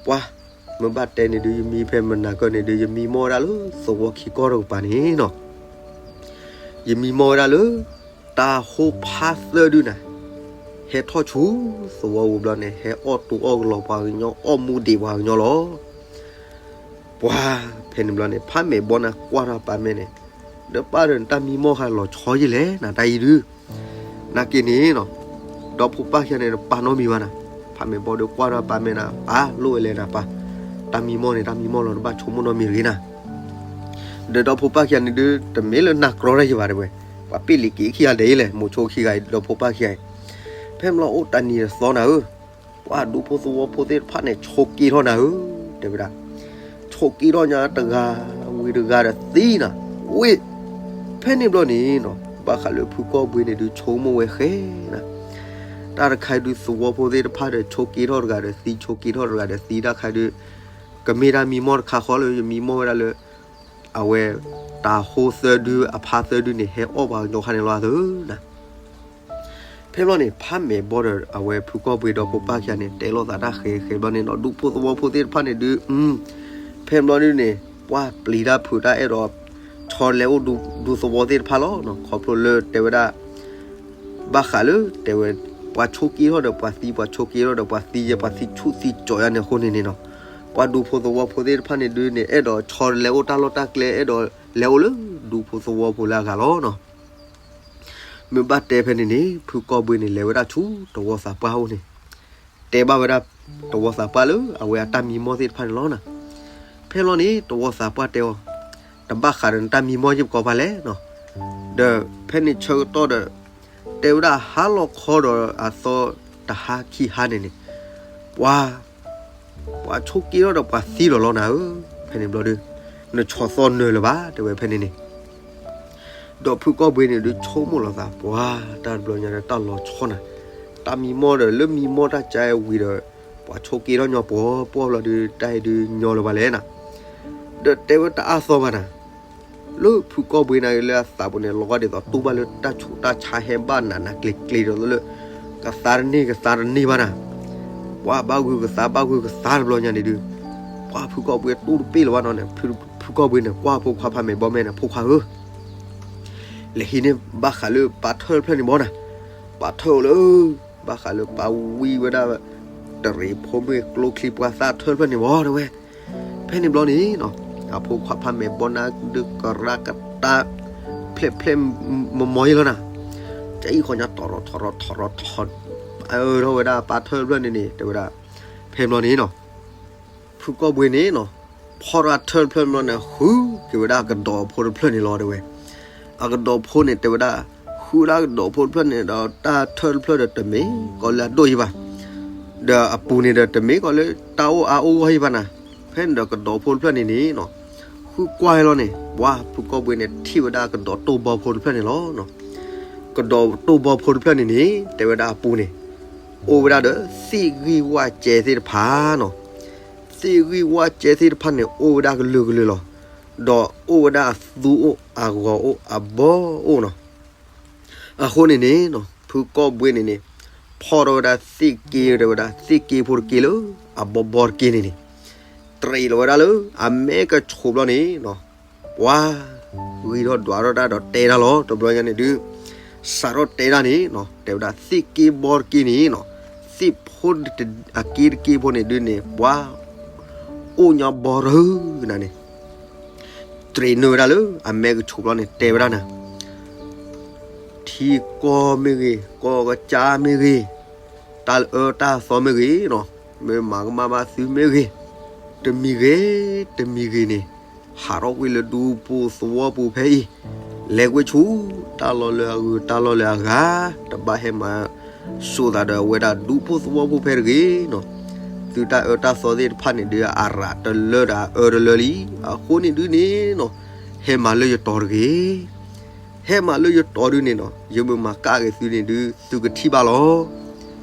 ပှၤမ့ၢ်ဘၣ်တဲန့ၣ်ဒုး ယမံဖဲမနၤကၢၢ်န့ၣ်ဒုး ယမံမီၢ်ဝဲဒၣ်လၢသဝီခံကီၢ်တကပၤန့ၣ်နီၤ ယမံမီၢ်ဝဲဒၣ်လၢ တၢ်ဟိဖးသၢဒုနၤ, ဟဲထီၣ်ဆူသဝီပူၤဘျီန့ၣ် ဟဲအီၣ်တူအီၣ်ကလီပှၤကညီ အီၣ်မူဒံးပှၤကညီလီၤ. ပှၤဖဲန့ၣ်ဘျီန့ၣ် ဖးမဲာ်ဘီန့ၣ်ကွၢ်ထီၣ်ပၢ်မဲာ်န့ၣ်, ဒီးပၢ်ဒီးနတၢ်မံမီၢ်ဃာ်လီၤဆီယံာ်လဲၣ် နတၢ်အံၤဒုး နာ်က့န့ၣ်နီၤ, ဒီဖိပၢ်ခံဂၤန့ၣ်တပာ်နီတမံၤဘၣ်နၤ, ဖးမဲာ်ဘီဒီးကွၢ်ထီၣ်ပၢ်မဲာ်နၤ, ပၢ်လိၣ်ဝဲလဲၣ်နၤပၢ်, တၢ်မံမီၢ်န့ၣ် တၢ်မံမီၢ်လီၤ တဘၣ်ဆိကမိၣ်နီတမံၤတဂ့ၤနၤ. ဒီးဒီဖိပၢ်ခံဂၤန့ၣ်ဒုး တမ့ၢ်လၢနၢ်ကြီတၢ်ယံၤဘၣ်တဲဝဲ, ပှၤပ့ၢ်လံၤက့ၤခံဂၤဒဲးအံၤလဲၣ် မိၤဆိခံဂၤအံၤ ဒီဖိပၢ်ခံဂၤအံၤ, ဖဲမ့ၢ်အိၣ်တၢ်နံၤတသီနၤဧၢ, ပှၤဒူဖိသဝီဖိသ့ၣ်တဖၣ်န့ၣ် ဆိးက့ထီၣ်နၤဧၢ, တဲဝဲဒၣ် ဆိးက့ထီၣ်ညါတဂၤဝံၤတဂၤဒီးသံနၤ, ဝ့ၢ် ဖဲန့ၣ်ဘျီန့ၣ်နီၤ ဘၣ်ဃးလၢဖုကီၢ်ဘှ့န့ၣ်ဒုး ဆိကမိၣ်ဝဲဃဲနၤ, တၢ်တခါဒုးသဝီဖိသ့ၣ်တဖၣ်ဒီး ဆိးက့ထီၣ်တဂၤဒီးသံ ဆိးက့ထီၣ်တဂၤဒီးသံ တၢ်ခါဒုး ကမ့ၢ်တၢ်မံမီၢ်တခါဃီလၢယမံမီၢ်ဝဲဒၣ်လၢ အဝဲ တၢ်ဟိသၢဒုအဖါသၢဒုန့ၣ် ဟဲအီၣ်ပှၤကညီခါန့ၣ်လီၤသၢနၤ. ဖဲဘျီန့ၣ် ဖးမဲာ်ဘီဒီး အဝဲဖုကီၢ်ဘှ့ဒီဖိပၢ်ခံဂၤန့ၣ် တဲလိာ်သးတၢ်ဃဲဃဲဘျီန့ၣ်နီၤ ဒူဖိသဝီဖိသ့ၣ်တဖၣ်န့ၣ်ဒုး ဖဲဘျီဒုန့ၣ် ပှၤပျံၤတၢ်ဖုးတၢ်အဲၣ်ဒိး ဆီလဲၤအိၣ်ဒူသဝီသ့ၣ်တဖၣ်လီၤ. ခီဖျိလၢတဲဝဲဒၣ် ဘၣ်ဃးလၢတဲဝဲ ပှၤဆိးက့ထီၣ်ဒီးပှၤသံ ပှၤဆိးက့ထီၣ်ဒီးပှၤသံယဲ ပှၤသံဆူၣ်သံကၠီၤယါန့ၣ်အဃိန့ၣ်န့ၣ်နီၤ ပှၤဒူဖိသဝီဖိသ့ၣ်တဖၣ်န့ၣ်ဒုးန့ၣ် အဲၣ်ဒိးဆီလဲၤအိၣ်တၢ်လီၢ်တၢ်ကျဲ အဲၣ်ဒိးလဲၤအိၣ်လၢဒူဖိသဝီဖိလၢအဂၤလီၤနီၤ. မ့ၢ်ဘၣ်တဲဖဲန့ၣ်န့ၣ် ဖုကီၢ်ဘှ့န့ၣ် လဲၤဝဲဒၣ်ဆူတဝီသးပှၢ်အိၣ်န့ၣ် တဲဘၣ်ဝဲဒၣ် တဝီသးပှၢ်လၢအဝဲအတၢ်မံမီၢ်သ့ၣ်တဖၣ်န့ၣ်လီၤနၤ. ဖဲလီၤန့ၣ် တဝီသးပှၢ်တဲအီၤ တဘၣ်ဃးဒီးနတၢ်မံမီၢ်ယ့ၢ်ပကီၢ်ဖးလဲၣ်နီၤ. ဒီးဖဲန့ၣ်ဆၢကတီၢ်ဒီး တဲဝဲဒၣ်ဟါလီၤခီဒီးအသီတဟါခံဟါန့ၣ်န့ၣ်, ပှၤ ပှၤဆိက့ထီၣ်ဒီးပှၤသံလီၤလီၤနၤဧၢ, ဖဲန့ၣ်ဘျီဒီး နဆီၣ်သီနၢၤလၢၤဘၣ် တဲဝဲဖဲန့ၣ်န့ၣ်. ဒီးဖုကီၢ်ဘှ့န့ၣ်ဒုးဆိကမိၣ်လီၤသး ပှၤတၢ်တဘျီညါဒီးတၢ်လီၤဆီနၤ, တၢ်မံမီၢ်ဒီးလၢမံမီၢ်တၢ်ကါဝံၤဒီး ပှၤဆိက့ထီၣ်ညီပှီၤပှီၢ်ဘျီဒီး တၢ်အံၤဒုးညီလၢၤဘၣ်လဲၣ်နၤ. ဒီးတဲဝဲတအါသီဘၣ်နၤ, လၢဖုကီၢ်ဘှ့နၤလၢအသးပူၤန့ၣ် လီၤဂာ်ဒ်သိးတူၢ်ဘၣ်လၢတၢ်ဆူးတၢ်ဆါဟဲဘၣ်နးနးကျ့ၤကျ့ၤဒီးလၢ ကသါတန့ၢ်ကသါတန့ၢ်ဘၣ်နၤ, ပှၤဘၣ်ဂုာ်ကသါဘၣ်ဂုာ်ကသါတဘျီညါန့ၣ်ဒုး ပှၤဖုကီၢ်ဘှ့တူၢ်တပ့ၢ်လၢၤဘၣ်နီၤန့ၣ် ဖုကီၢ်ဘှ့န့ၣ် ကွၢ်ဖိခွါဖးမဲာ်ဘီမဲာ်န့ၣ် ဖိခွါဧၢ လဲၤဟံးန့ၢ်ဘၣ်ဃးလၢပၢ်ထၢၣ်တဖျၢၣ်န့ၣ်ဘီနၤ, ပၢ်ထၢၣ်အိၣ်လၢ ဘၣ်ဃးလၢပၢ်ဝံဝဲဒၣ် တရံးဖိမ့ၢ်ကျိချံပှၢ်သၣ်ထၢၣ်တဖျၢၣ်န့ၣ်ဘီတဲဝဲ. ဖဲန့ၣ်ဘျီန့ၣ်နီၤ အဖိခွါဖးမဲာ်ဘီနၤဒုးကရၢကတၢၢ် ဖျဲၣ်ဖျဲၣ်မီၤမီၤယဲလီၤနၤ, ကအံၣ်ဃီညါထီၣ်ရီထီၣ်ရီထီၣ်ရီထီၣ် အၢထီၣ်ဝဲဒၣ်ပၢ်ထၢၣ်တဖျၢၣ်န့ၣ်န့ၣ် တဲဝဲဒၣ်. ဖဲန့ၣ်ဘျီန့ၣ်နီၤ ဖုကီၢ်ဘှ့န့ၣ်နီၤ ဖီၣ်ရၢထၢၣ်တဖျၢၣ်န့ၣ်ဘျီန့ၣ် ဃုက့ၤဝဲဒၣ်အကဒီးဖိတဖျၢၣ်န့ၣ်လီၤတဲဝဲ. အကဒီးဖိန့ၣ်တဲဝဲဒၣ် ဃုဒၣ်ကဒီးဖိတဖျၢၣ်န့ၣ်ဒီးတၢ်ထၢၣ်တဖျၢၣ်ဒီးတမ့ၢ်ကီးလၢအဒိၣ်ယံၤဘၣ်, ဒီးအပူၤန့ၣ်ဒီးတမ့ၢ်ကီးလၢတၢ်အိၣ်အါအိၣ်ဂီၢ်ယံၤဘၣ်နၤ. ဖဲန့ၣ်ဒီးကဒီးဖိတဖျၢၣ်န့ၣ်န့ၣ်နီၤ ဃုကွၢ်လီၤန့ၣ် ပှၤဖုကီၢ်ဘှ့န့ၣ်ထံၣ်ဝဲဒၣ်ကဒီးတိၢ်ဘီဖိတဖျၢၣ်န့ၣ်လီၤ. ကဒီးတိၢ်ဘီဖိတဖျၢၣ်န့ၣ်န့ၣ် တဲဝဲဒၣ်အပူၤန့ၣ် အိၣ်ဝဲဒၣ်ဒီးသ့ၣ်ဂံၢ်ဝၣ်ကဲသ့ၣ်တဖၣ်နီၤ, သ့ၣ်ဂံၢ်ဝၣ်ကဲသ့ၣ်တဖၣ်န့ၣ် အိၣ်ဝဲဒၣ်ကလုာ်ကလုာ်လီၤ. ဒီးအိၣ်ဝဲဒၣ်အသူအိၣ်အဂီၤအိၣ်အဘီအိၣ်နီၤ. အဃိန့ၣ်န့ၣ်နီၤ ဖုကီၢ်ဘှ့န့ၣ်န့ၣ် ဖီၣ်ထီၣ်ဝဲဒၣ်သ့ၣ်က့တဲဝဲဒၣ် သ့ၣ်က့ဖိတက့လၢ အဘီဘီတက့န့ၣ်န့ၣ် တရံးလီၤဝဲဒၣ်လၢအမဲကဆိးဘျီန့ၣ်နီၤ, ပှၤ ဂံၢ်ထီၣ်ဒွးထီၣ်တၢ်ဒီးတဲတၢ်လီၤ တဘျီညါန့ၣ်ဒုး စးထီၣ်တဲတၢ်န့ၣ်နီၤ တဲဝဲဒၣ်သ့ၣ်က့ဘီတက့န့ၣ်နီၤ, သ့ၣ်ဖိအက့တက့ဖိန့ၣ်ဒုးန့ၣ် ပှၤ အိၣ်ညီဘီရၢနၤန့ၣ် တရံးနုာ်ဝဲဒၣ်လၢအမဲကဆိးဘျီန့ၣ် တဲဝဲဒၣ်နၤ ထံကီၢ်မ့ၢ်ဂ့ၤ ကီၢ်ကစၢ်မ့ၢ်ဂ့ၤ, တၢ်အၢတၢ်သီမ့ၢ်ဂ့ၤနီၤ, မ့ၢ်မၤကမၣ်ဘၣ်သုမ့ၢ်ဂ့ၤ, တမံၤဂ့ၤ တမံၤဂ့ၤန့ၣ် ဟးထီၣ်ကွံာ်လၢဒူဖိသဝီဖိဖဲအံၤ, လဲၤကွံာ်ဆူ တၢ်လီၢ်လၢအဂုၤ တၢ်လီၢ်လၢအဂၤ, တဘၣ်ဟဲမၤ စိာ်သးဒီးအဝဲဒၣ်ဒူဖိသဝီဖိဖဲတဂ့ၤနီၤ, သုတၢ်အၢတၢ်သီသ့ၣ်တဖၣ်န့ၣ်ဒုး အရးတလၢဒီးအအၢတလၢလံ, အဃိန့ၣ်ဒုးန့ၣ်နီၤ, ဟဲမၤလၢယတီၤတဂ့ၤ ဟဲမၤလၢယတီၤဒုးန့ၣ်နီၤ, ယမ့ၢ်မၤကၣ်က့ၤသုန့ၣ်ဒုး သုကထံၣ်ဘၣ်လီၤ.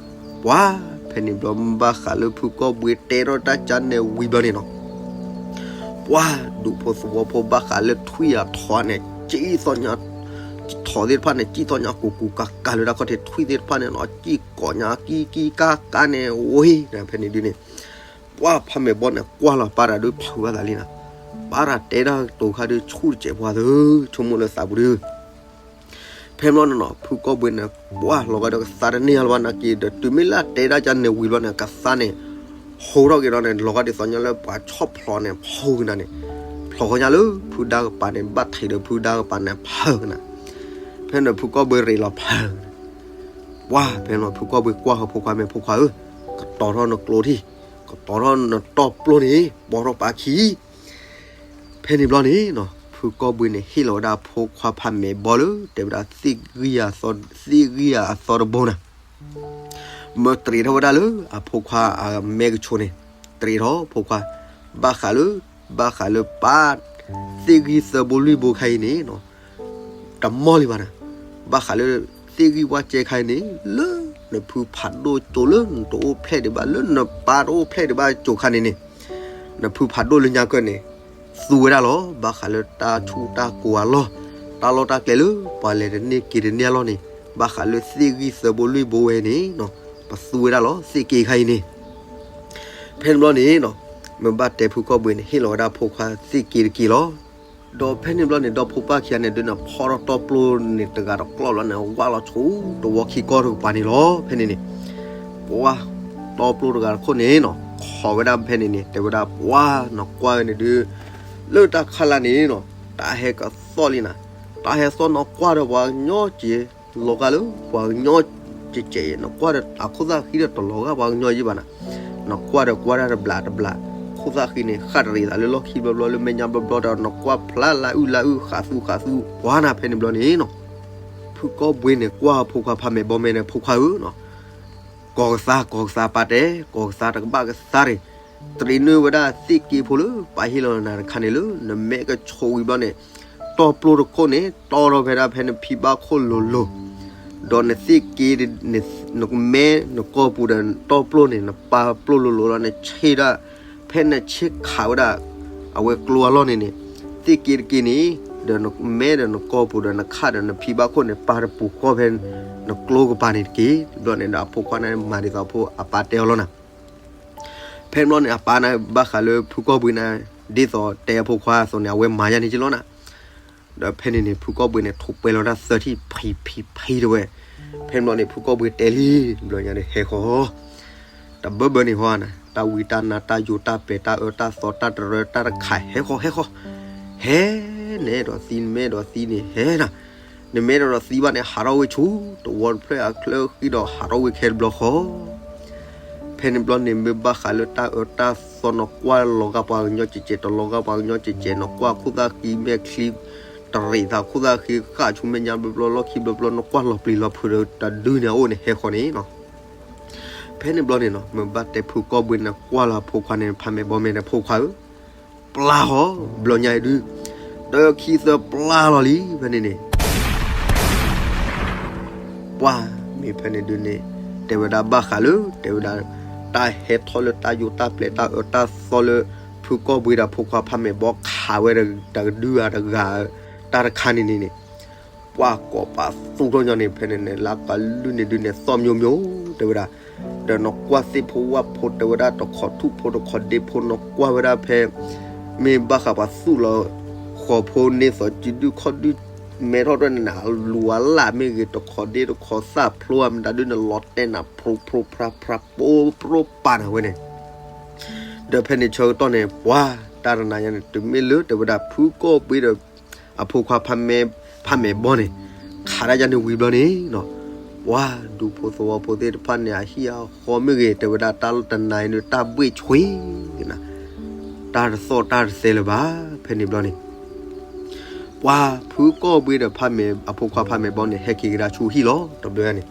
ပှၤဖဲန့ၣ်ဘျီ ဘၣ်ဃးလၢဖုကီၢ်ဘှ့တဲထီၣ်တၢ်ကၠါနဲၣ်ဝံၤဘျီန့ၣ်နီၤ, ပှၤဒူဖိသဝီဖိဘၣ်ဃးလၢထွံၣ်အထီန့ၣ် ကံၣ်သီညါ ထီသ့ၣ်တဖၣ်န့ၣ် ကံၣ်သီညါကူၤကူၤကၤကၤလၢတၢ်ခီၣ်ထံး ထွံၣ်သ့ၣ်တဖၣ်န့ၣ်နီၤ ကံၣ်ကိးညါကံကံကၤကၤန့ၣ် ဝ့ ဖဲန့ၣ်ဒုးန့ၣ် ပှၤဖးမဲာ်ဘီန့ၣ် ကွၢ်လီၤပၢ်တၢ်ဒုးဖုးဘၣ်သးလံနီၤ, ပၢ်တၢ်တဲတၢ်ကတိၤခါဒုးဆူၣ်တစဲးပှၤသု ဆိကမိၣ်လၢသးပူၤဒုး ဖဲန့ၣ်ဘျီန့ၣ်နီၤ ဖုကီၢ်ဘှ့န့ၣ် ပှၤလီၤဂာ်ဒီးကသါတန့ၢ်လၢၤဘၣ်နာ်က့ ဒီးတုၤမ့ၢ်လၢတဲဒၣ်ကၢ်နဲၣ်ဝံၤဘျီန့ၣ် ကသါန့ၣ် ဟိးထီၣ်က့ၤဒီးန့ၣ် လီၤဂာ်ဒ်သိးညါလၢပှၤဆီၣ်ဖျိးန့ၣ် ဖီကနၤန့ၣ် ဖျိးဃီညါလၢဖုဒါကပၤန့ၣ် ဘၣ်ထံးဒီးဖုဒါကပၤန့ၣ် ဖီကနၤ, ဖဲန့ၣ်ဖုကီၢ်ဘှ့ရ့းလီၤဖီကနၤ ပှၤဖဲန့ၣ်ဖုကီၢ်ဘှ့ကွၢ်ဃီဖိခွါမဲာ်ဖိခွါဧၢ, ကတီၤထီၣ်နကျိထံၣ်, ကတီၤထီၣ်နတီပျိန့ၣ် ပိာ်ထီၣ်ပာ်ခံ ဖဲန့ၣ်ဘျီန့ၣ်နီၤ ဖုကီၢ်ဘှ့န့ၣ် ဟ့ၣ်လီၤဝဲဒၣ်ဖိခွါဖးမဲာ်ဘီလၢ တဲဝဲဒၣ် သ့ၣ်ဂံၢ်အသီတဘိနၤ, မၢတရံးထီၣ်ဝဲဒၣ်လၢအဖိခွါအမဲာ်ကဆိးန့ၣ်, တရံးထီၣ်ဖိခွါ, ဘၣ်ဃးလၢ, ဘၣ်ဃးလၢပၢ် သ့ၣ်ဂံၢ်သၢဘိလွံၢ်ဘိခါအံၤန့ၣ်နီၤ တမီၢ်လံဘၣ်နၤ, ဘၣ်ဃးလၢ သ့ၣ်ဂံၢ်ဝၣ်ကဲခါအံၤန့ၣ် လၢနဖုဖးဒိၣ်ကၠိလၢနတအိၣ်ဖျဲၣ်ဒံးဘၣ် လၢနပၢ်တအိၣ်ဖျဲၣ်ဒံးဘၣ်ကၠိခါန့ၣ်န့ၣ်, နဖုဖးဒိၣ်လၢညါကၢၢ်န့ၣ် သူဝဲဒၣ်လီၤ. ဘၣ်ဃးလၢတၢ်ဆူၣ်တၢ်ကိၤအလီၢ်, တၢ်လီၢ်တၢ်ကျဲလၢ ပှၤလဲၤတန့ၢ်က့ၤတန့ၢ်အလီၢ်န့ၣ်, ဘၣ်ဃးလၢသ့ၣ်ဂံၢ်သၢဘိလွံၢ်ဘိဝဲန့ၣ်နီၤ, ပသူဝဲဒၣ်လီၤ သ့ၣ်က့ခါအံၤန့ၣ် ဖဲန့ၣ်ဘျီန့ၣ်နီၤ, မ့ၢ်ဘၣ်တဲဖုကီၢ်ဘှ့န့ၣ် ဟ့ၣ်လီၤဝဲဒၣ်ဖိခွါသ့ၣ်က့တက့လီၤ. ဒီးဖဲန့ၣ်ဘျီန့ၣ် ဒီဖိပၢ်ခံဂၤန့ၣ်ဒုးန့ၣ် ဖီၣ်ထီၣ်တီပျိန့ၣ်တဂၤတကျီၢ်ဘျီန့ၣ် ဝၢ်လီၤဆူတဝီခံကီၢ်တကပၤန့ၣ်လီၤ. ဖဲန့ၣ်န့ၣ် ပှၤ တီပျိတဂၤတခိၣ်န့ၣ်နီၤ ခိးဝဲဒၣ်ဖဲန့ၣ်န့ၣ် တဲဝဲဒၣ် ပှၤ နကွၢ်ဝဲန့ၣ်ဒုး လၢတၢ်ခါလၢ်န့ၣ်နီၤ တၢ်ဟဲကသီၣ်လံနၤ, တၢ်ဟဲသီၣ်နကွၢ်ဒီးပှၤကညီက့ၤ လီၤဂာ်လၢပှၤကညီကဲးကဲးအံၤ နကွၢ်ဒီးအခိၣ်သၣ်ဃံဒီးတလီၤဂာ်ပှၤကညီယံၤဘၣ်နၤ, နကွၢ်ဒီးကွၢ်တၢ်တဘျးတဘျး ခိၣ်သၣ်ဃံန့ၣ် ဃၣ်တရံးသးလၢလီၢ်ခံဘျီဘျီ လၢမဲာ်ညါဘျီဘျီဒီး နကွၢ်ဖျါလၢအုၣ်လၢအုၣ် ဃးသူဃးသူ ပှၤနၤ ဖဲန့ၣ်ဘျီန့ၣ်နီၤ, ဖုကီၢ်ဘှ့န့ၣ် ကွၢ်ဖိခွါဖးမဲာ်ဘီ မဲာ်န့ၣ်ဖိခွါဧၢနီၤ, ကီၢ်ကသါ ကီၢ်ကသါ ပၢ်တဲ ကီၢ်ကသါ တကဘၣ်ကသါတဂ့ၤ, တရံးန့ၢ်ဝဲဒၣ်သ့ၣ်က့ဖိလၢပၢ်ဟ့ၣ်လီၤနၤတခါန့ၣ်လၢ နမဲာ်ကဆိးဝံၤဘျီန့ၣ်, တီၢ်ပျိၢ်တခိၣ်န့ၣ် တီၢ်ထီၣ်ဖဲဒၣ်ဖဲနဖံဘၣ်ခိၣ်လိၤလိၤ, ဒီးနသ့ၣ်က့ နမဲာ်နကီၢ်ပူၤဒီးတီၢ်ပျိၢ်န့ၣ် နပၢ်ပျိၢ်လိၤလိၤလီၤ နဆ့ၣ်ဒၣ်, ဖဲနဆ့ၣ်ခးဝဲဒၣ် အဝဲကျိအလီၢ်န့ၣ်န့ၣ်, သ့ၣ်က့တက့န့ၣ်, ဒီးနမဲာ်ဒီးနကီၢ်ပူၤဒီးနခၣ်ဒီးနဖံဘၣ်ခိၣ်န့ၣ် ပၢ်တပူၤဃီဖဲ နကျိကပၤန့ၣ်တက့ၢ်. ဘျီန့ၣ်ဒီးအဖိခွါန့ၣ်မၤဒ်သိးဖိအပၢ်တဲအီၤလီၤနၤ. ဖဲန့ၣ်ဘျီန့ၣ် အပၢ်န့ၣ်ဘၣ်ဃးလၢဖုကီၢ်ဘှ့န့ၣ် ဒ်သိးတဲအဖိခွါအသိးန့ၣ် အဝဲမၤယါန့ၣ်က့လီၤနၤ. ဒီးဖဲန့ၣ်န့ၣ် ဖုကီၢ်ဘှ့န့ၣ် ထိးပှဲၤလီၤတၢ်သၢထံၣ်ဖံဖံဖံတဲဝဲ, ဖဲန့ၣ်ဘျီန့ၣ် ဖုကီၢ်ဘှ့တဲလံ, ဘျီညါန့ၣ်ဟဲဃီၤ တဘၢဘၢန့ၣ်ဟီနၤ, တၢ်ဝံတၢ်နါ တၢ်ယိးတၢ်ပဲာ် တၢ်အၢတၢ်သီ တၢ်တရၢ တၢ်တခါ ဟဲဃီၤ ဟဲဃီၤ, ဟဲ, နအဲၣ်ဒိးသံ နမ့ၢ်အဲၣ်ဒိးသံန့ၣ် ဟဲနၤ, နမ့ၢ်အဲၣ်ဒိးသံဘၣ်န့ၣ် ဟးထီၣ်ဝဲဆူ တဝီတဖျၢၣ်အချၢဃံဒီး ဟးထီၣ်ဝဲခဲတဘျီဃီ ဖဲန့ၣ်ဘျီန့ၣ် မ့ၢ်ဘၣ်ဃးလၢတၢ်အၢတၢ်သီ နကွၢ်လီၤဂာ်ပှၤကညီကဲးကဲး တလီၤဂာ်ပှၤကညီကဲးကဲး နကွၢ်ခိၣ်သၣ်ဃံမဲာ်ချံ တရံးသးခိၣ်သၣ်ဃံဃၣ်ဆူမဲာ်ညါဘျီဘျီ လီၢ်ခံဘျီဘျီ နကွၢ်လီၤပျံၤလီၤဖုးဒီးတဒုန့ၣ်အအိၣ်န့ၣ် ဟဲဃီၤန့ၣ်နီၤ. ဖဲန့ၣ်ဘျီန့ၣ်နီၤ မ့ၢ်ဘၣ်တဲဖုကီၢ်ဘှ့န့ၣ် ကွၢ်လီၤအဖိခွါန့ၣ် ဖးမဲာ်ဘီ မဲာ်န့ၣ်ဖိခွါဧၢ, ပျၢ်ဃီၤ ဘျီညါအံၤဒုး, ဒီးခံသၢပျၢ်လီၤလံ ဖဲန့ၣ်န့ၣ် ပှၤမ့ၢ်ဖဲန့ၣ်ဒုးန့ၣ် တဲဝဲဒၣ်ဘၣ်ဃးလၢ တဲဝဲဒၣ် တၢ်ဟဲထီၣ်လၢတၢ်ယိးတၢ်ပျဲ တၢ်အၢတၢ်သီလၢ ဖုကီၢ်ဘှ့ဒီးဖိခွါဖးမဲာ်ဘီ ခးဝဲတကဒုဧါတဂၤဧါ တၢ်တခါန့ၣ်န့ၣ်န့ၣ် ပှၤကိးပသူထီၣ်ညီန့ၣ် ဖဲန့ၣ်န့ၣ် လၢကလုၢ်န့ၣ်ဒုးန့ၣ် သီၣ်မျိၤမျိၤ တဲဝဲဒၣ်, ဒီးနကွၢ်သ့ၣ်ဖိဝၣ်ဖိ တဲဝဲဒၣ် တခီထူၣ်ဖိ တခီဒ့ဖိ နကွၢ်ဝဲဒၣ်ဖဲ မ့ၢ်ဘၣ်ဃးပှၤသူၣ်လီၤ ဃီၤဖိန့ၢ်သိး စုဒုၣ်ခီၣ်ဒုၣ် မဲထီၣ်တဖၣ်န့ၣ်န့ၣ် အလူၤအလၣ်မ့ၢ်ဂ့ၤ တခီဒ့တခီသၣ်ဖျိ မတၤဒုးန့ၣ် လီၤတဲာ်နၤ ဖြိဖြိဖြါဖြါ ပိပြိပာ်နၤဝဲန့ၣ် ဒီးဖဲန့ၣ်ဆၢကတီၢ်န့ၣ် ပှၤတၢ်တနၤညါန့ၣ် တုၤမ့ၢ်လၢ တဲဝဲဒၣ် ဖုကီၢ်ဘှ့ဒီး အဖိခွါ ဖးမဲာ်ဘီန့ၣ် ခးတၢ်ယါန့ၣ်ဝံၤဘျီန့ၣ်နီၤ, ပှၤဒူဖိသဝီဖိသ့ၣ်တဖၣ်န့ၣ် အဟံၣ်အဃီမ့ၢ်ဂ့ၤ တဲဝဲဒၣ် တၢ်တနၤအံၤန့ၣ် တၢ်ဘှ့ၣ်ဆှ့ကနၤ တၢ်တသီၣ်တၢ်တသဲလၢၤဘၣ်. ဖဲန့ၣ်ဘျီန့ၣ် ပှၤဖုကီၢ်ဘှ့ဒီး အဖိခွါ ဖးမဲာ်ဘီန့ၣ် ဟဲက့ၤကဒါဆူဟံၣ်လီၤ တဘျီန့ၣ်,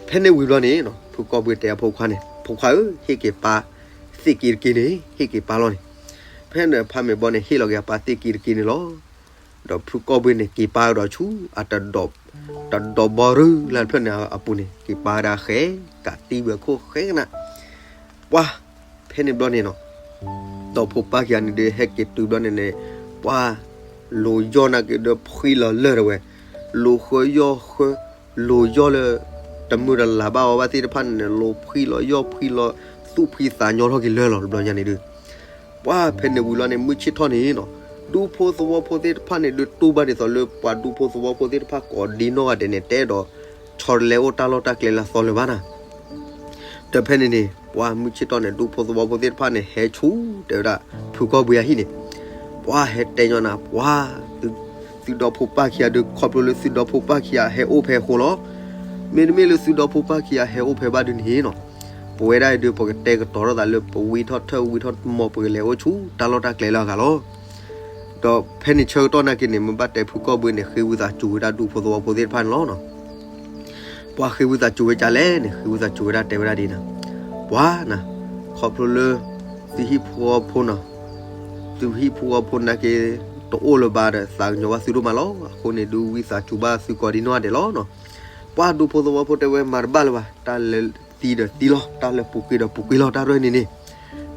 ဖဲန့ၣ်ဝံၤဘျီန့ၣ်နီၤ ဖုကီၢ်ဘှ့တဲအဖိခွါန့ၣ် ဖိခွါဧၢ ဟ့ၣ်က့ၤပၢ်သ့ၣ်က့တက့န့ၣ် ဟ့ၣ်က့ၤပၢ်လီၤန့ၣ်, ဖဲန့ၣ်ဖးမဲာ်ဘီန့ၣ် ဟ့ၣ်လီၤက့ၤအပၢ်သ့ၣ်က့တက့န့ၣ်လီၤ. ဒီးဖုကီၢ်ဘှ့န့ၣ် က့ၤပၢ်ကဒီးဆူ အတဒီး တဒီးဘီရူလၢ်တဖျၢၣ်န့ၣ်အပူၤန့ၣ် က့ၤပၢ်ဝဲဒၣ်ဃဲ ကးတံၢ်ဝဲခိၣ်ဃဲကနၤ, ပှၤ ဖဲန့ၣ်ဘျီန့ၣ်နီၤ ဒီးဖိပၢ်ခံဂၤန့ၣ်ဒီး ဟဲက့ၤတုၤဘျီန့ၣ်န့ၣ် ပှၤ လိၤယီၢ်နာ်က့ၤဒီးဖှံလီၤလၢာ်တဝဲ, လိၤဃၢယီၢ်ဃၢ လိၤယီၢ်လၢ တမုာ်တလၤဘၣ်အီၤဘၣ်သ့ၣ်တဖၣ်န့ၣ်န့ၣ် လိၤဖှံလီၤယီၢ်ဖှံလီၤ သူၣ်ဖှံသးညီထီၣ်က့ၤလၢာ်လီၤ တဘျီညါန့ၣ်ဒုး, ပှၤဖဲန့ၣ်ဝံၤလီၤန့ၣ် မုၢ်ဆ့ၣ်ထီၣ်န့ၣ်နီၤ ဒူဖိသဝီဖိသ့ၣ်တဖၣ်န့ၣ်ဒုး တူၢ်ဘၣ်ဒ်သိးလၢပှၤဒူဖိသဝီဖိသ့ၣ်တဖၣ်ကိးဒံနီၢ်ဂၤဒဲးန့ၣ် တအဲၣ်ဒိး ဆီတလဲအိၣ်တၢ်လီၢ်တၢ်ကျဲလၢအသီလၢၤဘၣ်နၤ ဒီးဖဲန့ၣ်န့ၣ် ပှၤမုၢ်ဆ့ၣ်ထီၣ်န့ၣ် ဒူဖိသဝီဖိသ့ၣ်တဖၣ်န့ၣ် ဟဲဆူ တဲဝဲဒၣ် ဖုကီၢ်ဘှ့အဟံၣ်န့ၣ်, ပှၤဟဲတဲညီနၤ ပှၤ သုဒီဖိပၢ်ခံဂၤဒုး ခီဖျိလၢသုဒီဖိပၢ်ခံဂၤဟဲအိၣ်ဖဲအဃိလီၤ. မ့တမ့ၢ်လၢသုဒီဖိပၢ်ခံဂၤဟဲအိၣ်ဖဲဘၣ်ဒုးန့ၣ်နီၤ, ပဝဲဒၣ်အံၤဒုး ပကတဲကတီၤထီၣ်သးလၢ ပဝံထီၣ်ထၢၣ်ဝံထီၣ်မီၤ ပကလဲၤအိၣ်ဆူတၢ်လီၢ်တၢ်ကျဲလၢအဂၤလီၤ. ဒီးဖဲန့ၣ်ဆၢကတီၢ်နာ်က့န့ၣ် မ့ၢ်ဘၣ်တဲဖုကီၢ်ဘှ့န့ၣ် ဃ့ဝံသးစူၤဝဲဒၣ်ဒူဖိသဝီဖိသ့ၣ်တဖၣ်န့ၣ်လီၤ. ပှၤဃ့ဝံသးစူၤဝဲဒ်လဲၣ်န့ၣ် ဃ့ဝံသးစူၤဝဲဒၣ်တဲဝဲဒၣ်ဒ်နၤ, ပှၤနၤ ခီဖျိလၢ သုဟံၣ်ဖိဃီဖိနီၤ, သုဟံၣ်ဖိဃီဖိနာ်က့ တအိၣ်လၢၤဘၣ်ဒီး သးကညီၤဘၣ်သုဒိၣ်မးလီၤ. အဃိန့ၣ်ဒုး ဝံသးစူၤဘၣ်သုကိးဒံနီၢ်ဂၤဒဲးလီၤနီၤ. ပှၤဒူဖိသဝီဖိတဲဝဲ မၤတဘၣ်လၢၤဘၣ်, တၢ်လၢသံဒီးသံလီၤ, တၢ်လၢပူၤကွံာ်ဒီးပူၤကွံာ်လီၤ, တၢ်ရဲၣ်န့ၣ်န့ၣ်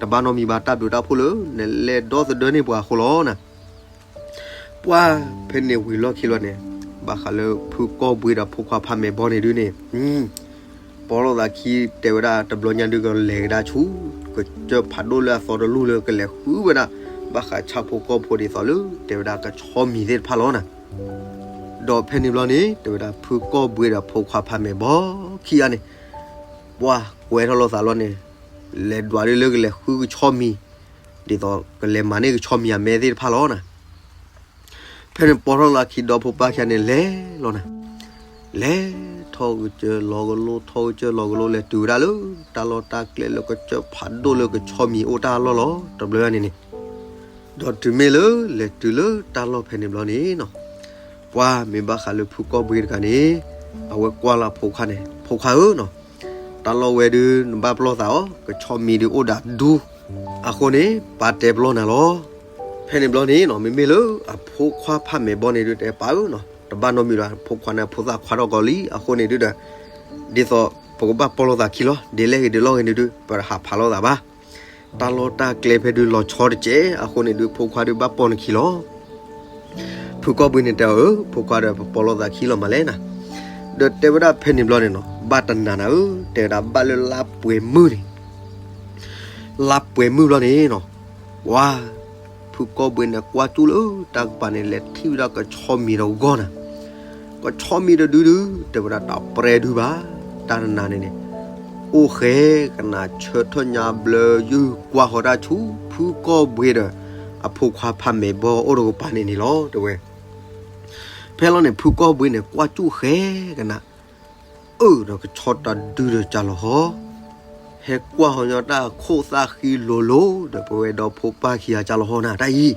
တဘၣ်နီတမံၤဘၣ်, တၢ်ဘျုးတၢ်ဖှိၣ်လၢ နလဲၤဒီသဒၢန့ၢ်ပှၤအဃိလီၤနၤ. ပှၤဖဲန့ၣ်ဝံၤလီၢ်ခံလီၤန့ၣ်, ဘၣ်ဃးလၢဖုကီၢ်ဘှ့ဒီးဖိခွါဖးမဲာ်ဘီန့ၣ်ဒုးန့ၣ်, ပီၢ်လိာ်သးခံတဲဝဲဒၣ် တဘျီညါဒုးကလဲၤကဒါဆူ ကစၢၢ်ဖးဒိၣ်လၢအသီတလူၢ်လၢကလဲၤဃုဝဲဒၣ် ဘၣ်ဃးဆၣ်ဖိကီၢ်ဖိဒ်သိးလၢ တဲဝဲဒၣ်ကဆီမံၤသ့ၣ်တဖၣ်လီၤနၤ. ဒီးဖဲန့ၣ်ဘျီန့ၣ် တဲဝဲဒၣ် ဖုကီၢ်ဘှ့ဒီးဖိခွါဖးမဲာ်ဘီခံဂၤန့ၣ် ပှၤကွဲးထီၣ်လိာ်သးလီၤန့ၣ်, လဲၤဒွးဒုးလၢကလဲၤဃုကဆီမံၤ, ဒ်သိးကလဲၤမၤန့ၢ်ကဆီမံၤအမဲသ့ၣ်တဖၣ်လီၤနၤ. ဖဲန့ၣ်ပီၢ်ထီၣ်လၢခံဒီဖိပၢ်ခံဂၤန့ၣ် လဲၤလီၤနၤ, လဲၤ ထီၣ်ကစၢၢ်လီၤကလိ ထီၣ်ကစၢၢ်လီၤကလိ လဲၤတုၤဝဲဒၣ်လၢ တၢ်လီၢ်တၢ်ကျဲလၢကစၢၢ်ဖးဒိၣ်လၢကဆီမံၤအိၣ်တၢ်လီၢ်လီၤ တဘျီန့ၣ်န့ၣ်, ဒီးတုၤမ့ၢ်လၢလဲၤတုၤလၢတၢ်လီၢ်ဖဲန့ၣ်ဘျီန့ၣ်နီၤ, ပှၤမ့ၢ်ဘၣ်ဃးလၢဖုကီၢ်ဘှ့တဂၤန့ၣ်, အဝဲကွၢ်လီၤဖိခွါန့ၣ်, ဖိခွါဧၢနီၤ, တၢ်လီၢ်ဝဲဒုးနဘၣ်ပလီၢ်သးအီၤ ကဆီမံၤဒုးအိၣ်ဒၣ်ဒူ, အဃိန့ၣ် ပၢ်တဲပလီၢ်နၤလီၤ. ဖဲန့ၣ်ဘျီန့ၣ်နီၤ မ့မ့ၢ်လၢအဖိခွါဖးမဲာ်ဘီန့ၣ်ဒုးတဲပၢ်ဧၢနီၤ, တဘၣ်နီတမံၤဘၣ် ဖိခွါန့ၣ်ဖိသၣ်ခွါထီၣ်ကီးလံ အဃိန့ၣ်ဒုးဒီး, ဒ်သိးပကဘၣ်ပီၢ်လိာ်သးခံလီၤ ဒ်လဲၣ်ဂ့ၤဒ်လဲၣ်ဂ့ၤန့ၣ်ဒုး ပဟးဖးလိာ်သးဘၣ်. တၢ်လီၢ်တၢ်ကျဲဖဲဒုးလီၤဆီတစဲး အဃိန့ၣ်ဒုး ဖိခွါဒုးဘၣ်ပီၢ်နခံလီၤ. ဖုကီၢ်ဘှ့န့ၣ်တဲအီၤဧၢ ဖိခွါဒီးပပီၢ်လိာ်သးခံလီၤမးလဲၣ်နၤ, ဒီးတဲဝဲဒၣ်ဖဲန့ၣ်ဘျီန့ၣ်နီၤ ဘၣ်တနၤနၤဧၢ တဲဝဲဒၣ်ဘၣ်လၢလါပှဲၤမုၢ်န့ၣ် လါပှဲၤမုၢ်ဘျီန့ၣ်နီၤ, ပှၤ, ဖုကီၢ်ဘှ့န့ၣ်ကွၢ်ကၠူၣ်လၢတၢ်ကပၤန့ၣ် လဲၤထံၣ်ဝဲဒၣ်ကဆီမံၤတဂီၢ်နၤ, ကဆီမံၤတဒုဒုး တဲဝဲဒၣ်တၢ်ပြဲဒုးဘၣ်, တၢ်တနၤန့ၣ်န့ၣ်, အိၣ်ဃဲကနၣ်ဆၢထၢၣ်ညါဘျၢယုၢ်ကွၢ်ဃီၤတၢ်ဆူ ဖုကီၢ်ဘှ့ဒီး အဖိခွါဖးမဲာ်ဘီအိၣ်တကပၤန့ၣ်န့ၣ်လီၤ တဲဝဲ ဖဲလီၤန့ၣ် ဖုကီၢ်ဘှ့န့ၣ် ကွၢ်ကၠူၣ်ဃဲကနၣ်, အၢ ဒီးကဆီတဒုဒီးကၢ်လီၤဟီ, ဟဲကွၢ်ဟီညီတၢ်ခိၣ်သၣ်ဃံလိၤလိၤ ဒီးပဝဲဒီဖိပၢ်ခံဂၤကၢ်လီၤဟီနၤတၢ်အံ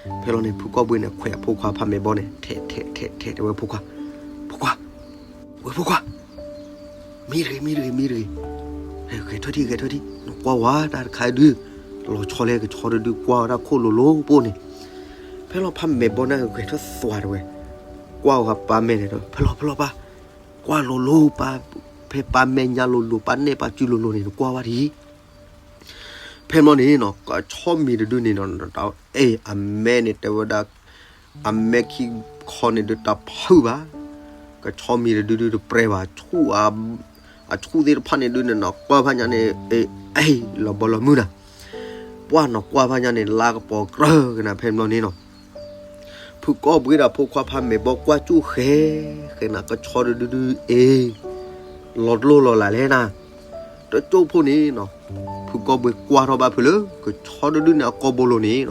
ၤ, ဖဲလီၤန့ၣ် ဖုကီၢ်ဘှ့န့ၣ် ခွဲးအဖိခွါဖးမဲာ်ဘီန့ၣ် ထဲးထဲးထဲးထဲးတဲဝဲဖိခွါ, ဖိခွါ, ဝဲၢ်ဖိခွါ မံတဂ့ၤ မံတဂ့ၤ မံတဂ့ၤ, ဂဲၤထၢၣ်ထံ ဂဲၤထၢၣ်ထံ နကွၢ်ဝဲတၢ်တခါဒုး, လီၤဆီလဲၣ် ကဆီတဒုကွၢ်ဝဲဒၣ်ခိၣ်လိၤလိၤပိၢ်န့ၣ်, ဖဲလီၤဖးမဲာ်ဘီန့ၣ်ဂဲၤထၢၣ်သွါတဲဝဲ, ကွၢ်ဝဲပၢ်မဲာ်န့ၣ်ဒီး ဖဲလီၤ ဖဲလီၤပၢ်, ကွၢ်လိၤလိၤပၢ်, ဖဲပၢ်မဲာ်ညါလိၤလိၤ ပၢ်နဲၣ်ပၢ်စုလိၤလိၤန့ၣ် နကွၢ်ဝဲဒ်အံၤ ဖဲမီန့ၣ်နီၤ ကဆီမံၤတဒုန့ၣ်နီၤ အဲ အမဲန့ၣ်တဲဝဲဒၣ် အမဲခံခီန့ၣ်ဒုးတၢ်ဖုၣ်ဘၣ်, ကဆီမံၤတဒုဒုးတပြဲဘၣ်, အဆူၣ်သ့ၣ်တဖၣ်န့ၣ်ဒုးန့ၣ်နီၤ ကွၢ်ဖးညါန့ၣ် အဲ လီၤဘီလီၤမုၢ်နၤ, ပှၢ်နီၤကွၢ်ဖးညါန့ၣ် လါကပီၤကြၢးကနၤဖဲမီန့ၣ်နီၤ ဖုကီၢ်ဘှ့ဒီးဖိခွါဖးမဲာ်ဘီကွၢ်ကၠူၣ်ဃဲ, ဃဲနၤကဆီတဒုဒုအ့ၣ်, လီၤတလိၣ်လီၤလးလဲၣ်နၤ, တကၠိၢ်ဖိန့ၣ်နီၤ, ဖုကီၢ်ဘှ့ကွၢ်ထီၣ်ဘၣ်ဖုလၢ ကဆီတဒုန့ၣ်အကီၢ်ဘိလိၤန့ၣ်နီၤ,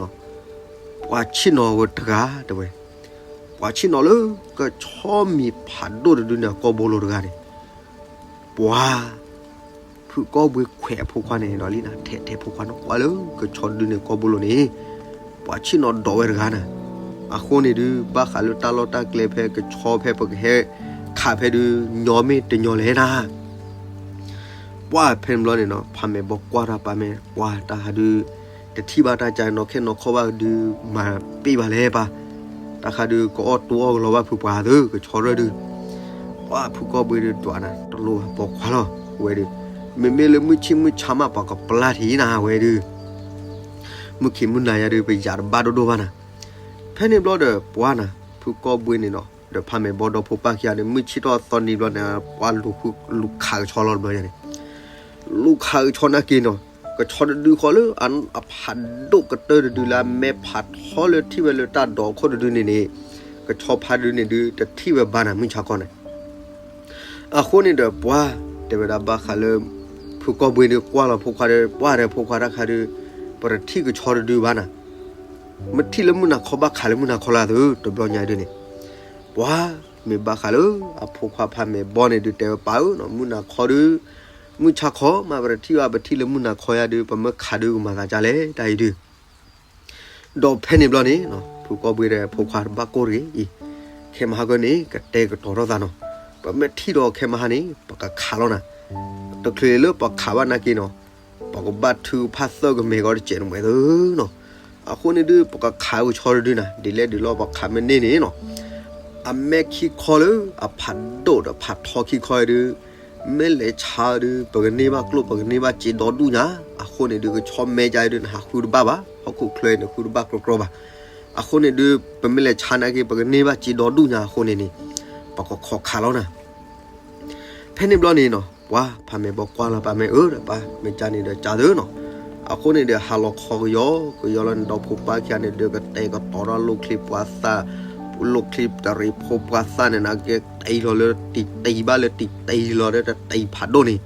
ပှၤဆ့ၣ်နီၤဝဲတဂၤတဲဝဲ, ပှၤဆ့ၣ်နီၤလၢကဆီမံၤဖးဒိၣ်တဒုန့ၣ်အကီၢ်ဘိလိၤတဂၤန့ၣ်, ပှၤ ဖုကီၢ်ဘှ့ခွဲးအဖိခွါန့ၣ်ဒီးလံနၤ ထဲးထဲးဖိခွါန့ၣ်ကွၢ်လၢကဆီတဒုန့ၣ်ကီၢ်ဘိလိၤန့ၣ်, ပှၤဆ့ၣ်နီၤဒိးဝဲတဂၤနၤ, အဃိန့ၣ်ဒုး ဘၣ်ဃးလၢတၢ်လီၢ်တၢ်ကျဲဖဲကဆီဖဲပကဟဲခးဖဲဒုး ညီမ့ၢ်တညီလဲၣ်နၤ, ပှၢ်ဖဲန့ၣ်ဘျီန့ၣ်နီၤ ဖးမဲာ်ဘီကွၢ်တၢ်ပၢ်မဲာ် ပှၢ်တၢ်ဟးဒုး တထံၣ်ဘၣ်တၢ်ကါနီၢ်ခဲနီၢ်ခီဘၣ်ဒုး မၤပ့ၢ်ဘၣ်လဲၣ်ပၢ်, တၢ်ဃးဒုးကအီၣ်တိအီၣ်ကလီၤဘၣ်ဖုပှၤသၢ ကဆီရၢၢ်ဒုး ပှၢ်ဖုကီၢ်ဘှ့ဒုးဒွးနၤ တလိၣ်ဘၣ်ပိာ်ခွါလီၤ ဝဲဒုး, မ့မ့ၢ်လၢမုၢ်ဆ့ၣ်မုၢ်ဆါမး ပှၤကပျၢ်ထံၣ်နၤဝဲဒုး, မုၢ်ခံးမုၢ်နၤယၤဒုး ပယၤတဘၣ်ဒိၣ်ဒိၣ်ဘၣ်နၤ, ဖဲန့ၣ်ဘျီဒီးပှၢ်နၤ ဖုကီၢ်ဘှ့န့ၣ်နီၤ ဒီးဖးမဲာ်ဘီဒီဖိပၢ်ခံဂၤန့ၣ် မုၢ်ဆ့ၣ်ထီၣ်သီနံၤဘျီန့ၣ် ပှၢ်လူၤခးကဆီလီၤတဘျီယၤန့ၣ် လူၤခးကဆီနာ်က့နီၤ, ကဆီတဒုဃီလၢ အဖးဒိၣ်ကတၢၢ်တဒုလၢအမဲာ်ဖးထီလၢထံၣ်ဝဲလၢတၢ်ဒိးခိၣ်တဒုန့ၣ်န့ၣ်, ကဆီဖးဒုန့ၣ်ဒုး တထံၣ်ဝဲဘၣ်နၤမုၢ်ဆါခီန့ၣ်, အဃိန့ၣ်ဒီးပှၤ တဲဝဲဒၣ်ဘၣ်ဃးလၢ ဖုကီၢ်ဘှ့ဒုးကွၢ်လီၤဖိခွါဒီး ပှၢ်ဒီးဖိခွါတၢ်ခါဒုး ပတထံၣ်ကဆီတဒုဘၣ်နၤ, မ့ၢ်ထံၣ်လၢမုၢ်နၤခီဘၣ်ခးလၢမုၢ်နၤခီလၢသၢ တဘျီညါဒုးန့ၣ်, ပှၤ မ့ၢ်ဘၣ်ဃးလၢ အဖိခွါဖးမဲာ်ဘီန့ၣ်ဒုးတဲဝဲပၢ်ဧၢနီၤ မုၢ်နၤခီဒုး မုၢ်ဆါခီမး ပတထံၣ်ဘၣ် ပထံၣ်လၢမုၢ်နၤခီယၤဒုး ပမ့ၢ်ခးဒုးကမၤသးဒ်လဲၣ်တၢ်အံၤဒုး, ဒီးဖဲန့ၣ်ဘျီန့ၣ် ဖုကီၢ်ဘှ့ဒီးဖိခွါတဘၣ်ကိၢ်တဂ့ၤအံၤ, ခဲမဟါကန့ၣ် ကတဲာ်ကတီၤထီၣ်သးနီၤ, ပမ့ၢ်ထံၣ်ဒီးခဲမဟါန့ၣ် ပကခးလီၤနၤ, တချုးလၢပခးဘၣ်နာ်က့နီၤ, ပကဘၣ်ထုကဖၣ်သၢကမဲာ်ကီတစဲးတမဲာ်သၢနီၤ, အဃိန့ၣ်ဒုး ပကခးကဆီတဒုနၤ ဒ်လဲၣ်ဒ်လဲၣ်ပခးမ့ၢ်န့ၢ်န့ၣ်နီၤ, အမဲာ်ခံခီလၢ အဖးဒိၣ်ဒီးဖးထီခံခီဒုး မ့ၢ်လဲၤဆါဒုး ပကန့ၢ်ဘၣ်ကျိၣ် ပကန့ၢ်ဘၣ်စ့ဒီဒူၣ်ညါ, အဃိန့ၣ်ဒုး ကဆီမဲာ်ကါဒုး နဟးဃုတဘၣ်ဘၣ်, ဟီၣ်ခိၣ်ချၢအံၤန့ၣ် ဃုတဘၣ်ကြီကြီဘၣ်, အဃိန့ၣ်ဒုး ပမ့ၢ်လဲၤဆါနာ်က့ ပကန့ၢ်ဘၣ်စ့ဒီဒူၣ်ညါအဃိန့ၣ်န့ၣ်, ပကခီခးလီၤနၤ ဖဲန့ၣ်ဘျီန့ၣ်နီၤ ပှၤဖးမဲာ်ဘီကွၢ်လီၤပၢ်မ့ၢ်အၢဒီးပၢ်မ့ၢ်ကါန့ၣ်ဒီးကါသၢနီၤ, အဃိန့ၣ်ဒီးဟးလီၤခီကယီကယီလီၤန့ၣ် ဒီဖိပၢ်ခံဂၤန့ၣ်ဒီး ကတဲာ်ကတီၤထီၣ်လိၣ်ချံပှၤသၣ်, လိၣ်ချံတရံးဖိပှၤသၣ်န့ၣ် နာ်က့တံၢ်လီၤလၢတံၢ်တံၢ်ဘၣ်လၢတံၢ်တံၢ်လီၤဒီးတတံၢ်ဖးဒိၣ်န့ၣ်,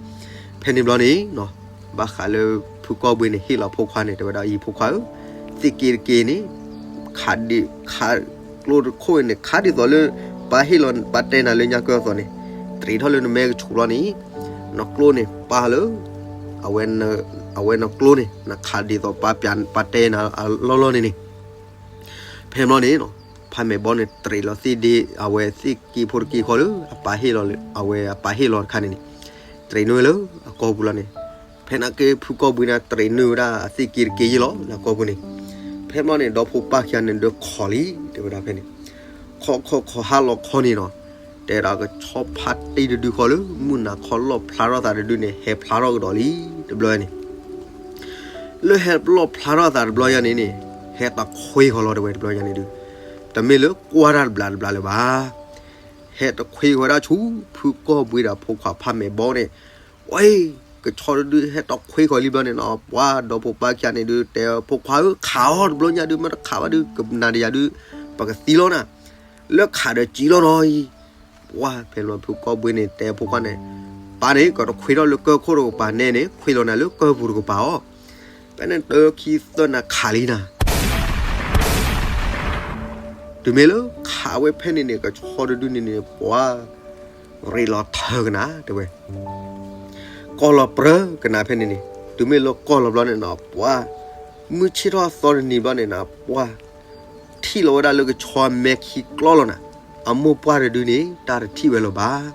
ဖဲန့ၣ်ဘျီန့ၣ်နီၤ ဘၣ်ဃးလၢ ဖုကီၢ်ဘှ့န့ၣ် ဟ့ၣ်လီၤဖိခွါန့ၣ် တဲဝဲဒၣ်အံၤဖိခွါဧၢ, သ့ၣ်က့တက့န့ၣ် ခးဒ်ခး ကျိၣ်တခိၣ်န့ၣ် ခးဒ်သိးလၢ ပၢ်ဟ့ၣ်လီၤ ပၢ်တဲနၤလၢညါကၢၢ်အသိးန့ၣ်, ခ တြံးထီၣ်လၢနမဲကဆူးဘျီန့ၣ်, နကျိန့ၣ်ပာ်လၢ အဝဲနကျိန့ၣ် နခးဒ်သိးပာ်ပၠးပာ်တဲနၤအလီၢ်လီၢ်န့ၣ်န့ၣ်, ဖဲဘျီန့ၣ်နီၤ, ဖးမဲာ်ဘီန့ၣ်တြံးလီၤသ့ၣ်ဒ့ အဝဲသ့ၣ်က့ဖိတက့ခီလၢ အပၢ်ဟ့ၣ်လီၤလၢ အဝဲအပၢ်ဟ့ၣ်လီၤတခါန့ၣ်န့ၣ်, တြံးန့ၢ်ဝဲလၢအကီၢ်ပူၤလီၤန့ၣ်, ဖဲန့ၣ်က့ဖုကီၢ်ဘှံးန့ၣ်တြံးန့ၢ်ဝဲဒၣ်အသ့ၣ်က့တက့ယ့ၢ်လီၤ လၢအကီၢ်ပူၤန့ၣ်, ဖဲဘျီန့ၣ် ဒီဖိပၢ်ခံဂၤန့ၣ်ဒုးခိးလံ တဲဝဲဒၣ်ဖဲန့ၣ်, ခိးခိးခိးဟါလီၤခီန့ၣ်နီၤ, တဲဒၣ်ကဆီဖးတံၢ်တဒုဃီလၢ မုၢ်နၤခီလီၣ်ဖျါထီၣ်သးတဒုန့ၣ် ဟဲဖျါထီၣ်ကဒီးလံ တဘျီန့ၣ် လၢဟဲလီၣ်ဖျါထီၣ်သးတဘျီညါန့ၣ်န့ၣ်, ဟဲတခွ့ဃီလီၤတဲဝဲတဘျီညါန့ၣ်ဒုး, တမ့ၢ်လၢကွၢ်တၢ်တဘျးတဘျးလၢၤဘၣ်. ဟဲတခွ့ဃီဝဲဒၣ်ဆူ ဖုကီၢ်ဘှံးဒီးဖိခွါဖးမဲာ်ဘီန့ၣ်, ဝဲ, ကဆီတဒုဟဲတခွ့ဃီလံဘျီန့ၣ်နီၤ, ပှၤဒီဖိပၢ်ခံဂၤန့ၣ်ဒုး တဲဖိခွါဧၢ ခးအီၤတဘျီညါဒုး မ့ၢ်တခးဘၣ်ဒုး ကနၤဒီးယၤဒုး ပကသံလီၤနၤ, လၢခးဒီးစံလီၤနီၤအံၤ ပှၤဖဲလီၤဖုကီၢ်ဘှံးန့ၣ် တဲဖိခွါန့ၣ်, ပၢ်န့ၣ် ကတခွ့ထီၣ်လၢကၢၢ်ခိၣ်တကပၤနဲန့ၣ် ခွ့လီၤနၤလၢကၢၢ်ပူၤတကပၤအီၤ, ဖဲန့ၣ်တၢခံသၢနၤခးလံနၤ တုၤမ့ၢ်လၢခးဝဲဖဲန့ၣ်န့ၣ် ကဆီတဒုန့ၣ်န့ၣ် ပှၤရ့လီၤထၢကနၤ တဲဝဲ, ကီၢ်လီၤပြၢကနၤဖဲန့ၣ်န့ၣ်, တုၤမ့ၢ်လၢကီၢ်လီၤဘျီန့ၣ်နီၤ ပှၤ, မုၢ်ဆ့ၣ်ထီၣ်သီတနံၤဘျီန့ၣ်နီၤ ပှၤ ထံၣ်လီၤဝဲဒၣ်လၢကဆီမဲခံကျီလီၤနၤ, အမိၢ်ပှၢ်တဒုန့ၣ် တၢ်တထံၣ်ဝဲလၢၤဘၣ်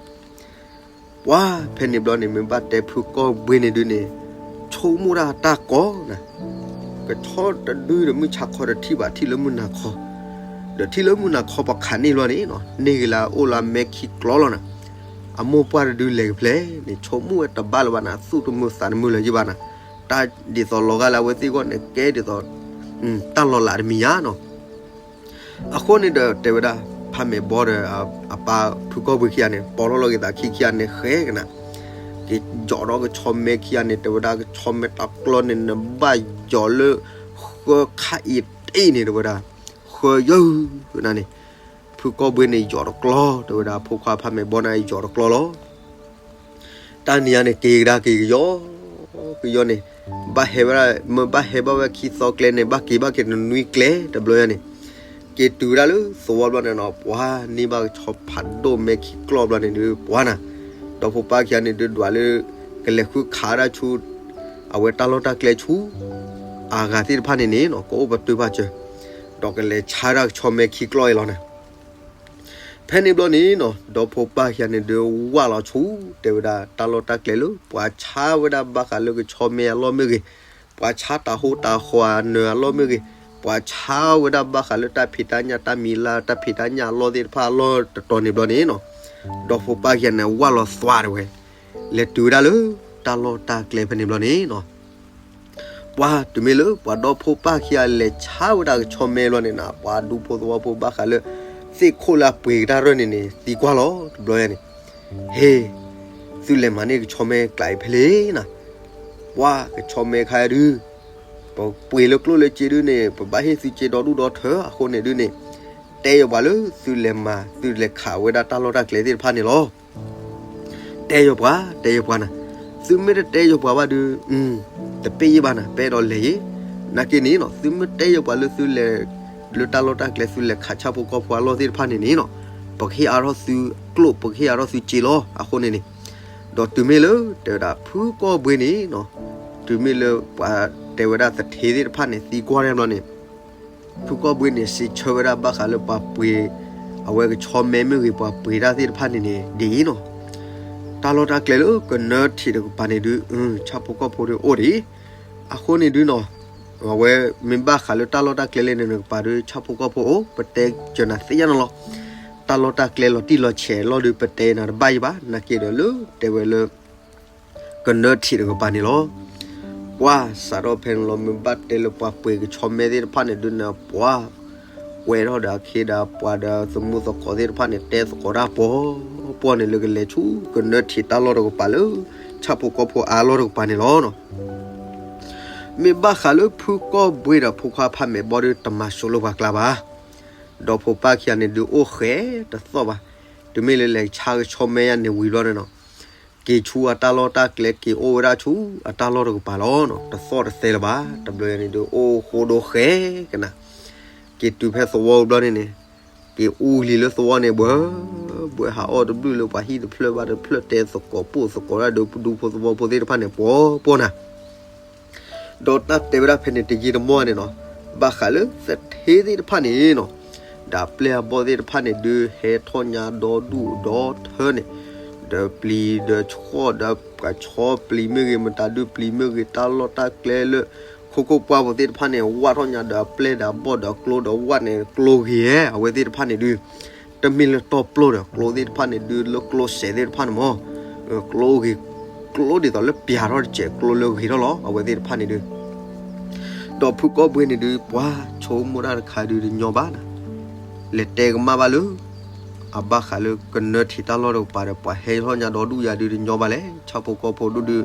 ပှၤဖဲန့ၣ်ဘျီန့ၣ် မ့ၢ်ဘၣ်တဲဖုကီၢ်ဘှံးန့ၣ်ဒုးန့ၣ်, ဆိကမိၣ်ဒၣ်တၢ်ကီနၤ, ကဆီတဒုဒီးမုၢ်ဆါခီတထံၣ်ဘၣ် ထံၣ်လၢမုၢ်နၤခီ, ဒီးထံၣ်လၢမုၢ်နၤခီပခးန့ၢ်ဘျီန့ၣ်နီၤ န့ၢ်ဂ့ၤလၢအအိၣ်လၢအမဲခံကျီလီၤနၤ, အမိၢ်ပှၢ်တဒုလဲၤကဖျဲၣ်န့ၣ် ဆိကမိၣ်ဝဲတဘၣ်လၢၤဘၣ်နၤ သူၣ်တမုာ်သးတမုာ်လၢၤယဘၣ်နၤ, တၢ်ဒ်သိးလီၤဂာ်လၢအဝဲသ့ၣ်အဂီၢ်န့ၣ် ကဲဒ်သိး တၢ်လီၤလးတမံၤညါနီၤ အဃိန့ၣ်ဒီးတဲဝဲဒၣ် ဖးမဲာ်ဘီဒီး အပၢ်ဖုကီၢ်ဘှံးခံဂၤန့ၣ် ပိာ်ထီၣ်လီၤက့ၤသးခံခံဂၤန့ၣ်ဃဲကနၤ, က့ၤယီၤဒီးကဆီမဲခံဂၤန့ၣ် တဲဝဲဒၣ်ကဆီမဲတၢ်ကျီန့ၣ် နဘၣ်ယီၤလၢ ဃၢခါအံၤတ့ၢ်န့ၣ် တဲဝဲဒၣ်, ဃၢယၢနၤန့ၣ်, ဖုကီၢ်ဘှံးန့ၣ်ယီၤတကျီ တဲဝဲဒၣ် ဖိခွါဖးမဲာ်ဘီန့ၣ်ယီၤတကျီလီၤ တၢ်နံၤညါန့ၣ် က့ၤကဒါက့ၤကယီ, ကယီန့ၣ်, ဘၣ်ဟဲဝဲဒၣ် မ့ၢ်ဘၣ်ဟဲဘၣ်ဝဲခံသီကျဲန့ၣ် ဘၣ်က့ၤဘၣ်က့ၤတနွံကျဲ တဘျီညါန့ၣ်, က့ၤတုၤဝဲဒၣ်လၢသဝီဘျီန့ၣ်နီၤ ပှၤန့ၢ်ဘၣ်ကဆီဖးဒိၣ်မဲခံကျီဘျီန့ၣ်ဒုး ပှၤနၤ, ဒီဖိပၢ်ခံဂၤန့ၣ်ဒုးဒွးလၢ ကလဲၤဃုခးဝဲဒၣ်ဆူ အဝဲတၢ်လီၢ်တၢ်ကျဲဆူ အဂၤသ့ၣ်တဖၣ်န့ၣ်န့ၣ်နီၤ ကအိၣ်ပတုာ်ဘၣ်စၢၤ, ဒီးကလဲၤဆါဝဲဒၣ်ကဆီမဲခံကျီအံၤလီၤနၤ ဖဲန့ၣ်ဘျီန့ၣ်နီၤ ဒီဖိပၢ်ခံဂၤန့ၣ်ဒုးဝၢ်လီၤဆူ တဲဝဲဒၣ်တၢ်လီၢ်တၢ်ကျဲလၢ ပှၤဆါဝဲဒၣ်ဘၣ်ဃးလၢကဆီမဲအလီၢ်မ့ၢ်ဂ့ၤ, ပှၤဆါတၢ်ဟိတၢ်ဃီအနၢၤအလီၢ်မ့ၢ်ဂ့ၤ, ပှၤဆါဝဲဒၣ်ဘၣ်ဃးလၢတၢ်ဖံးတၢ်ညၣ်တၢ်မံၤလၢ်တၢ်ဖံးတၢ်ညၣ်အလီၢ်သ့ၣ်တဖၣ်အလီၢ်တတီၤန့ၣ်ဘျီန့ၣ်နီၤ, ဒီဖိပၢ်ခံဂၤန့ၣ်ဝၢ်လီၤသွါတဲဝဲ, လဲၤတုၤဝဲဒၣ်လၢ တၢ်လီၢ်တၢ်ကျဲဖဲန့ၣ်ဘျီန့ၣ်နီၤ ပှၤတုၤမ့ၢ်လၢပှၤဒီဖိပၢ်ခံဂၤလဲၤဆါဝဲဒၣ်ကဆီမဲဘျီန့ၣ်နီၤ ပှၤဒူဖိသဝီဖိဘၣ်ဃးလၢ သ့ၣ်ခိၣ်လၢအပှ့ၤကတၢၢ်တၢ်န့ၣ်န့ၣ် သံကွၢ်လီၤတဘျီညါန့ၣ်, ဟ့ၣ်, သုလဲၤမၤန့ၢ်ကဆီမဲကျးအံၤဖဲလဲၣ်နၤ, ပှၤကဆီမဲခါဒုး ပပှ့ၤလၢကျိၣ်လၢစ့ဒုးန့ၣ် ပဘၣ်ဟ့ၣ်သုစ့ဒီဒူၣ်ဒီထၢအဃိန့ၣ်ဒုးန့ၣ်, တဲယပှၤလၢသုလဲၤမၤသုလဲၤခးဝဲဒၣ်တၢ်လီၢ်တၢ်ကျဲသ့ၣ်တဖၣ်န့ၣ်လီၤ တဲယပှၤ တဲယပှၤနၤ, သုမ့ၢ်တတဲယပှၤဘၣ်ဒုး, တပ့ၢ်ယဘၣ်နၤ ပအဲၣ်ဒိးလဲၤယ့ၣ်, နာ်က့န့ၣ်နီၤ သုမ့ၢ်တဲယပှၤလၢသုလဲၤ လၢတၢ်လီၢ်တၢ်ကျဲသုလဲၤခးဆၣ်ဖိကီၢ်ဖိအလီၢ်သ့ၣ်တဖၣ်န့ၣ်န့ၣ်နီၤ, ပကဟ့ၣ်အါထီၣ်သုကျိၣ် ပကဟ့ၣ်အါထီၣ်သုစ့လီၤ အဃိန့ၣ်န့ၣ်, ဒီးတုၤမ့ၢ်လၢတဲဝဲဒၣ်ဖုကီၢ်ဘှံးန့ၣ်နီၤ, တုၤမ့ၢ်လၢပှၤတဲဝဲဒၣ်သထ့သ့ၣ်တဖၣ်န့ၣ် သံကွၢ်တဘျီန့ၣ် ဖုကီၢ်ဘှံးန့ၣ် စံးဆၢဝဲဒၣ်ဘၣ်ဃးလၢပှၤပှ့ၤ အဝဲကဆီမဲမ့ၢ်ဂ့ၤ ပှၤပှ့ၤတၢ်သ့ၣ်တဖၣ်န့ၣ်န့ၣ် ဒ်အံၤနီၤ, တၢ်လီၢ်တၢ်ကျဲလၢကနၢထံးတကပၤန့ၣ်ဒုး ဆၣ်ဖိကီၢ်ဖိဒုးအိၣ်ဒ်အံၤ, အဃိန့ၣ်ဒုးနီၤ, အဝဲမ့ၢ်ဘၣ်ဃးလၢတၢ်လီၢ်တၢ်ကျဲလဲၣ်န့ၣ် နကပၤဒုး ဆၣ်ဖိကီၢ်ဖိအိၣ် ပတဲစၢၤနၤသ့ၣ်ညါနီၤလီၤ, တၢ်လီၢ်တၢ်ကျဲလီၤတံၢ်လီၤဆဲးလီၤဒုး ပတဲနၤတဘၣ်ယဘၣ် နာ်က့ဒီးလၢတဲဝဲလၢ ကနၢထံးတကပၤန့ၣ်လီၤ. ပှၤစးထီၣ်ဖဲန့ၣ်လီၤ မ့ၢ်ဘၣ်တဲလၢပှၤပှ့ၤကဆီမဲသ့ၣ်တဖၣ်န့ၣ်ဒုးန့ၣ် ပှၤကွဲထီၣ်ဒီးအခ့ဒီးပှၤဒီးသမူသကိးသ့ၣ်တဖၣ်န့ၣ် တဲသကိးတၢ်ပှီၢ်ပှီၢ်န့ၣ်လၢကလဲၤဆူကနၢထံးတၢ်လီၢ်တကပၤလၢ ဆၣ်ဖိကီၢ်ဖိအါလီၢ်တကပၤန့ၣ်လီၤ. မ့ၢ်ဘၣ်ဃးလၢဖုကီၢ်ဘှံးဒီးဖိခွါဖးမဲာ်ဘီဒုး တမၤဆိလၢပှၤကျါဘၣ်. ဒီးဖိပၢ်ခံဂၤန့ၣ်ဒုးအိၣ်ဃဲတသီၣ်ဘၣ်. တုၤမ့ၢ်လၢလဲၤဆါကဆီမဲယါန့ၣ်ဝံၤဘျီန့ၣ်နီၤ, က့ၤဆူအတၢ်လီၢ်တၢ်ကျဲ က့ၤအိၣ်ဝဲဒၣ်ဆူအတၢ်လီၢ်တကပၤလီၤနီၤ. တသီၣ်တသဲလၢၤဘၣ်. တဘျီန့ၣ်ဒုးအိၣ်ဃိဒိဃဲကနၤ, က့ၤတုၤဖဲသဝီဘျီန့ၣ်န့ၣ်, က့ၤအူလံၤလၢသဝီန့ၣ်ဘၣ် ဘှဲဟးအီၣ်တဘျုးလၢပှၤဟံၣ်တဖျၢၣ်ဘၣ်တဖျၢၣ် တဲသကိးပိၢ်သကိးတၢ်ဒီးဒူဖိသဝီဖိသ့ၣ်တဖၣ်န့ၣ် ပှီၤပှီၤနၤ. ဒီးတၢ်တဲဝဲဒၣ်ဖဲန့ၣ်တယံာ်တမီၢ်န့ၣ်နီၤ, ဘၣ်ဃးလၢသထ့သ့ၣ်တဖၣ်န့ၣ်နီၤ, ဒီးပျဲၢ်အဘီၣ်သ့ၣ်တဖၣ်န့ၣ်ဒုး ဟဲထီၣ်ညါဒီဒူၣ်ဒီထၢန့ၣ်, ဒီးပျံၤဒီးဆှီၣ် ဒီးပှၤဆီပျံၤမ့ၢ်ဂ့ၤ မတၤဒုးပျံၤမ့ၢ်ဂ့ၤ တၢ်လီၢ်တၢ်ကျဲလၢ ခိခိၣ်ပှၢ်ဖိသ့ၣ်တဖၣ်န့ၣ် ဝၣ်ထီၣ်ညါဒီးအပျဲၢ်ဒီးအဘီၣ်ဒီးအကျိဒီးဝၣ်န့ၣ် ကျိဂ့ၤဧဲ အဝဲသ့ၣ်တဖၣ်န့ၣ်ဒုး တမ့ၢ်လၢတီၢ်ပျိၢ်ဒီး ကျိသ့ၣ်တဖၣ်န့ၣ်ဒုး လၢကျိစဲးသ့ၣ်တဖၣ်န့ၣ်မ့ၢ် ကျိဂ့ၤ, ကျိဒ်သိးလၢပျၢ်ထီၣ်တစဲး ကျိလၢဂ့ၤထီၣ်လီၤ အဝဲသ့ၣ်တဖၣ်န့ၣ်ဒုး. ဒီးဖုကီၢ်ဘှ့န့ၣ်ဒုး ပှၤဆိကမိၣ်တၢ်တခါဒုးတညီဘၣ်နၤ, လဲၤတဲကမၣ်ဘၣ်လၢ အဘၣ်ဃးလၢကနၢထံးတၢ်လီၢ်တကပၤဒီး ပှၤဟဲထီၣ်ညါဒီဒူၣ်ယၤဒုးတညီဘၣ်လဲၣ်, ဆၣ်ဖိကီၢ်ဖိဒူၣ်ဒုး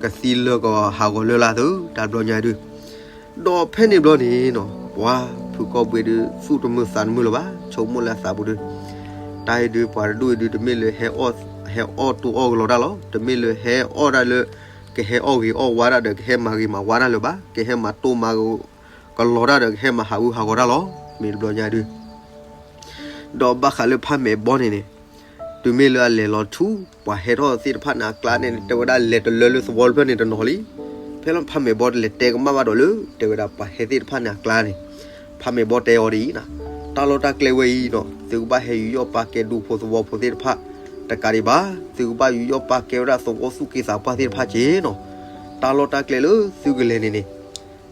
ကသံလၢကဟးဂီၤလၢလၢ်သု တၢ်ဘျီညါဒုး. ဒီးဖဲန့ၣ်ဘျီန့ၣ်နီၤ ပှၤဖုကီၢ်ဘှ့ဒုး သူၣ်တမုာ်သးတမုာ်လၢၤဘၣ်, ဆိကမိၣ်လၢအသးပူၤဒုး တၢ်အံၤဒုး ပှၤတဒူၣ်အံၤဒုး တမ့ၢ်လၢ ဟဲအီၣ်တိၢ်အီၣ်ကလီတၢ်လီၤ, တမ့ၢ်လၢဟဲအီၣ်တၢ်လၢ ကဟဲအီၣ်ဂ့ၤအီၣ်ဝါတၢ်ဒီး ကဟဲမၤဂ့ၤမၤဝါတၢ်လၢၤဘၣ်, ကဟဲမၤတိၢ်မၤကလီတၢ်ဒီး ကဟဲမၤဟးဂူာ်ဟးဂီၤတၢ်လီၤ, မ့ၢ်တဘျီညါဒုး. ဒီးဘၣ်ဃးလၢဖးမဲာ်ဘီန့ၣ်န့ၣ် တုၤမ့ၢ်လၢအလဲၤလီၤဆူ ပှၤဟဲထီၣ်သ့ၣ်တဖၣ်န့ၣ်အကျါန့ၣ် တဲဝဲဒၣ်လဲၤတလၢလၢသဝီတဖျၢၣ်န့ၣ်တနီၤလံ. ဖဲလၢဖးမဲာ်ဘီတလဲၤတဲကမၣ်ဘၣ်ဒီးလၢ တဲဝဲဒၣ်ပှၤဟဲသ့ၣ်တဖၣ်န့ၣ်အကျါန့ၣ် ဖးမဲာ်ဘီတဲအီၤဒ်အံၤနီၤ, တၢ်လီၢ်တၢ်ကျဲဝဲအံၤနီၤ သုကဘၣ်ဟဲယူးယီၣ်ပာ်ကဲဒူဖိသဝီဖိသ့ၣ်တဖၣ် တကးဒံးဘၣ်, သုကဘၣ်ယူးယီၣ်ပာ်ကဲဝဲဒၣ်သဝီသူၣ်က့သးပှၢ်သ့ၣ်တဖၣ်က့ၤနီၤ. တၢ်လီၢ်တၢ်ကျဲလၢသုကလဲၤန့ၣ်န့ၣ်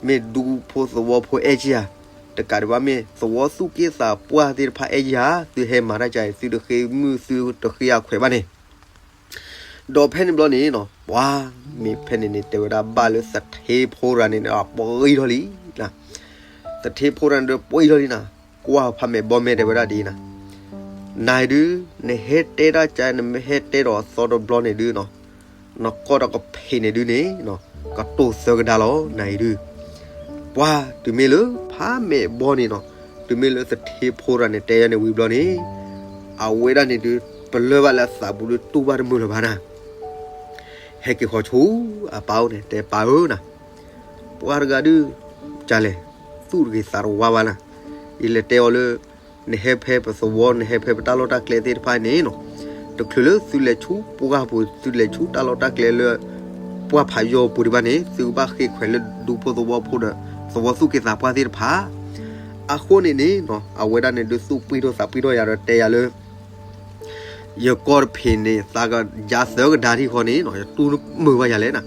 မ့ၢ်ဒူဖိသဝီဖိအဲၣ်ကံဧါ, တကးဒံးဘၣ်မ့ၢ်သဝီသူၣ်က့သးပှၢ်သ့ၣ်တဖၣ်အဲၣ်ကံဧါ, သုဟဲမၤတၢ်ကါအံၤ သုတဃ့မုၢ်သုတဃ့အခွဲးဘၣ်န့ၣ် ဒီးဖဲန့ၣ်ဘျီန့ၣ်နီၤ ပှၤမ့ၢ်ဖဲန့ၣ်န့ၣ် တဲဝဲဒၣ်ဘၣ်လၢသထ့ဖိတဂၤန့ၣ် ပှံထီၣ်လံ, သထ့ဖိတဂၤန့ၣ်ဒီးပှံထီၣ်လံနၤ, ကွၢ်ဖးမဲာ်ဘီမဲာ်တဲဝဲဒၣ်ဒ်အံၤနၤ, နၤအံၤဒုး နဟဲတဲတၢ်ကါ နမ့ၢ်ဟဲတဲဒီးအသီတဘျီန့ၣ်ဒုးနီၤ, နကီၢ်ဒီးကဖံးန့ၣ်ဒုးန့ၣ်နီၤ ကတိၤသၢကဒါလီၤ နၤအံၤဒုး. ပှၤတုၤမ့ၢ်လၢဖးမဲာ်ဘီန့ၣ်နီၤ, တုၤမ့ၢ်လၢသထ့ဖိတဂၤန့ၣ် တဲယၤန့ၣ်ဝံၤဘျီန့ၣ် အဝဲဒၣ်န့ၣ်ဒုး ပလၢၢ်ဘၣ်လၢအသးပူၤဒုး တူၢ်ဘၣ်တမုာ်လၢၤဘၣ်နၤ, ဟဲက့ၤဃီၤဆူအပၢ်အိၣ်န့ၣ် တဲပၢ်ဧၢနၤ, ပှၤတဂၤဒုး ကလဲၣ် သူၣ်တဂ့ၤသးတဝါဘၣ်နၤ, ယလဲၤတဲအီၤလၢ နဟဲဖဲပသဝီ နဟဲဖဲပတၢ်လီၢ်တၢ်ကျဲသ့ၣ်တဖၣ်န့ၣ်နီၤ, တချုးလၢသုလဲၤဆူပှၢ်ပူၤ သုလဲၤဆူတၢ်လီၢ်တၢ်ကျဲလၢ ပှၢ်ဖးယိာ်ပူၤဒံးဘၣ်န့ၣ် သုကဘၣ်ဃ့ခွဲးလၢဒူဖိသဝီဖိဒီး သဝီသူၣ်က့သးပှၢ်သ့ၣ်တဖၣ်. အဃိန့ၣ်န့ၣ်နီၤ အဝဲဒၣ်န့ၣ်ဒုး သူၣ်ပှံထီၣ်သးပှံထီၣ်ယၤဒီးတဲယၤလၢ ယကီၢ်တဖံးန့ၣ် သးကယါသၢကဒါထံၣ်ဃီန့ၣ်နီၤ ယတူၢ်မုာ်ဘၣ်ယၤလဲၣ်နၤ.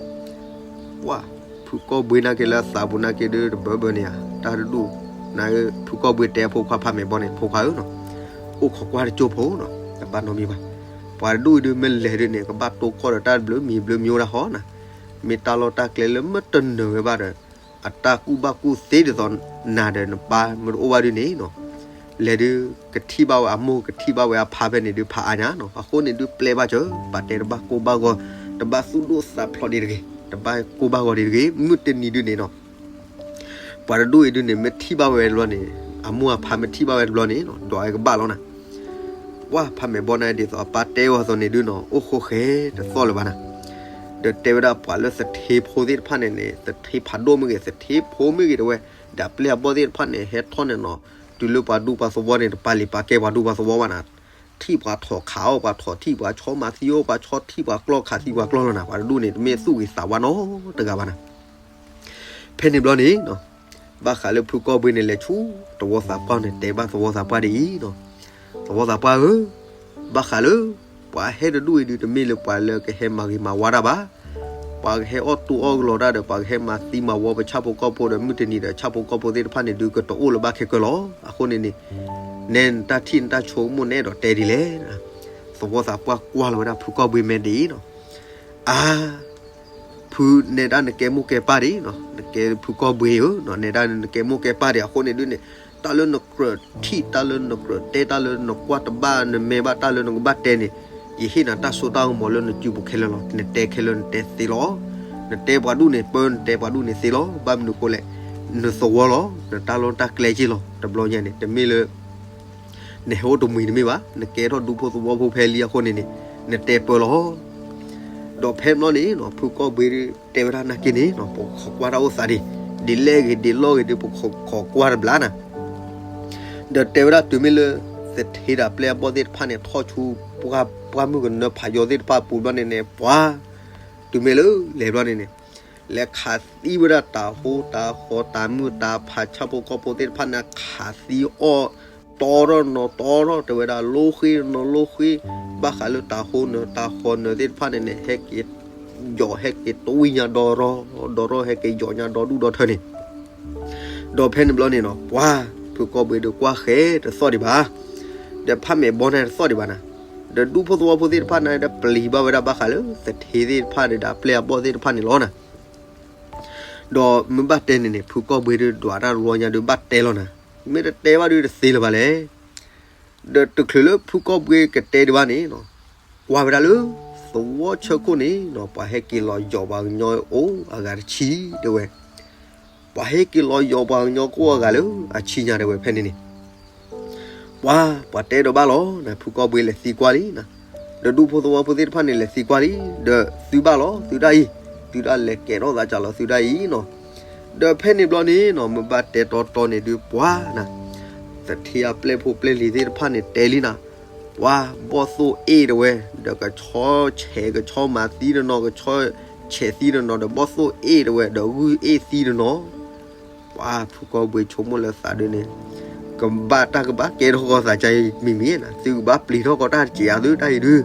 ပှၤ ဖုကီၢ်ဘှ့နာ်က့လၢအသးပူၤနာ်က့ဒုး တဘၢဘၢန့ၣ်ဧါ တၢ်တဒူၣ်, န ဖုကီၢ်ဘှ့တဲအဖိခွါဖးမဲာ်ဘီန့ၣ် ဖိခွါဧၢနီၤ, အိၣ်ခိးကွၢ်တကၠိဖိနီၤ တဘၣ်နီတမံၤဘၣ်. ပှၤတဒူၣ်အံၤဒုး မ့ၢ်လဲၤဒုးန့ၣ် ကဘၣ်တိၢ်ကီၢ်ဒီးတၢ်တဘျုးမံၤဘျုးမံၤအိၣ်ဒၣ်ဃီနၤ, မ့ၢ်တၢ်လီၢ်တၢ်ကျဲလၢမ့ၢ်တနၢၤဝဲဘၣ်ဒီး အတၢ်ကူၣ်ဘၣ်ကူၣ်သ့ဒ်သိးနၤဒီးနပၢ်မ့ၢ်တအိၣ်ဘၣ်ဒုးန့ၣ်နီၤ လဲၤဒုး ကထံၣ်ဘၣ်ဝဲအမိၢ် ကထံၣ်ဘၣ်ဝဲအဖါဖဲန့ၣ်ဒုး ဖးအါညါနီၤ. အဃိန့ၣ်ဒုး ပျဲဘၣ်စၢၤ ပာ်တဲတဘၣ်ကိၢ်ဘၣ်ဂီၤ တဘၣ်သူၣ်ဒိၣ်သးဖျိးဒံးတဂ့ၤ, တဘၣ်ကိၢ်ဘၣ်ဂီၤဒံးတဂ့ၤ. မုၢ်တနံၤဒုးန့ၣ်နီၤ ပှၤတဒူၣ်အံၤဒုးန့ၣ် မ့ၢ်ထံၣ်ဘၣ်ဝဲတဘျီန့ၣ် အမိၢ်အဖါမ့ၢ်ထံၣ်ဘၣ်ဝဲတဘျီန့ၣ်နီၤ ဒွးဝဲကဘၣ်လီၤနၤ. ပှၤဖးမဲာ်ဘီန့ၣ်ဒ်သိးအပၢ်တဲအီၤအသိးန့ၣ်ဒုးနီၤ အိၣ်ဃိဃဲတသီၣ်လၢၤဘၣ်နၤ. ဒီးတဲဝဲဒၣ်ပှၤလၢသထ့ဖိသ့ၣ်တဖၣ်န့ၣ်န့ၣ် သထ့ဖးဒိၣ်မ့ၢ်ဂ့ၤ သထ့ဖိမ့ၢ်ဂ့ၤတဝဲ ဒီးပျဲၢ်အဘီၣ်သ့ၣ်တဖၣ်န့ၣ် ဟဲထီၣ်န့ၣ်နီၤ တုၤလၢပှၤဒူပှၤသဝီန့ၣ် တပာ်လံာ်ပာ်ကဲပှၤဒူပှၤသဝီဘၣ်နၤ. ထံၣ်ပှၤထိးခးအီၣ် ပှၤထိးထံၣ်ပှၤဆီမၤသံအီၣ် ပှၤဆီထံၣ်ပှၤကျီခးသံပှၤကျီလီၤနၤ. ပှၤတဒူၣ်န့ၣ် တမ့ၢ်သူၣ်ဂ့ၤသးဝါနီတဂၤဘၣ်နၤ. ဖဲန့ၣ်ဘျီန့ၣ်နီၤ ဘၣ်ဃးလၢဖုကီၢ်ဘှ့န့ၣ် လဲၤဆူသဝီသးပှၢ်န့ၣ် တဲဘၣ်သဝီသးပှၢ်ဒ်အံၤနီၤ, သဝီသးပှၢ်ဧၢ, ဘၣ်ဃးလၢ ပှၤဟဲတဒူၣ်အံၤဒုး တမ့ၢ်လၢပှၤလၢကဟဲမၤဂ့ၤမၤဝါတၢ်ဘၣ်. ပှၤကဟဲအီၣ်တိၢ်အီၣ်ကလီတၢ်ဒီး ပှၤကဟဲမၤသံမၤဝီပဆၣ်ဖိကီၢ်ဖိဒီး မုၢ်တနံၤဒီး ဆၣ်ဖိကီၢ်ဖိသ့ၣ်တဖၣ်န့ၣ်ဒုး ကတအိၣ်လၢၤဘၣ်ခဲကၢလီၤ. အဃိန့ၣ်န့ၣ် နဲနတၢ်ထံၣ်နတၢ်ဆိကမိၣ် နအဲၣ်ဒိးတဲဒ်လဲၣ်. သဝီသးပှၢ်ကွၢ်လီၤဝဲဒၣ်ဖုကီၢ်ဘှ့မဲာ်ဒ်အံၤနီၤ, အါ ဖုနဲဒၣ်နကဲမိၢ်ကဲပၢ်ဒံးနီၤ, နကဲဖုကီၢ်ဘှ့ဧၢ, နဲဒၣ်နကဲမိၢ်ကဲပၢ်ဒံးအဃိန့ၣ်ဒုးန့ၣ်, တၢ်လၢနကြၢးထံၣ် တၢ်လၢနကြၢးတဲ တၢ်လၢနကွၢ်တဘၣ်နမဲာ်ဘၣ် တၢ်လၢနကဘၣ်တဲန့ၣ်, ယဟ့ၣ်နၤတၢ်စိတၢ်ကမီၤလၢနစုပူၤခဲလၢာ်လီၤ. နတဲခဲလၢာ်နတဲသ့လီၤ. နတဲပှၤဒူၣ်န့ၣ် ပၢနတဲပှၤဒူၣ်န့ၣ်သ့လီၤ. ဘၣ်မနုၤဃိလဲၣ်, နသဝီလီၤ. နတၢ်လီၢ်တၢ်ကျဲက့လီၤ. တဘျီညါန့ၣ် တမ့ၢ်လၢ နဟဲအိၣ်တမှံၤတမ့ၢ်ဘၣ်, နကဲထီၣ်ဒူဖိသဝီဖိဖဲလံအဃိန့ၣ်န့ၣ်, နတဲပၢလီၤ. ဒီးဖဲဘျီန့ၣ် ဖုကီၢ်ဘှ့တဲဝဲဒၣ်နာ်က့န့ၣ် ပခိးကွၢ်တၢ်အိၣ်သးဒံး, ဒ်လဲၣ်ဂ့ၤဒ်လဲၣ်ဂ့ၤဒုး ပခိးကွၢ်တဘျီနၤ. ဒီးတဲဝဲဒၣ်တုၤမ့ၢ်လၢ သထ့ဒီးအပျဲၢ်အဘီၣ်သ့ၣ်တဖၣ်န့ၣ် ထီၣ်ဆူ ပှၢ်မုၢ်ကနၢဖးယိသ့ၣ်တဖၣ်အပူၤဘျီန့ၣ်န့ၣ် ပှၤ တုၤမ့ၢ်လၢလဲၤဘျီန့ၣ်န့ၣ် လဲၤခးသံဝဲဒၣ်တၤဟိတၤဃီတၤမုၢ်တၤဖးဆၣ်ဖိကီၢ်ဖိသ့ၣ်တဖၣ်န့ၣ် ခးသံအီၣ် တီထီၣ်နီၤတီထီၣ် တဲဝဲဒၣ်လိဃ့နီၤလိဃ့ ဘၣ်ဃးလၢတၤဟိနၢၤတၤဃီနၢၤသ့ၣ်တဖၣ်န့ၣ်န့ၣ် ဟဲက့ၤ ယီၤဟဲက့ၤတဝံၣ်ညါဒီရီဒီရီ ဟဲက့ၤယီၤညါဒီဒူၣ်ဒီထၢန့ၣ် ဒီးဖဲန့ၣ်ဘျီန့ၣ်နီၤ ပှၤ ဖုကီၢ်ဘှ့ဒုးကွၢ်ဃဲတသီၣ်ဒံးဘၣ်. ဒီးဖးမဲာ်ဘီန့ၣ်တသီၣ်ဒံးဘၣ်နၤ, ဒီးဒူဖိသဝီဖိသ့ၣ်တဖၣ်န့ၣ်ဒီးပျံၤဘၣ်ဝဲဒၣ်ဘၣ်ဃးလၢသထ့သ့ၣ်တဖၣ်န့ၣ်ဒီးအပျဲၢ်အဘီၣ်သ့ၣ်တဖၣ်န့ၣ်လီၤနၤ. ဒီးမ့ၢ်ဘၣ်တဲန့ၣ်န့ၣ် ဖုကီၢ်ဘှ့ဒုးဒွးတၢ်တဘျီညါဒုးဘၣ်တဲလီၤနၤ, မ့ၢ်တတဲဘၣ်ဒုးတသ့လၢၤဘၣ်လဲၣ်. ဒီးတချုးလၢဖုကီၢ်ဘှ့ကတဲဒံးဘၣ်န့ၣ် ကွၢ်ဝဲဒၣ်လၢ သဝီဆၢခိၣ်န့ၣ် ပှၤဟဲက့ၤလီၤယီၤပှၤကညီအိၣ်အဂၤတဆံတဲဝဲ, ပှၤဟဲက့ၤလီၤယီၤပှၤကညီကအိၣ်အဂၤလၢအဆံညါတဲဝဲဖဲန့ၣ်န့ၣ် ပှၤ ပှၤတဲဒီးဘၣ်လီၤနၤ, ဖုကီၢ်ဘှ့လဲၤသံကွၢ်လံနၤ, ဒီးဒူဖိသဝီဖိသ့ၣ်တဖၣ်န့ၣ်လဲၤသံကွၢ်လံ, ဒီးသုဘၣ်လီၤသုဒၣ်အံၤ, သုဒၣ်လဲၤကဲထီၣ်သးကၢ်လီၤသုဒၣ်အံၤနီၤ. ဒီးဖဲန့ၣ်ဘျီန့ၣ်နီၤ မ့ၢ်ဘၣ်တဲတီတီန့ၣ်ဒုးပှၤနၤ, သထ့အပျဲၢ်ဖိပျဲၢ်လံၤသ့ၣ်တဖၣ်န့ၣ်တဲလံနၤ, ပှၤဘီၣ်သိၣ်အ့ၣ်တဲဝဲ, ဒီးကဆီဆဲးကဆီမၤသံတနီၤ, ကဆီဆဲးသံတနီၤ, ဒီးဘီၣ်သိၣ်အ့ၣ်တဲဝဲ, ဒီးဂုၢ်အ့ၣ်သံတနီၤ ပှၤဖုကီၢ်ဘှ့ဆိကမိၣ်လၢသးဒုးန့ၣ် ကဘၣ်တၢ်ကဘၣ်ကဲထီၣ်ကီၢ်သးကါအံၤမံၤမံၤနၤ, သုကဘၣ်ပျံၤထီၣ်ကီးတၢ်တစဲးအသုတၢ်အံၤဒုး,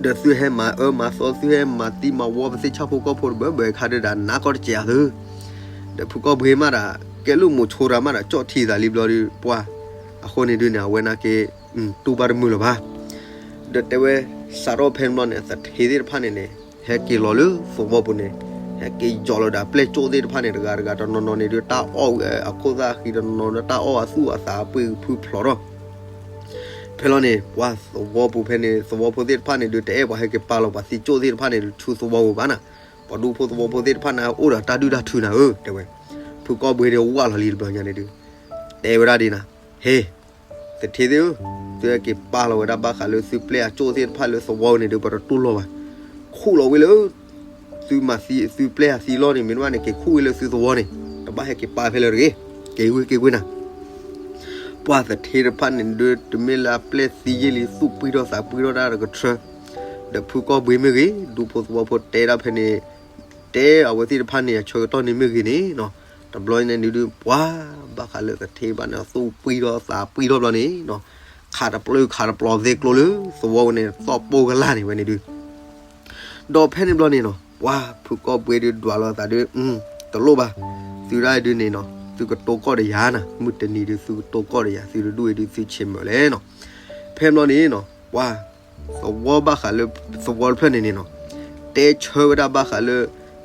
ဒီးသုဟဲမၤအၢမၤသီ သုဟဲမၤသံမၤဝီပသ့ၣ်ဆၣ်ဖိကီၢ်ဖိတဘၢဘၢခါဒုးဒီးနးကီၢ်တစဲးအသု, ဒီးဖုကီၢ်ဘှ့မးဒီး ကဲလိာ်မိၤဆိတၢ်မးဒီး ကၠီၣ်ထံသးလံဘျီဒုး ပှၤ အဃိန့ၣ်ဒုးန့ၣ် အဝဲနာ်က့ တူၢ်ဘၣ်တမုာ်လၢၤဘၣ်. ဒီးတဲဝဲ စးထီၣ်ဖဲန့ၣ်ဘျီန့ၣ် သထ့သ့ၣ်တဖၣ်န့ၣ်န့ၣ် ဟဲက့ၤလီၤလၢသဝီပူၤန့ၣ်, ဟဲက့ၤယီၤလီၤဒီးအပျဲၢ်ကၠိၣ်သ့ၣ်တဖၣ်န့ၣ် တဂၤတဂၤတနီၤနီၤန့ၣ်ဒုး တၢ်အီၣ်ဝဲအခိၣ်သၣ်ဃံတနီၤနီၤဒီး တၢ်အီၣ်အသူၣ်အသးအပှ့ၤဖုဖျိးထီၣ် ဖဲလီၤန့ၣ် ပှၤသဝီပူၤဖဲန့ၣ် သဝီဖိသ့ၣ်တဖၣ်န့ၣ်ဒုး တအဲၣ်ပှၤဟဲက့ၤပာ်လီၤပှၤသံကၠိၣ်သ့ၣ်တဖၣ်န့ၣ် ဆူသဝီပူၤဘၣ်နၤ, ပှၤဒူဖိသဝီဖိသ့ၣ်တဖၣ်န့ၣ် အိၣ်ဒီးတၢ်ဒုၣ်တၢ်ထုနၤဧၢ တဲဝဲ, ဖုကီၢ်ဘှ့ဒုးဝၢ်လီၤလံတဘျီညါန့ၣ်ဒုး တဲဝဲဒၣ်ဒ်နၤ, ဟ့ၣ် သထ့သ့ၣ်ဧၢ, သုဟဲက့ၤပာ်လီၤဝဲဒၣ်ဘၣ်ဃးလၢသုပျဲၢ်အကၠိၣ်သ့ၣ်တဖၣ်လၢသဝီန့ၣ်ဒုး ပတတူၢ်လိာ်ဘၣ်, ခူၣ်လီၤဝဲလၢ သုမၤသံ သုပျဲၢ်အသံလီၢ်န့ၣ် မ့ၢ်တဘၣ်န့ၣ် က့ၤခူၣ်ဝဲလၢသုသဝီန့ၣ်, တဘၣ်ဟဲက့ၤပာ်ဖဲလၢတဂ့ၤ, က့ၤဝံၤက့ၤကွံာ်နၤ ပှၤသထ့တဖၣ်န့ၣ်ဒုး တမ့ၢ်လၢအပျဲၢ်သံယ့ၢ်လံ သူၣ်ပှံၢ်ထီၣ်သးပှံၢ်ထီၣ်တၢ်တကထၢ, ဒီးဖုကီၢ်ဘှ့မ့ၢ်ဂ့ၤ ဒူဖိသဝီဖိတဲဒၣ်ဖဲန့ၣ်, တဲအဝဲသ့ၣ်တဖၣ်န့ၣ်အဆၢကတီၢ်န့ၣ်မ့ၢ်ဂ့ၤန့ၣ်နီၤ, တဘျီန့ၣ်ဒုး ပှၤဘၣ်ဃးလၢသထ့ဘၣ်န့ၣ် သူၣ်ပှံၢ်ထီၣ်သးပှံၢ်ထီၣ်ဘျီန့ၣ်နီၤ, ခးတပျုာ်ခးတပျီၤသ့ကျိလၢသဝီဝဲန့ၣ် သီၣ်ပိၢ်ကလာ်န့ၣ်ဝဲန့ၣ်ဒုး ဒီးဖဲန့ၣ်ဘျီန့ၣ်နီၤ ပှၤဖုကီၢ်ဘှ့ဒုးဒွးလီၤသးဒုး, တလိၣ်ဘၣ်, သုဒၣ်ဒုးန့ၣ်နီၤ သုကတိၤကီၢ်ဒီးယၤနၤ, မုၢ်တနံၤဒုး သုကတိၤကီၢ်ဒီးယၤ သုတဒူၣ်အံၤဒုးသုဆ့ၣ်မုၢ်လဲၣ်နီၤ, ဖဲဘျီန့ၣ်နီၤ ပှၤ သဝီဘၣ်ဃးလၢ သဝီတဖျၢၣ်န့ၣ်န့ၣ်နီၤ, တဲဆၢဝဲဒၣ်ဘၣ်ဃးလၢ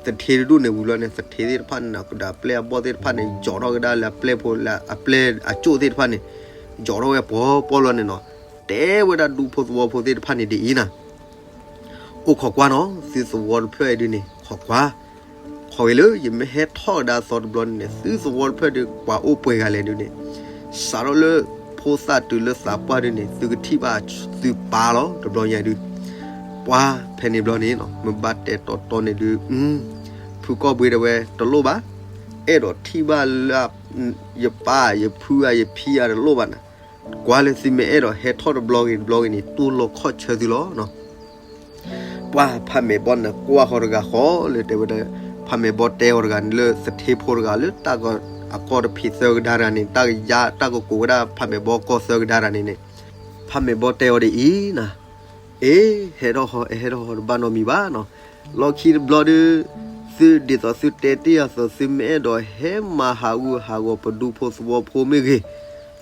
သထ့တဒူၣ်န့ၣ်ဝံၤဘျီန့ၣ် သထ့သ့ၣ်တဖၣ်န့ၣ်နီၤ ကဒီးအပျဲၢ်အဘီၣ်သ့ၣ်တဖၣ်န့ၣ် ယီၤထီၣ်ကဒါလၢအပျဲၢ်ဖိလၢအပျဲၢ်အကၠိၣ်သ့ၣ်တဖၣ်န့ၣ် ယီၤထီၣ်ဝဲပှီၤပီၢ်လီၤန့ၣ်နီၤ, တဲဝဲဒၣ်ဒူဖိသဝီဖိသ့ၣ်တဖၣ်န့ၣ်ဒ်အံၤနၤ အိၣ်ခိးကွၢ်နီၤ သုသဝီတဖျၢၣ်အံၤဒုးန့ၣ် ခိးကွၢ်, ခိးဂ့ၤလၢယမ့ၢ်ဟဲထီၣ်ကဒါအသီတဘျီန့ၣ်န့ၣ် သုသဝီတဖျၢၣ်ဒုး ပှၤအိၣ်ပှဲၤဂၤလဲၣ်ဒုးန့ၣ်, စးထီၣ်လၢဖိသၣ်တုၤလၢသးပှၢ်ဒုးန့ၣ် သုကထံၣ်ဘၣ်သုပၢ်လီၤ တဘျီညါဒုး, ပှၤဖဲန့ၣ်ဘျီန့ၣ်နီၤ မ့ၢ်ဘၣ်တဲတီတီန့ၣ်ဒုး, ဖုကီၢ်ဘှ့တဲဝဲ တလိၣ်ဘၣ်, အဲၣ်ဒိးထံၣ်ဘၣ်လၢ ယပၢ်ယဖုဧါယဖံဧါတလိၣ်ဘၣ်နၤ, ကွၢ်လၢသုမ့ၢ်အဲၣ်ဒိးဟဲထီၣ်တဘျီဂ့ၤတဘျီဂ့ၤန့ၣ် တူၢ်လိာ်ခီၣ်ဆၢသုလီၤနီၤ ပှၤဖးမဲာ်ဘီန့ၣ် ကွၢ်ဃီတဂၤဃီလၢတဲဝဲဒၣ်, ဖးမဲာ်ဘီတဲဃီတဂၤန့ၣ်လၢသထ့ဖိတဂၤလၢတၢ်အကီၢ်တဖံးသၢကဒါတဂၤန့ၣ် တၢ်ကယါတၢ်ကကိးဝဲဒၣ် ဖးမဲာ်ဘီကီၢ်သၢကဒါတဂၤန့ၣ်န့ၣ်, ဖးမဲာ်ဘီတဲအီၤဒ်အံၤနၤ, အ့ ဟဲထီၣ်ဃီ အဲ ဟဲထီၣ်ဃီတဘၣ်နီတမံၤဘၣ်နီၤ, လီၢ်ခံတဘျီဒုး သုဒ်သိးသုတဲတ့ၢ်အသိး သုမ့ၢ်အဲၣ်ဒိးဟဲမၤဟးဂူာ်ဟးဂီၤပဒူဖိသဝီဖိမ့ၢ်ဂ့ၤ,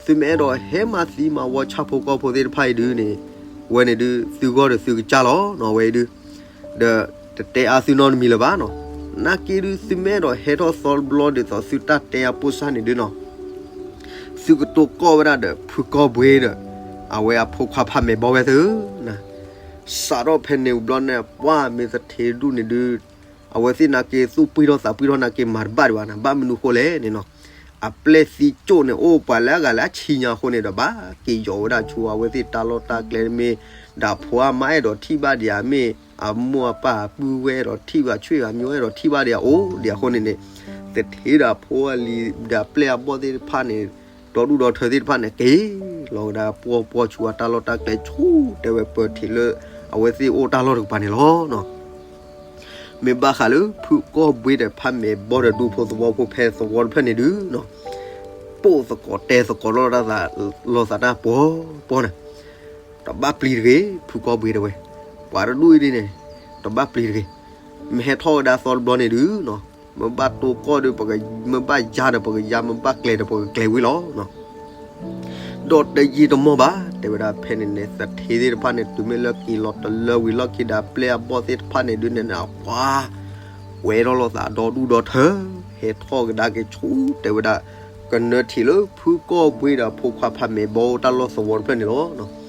သုမ့ၢ်အဲၣ်ဒိးဟဲမၤသံမၤဝီဆၣ်ဖိကီၢ်ဖိသ့ၣ်တဖၣ်အံၤဒုးန့ၣ်, ဝဲန့ၣ်ဒုး သုဂီၢ်ဒီးသုကစၢ်လီၤနီၤဝဲအံၤဒုး, ဒီးတတဲအါသုနီတမံၤလၢၤဘၣ်နီၤ, နာ်က့ဒုး သုမ့ၢ်အဲၣ်ဒိးဟဲထီၣ်သီတဘျီဒ်သိးသုတၢ်တဲအပိၢ်စၢ်န့ၣ်ဒုးနီၤ, သုကတိၤကီၢ်ဝဲဒၣ်ဒီးဖုကီၢ်ဘှ့ဒီး အဝဲအဖိခွါဖးမဲာ်ဘီဝဲသ့ၣ်ဧၢ, စးထီၣ်ဖဲန့ၣ်ဘျီန့ၣ် ပှၤမ့ၢ်သထ့တဒူၣ်န့ၣ်ဒုး အဝဲသ့ၣ်နာ်က့သူၣ်ပှံၢ်ထီၣ်သးပှံၢ်ထီၣ်နာ်က့မၤတဘၣ်ဒံးဘၣ်နၤ, ဘၣ်မနုၤဃိလဲၣ်န့ၣ်နီၤ, အပျဲၢ်သံကၠိၣ်န့ၣ် အိၣ်ပှၤလၢအဂၤလၢအဆံညါအဃိန့ၣ်ဒီး ဘၣ်က့ၤယီၤဝဲဒၣ်ဆူအဝဲသ့ၣ်တၢ်လီၢ်တၢ်ကျဲမ့ၢ်, ဒီးအဖိအမါအဲၣ်ဒိးထံၣ်ဘၣ်ဒံးဧါမ့ၢ်, အမိၢ်အပၢ်အပုၢ်ဝဲၢ်အဲၣ်ဒိးထံၣ်ဘၣ် ဆွေမျိုးအဲၣ်ဒိးထံၣ်ဘၣ်ဒံးဧါအိၣ်ဒံးအဃိန့ၣ်န့ၣ်, သထ့ဒီးအဖိအလံၤဒီးအပျဲၢ်အဘီၣ်သ့ၣ်တဖၣ်န့ၣ် ဒီဒူၣ်ဒီထၢသ့ၣ်တဖၣ်န့ၣ် က့ၤလီၤဝဲဒၣ်ပှီၢ်ပှီၢ်ဆူအတၢ်လီၢ်တၢ်ကျဲဆူ တဲဝဲပၢၤထံးလၢ အဝဲသ့ၣ်အိၣ်တၢ်လီၢ်တကပၤန့ၣ်လီၤ. မ့ၢ်ဘၣ်ဃးလၢဖုကီၢ်ဘှ့ဒီးဖးမဲာ်ဘီဒီးဒူဖိသဝီဖိဖဲသဝီတဖျၢၣ်န့ၣ်ဒုးနီၤ, ပိၢ်သကိးတဲသကိးလိာ်တၢ်သး လီၤသးတၢ်ပှီၤပှီၤန့ၣ်, တဘၣ်ပျံၤတဂ့ၤ ဖုကီၢ်ဘှ့တဲဝဲ, ပှၤတဒူၣ်အံၤဒ်န့ၣ် တဘၣ်ပျံၤတဂ့ၤ, မ့ၢ်ဟဲထီၣ်ဝဲဒၣ်သီတဘျီန့ၣ်ဒုးနီၤ, မ့ၢ်ဘၣ်တိၢ်ကီၢ်ဒီး မ့ၢ်ဘၣ်ယါဒီးပကယါ, မ့ၢ်ဘၣ်ကျဲဒီးပကကျဲဝံၤလီၤ. ဒီးတယံာ်တမီၢ်ဘၣ် တဲဝဲဒၣ်ဖဲန့ၣ်န့ၣ် သထ့သ့ၣ်တဖၣ်န့ၣ် တုၤမ့ၢ်လၢက့ၤလီၤတလၢဝံၤလီၢ်ခံဒီး ပျဲၢ်အဘီၣ်သ့ၣ်တဖၣ်န့ၣ်ဒုးန့ၣ်န့ၣ် ပှၤ ဝဲထီၣ်လိာ်သးဒီဒူၣ်ဒီထၢ, ဟဲထီၣ်ကဒါက့ၤဆူ တဲဝဲဒၣ် ကနၢထံးလၢဖုကီၢ်ဘှ့ဒီးဖိခွါဖးမဲာ်ဘီအိၣ်တၢ်လီၢ်သဝီတဖျၢၣ်န့ၣ်လီၤ.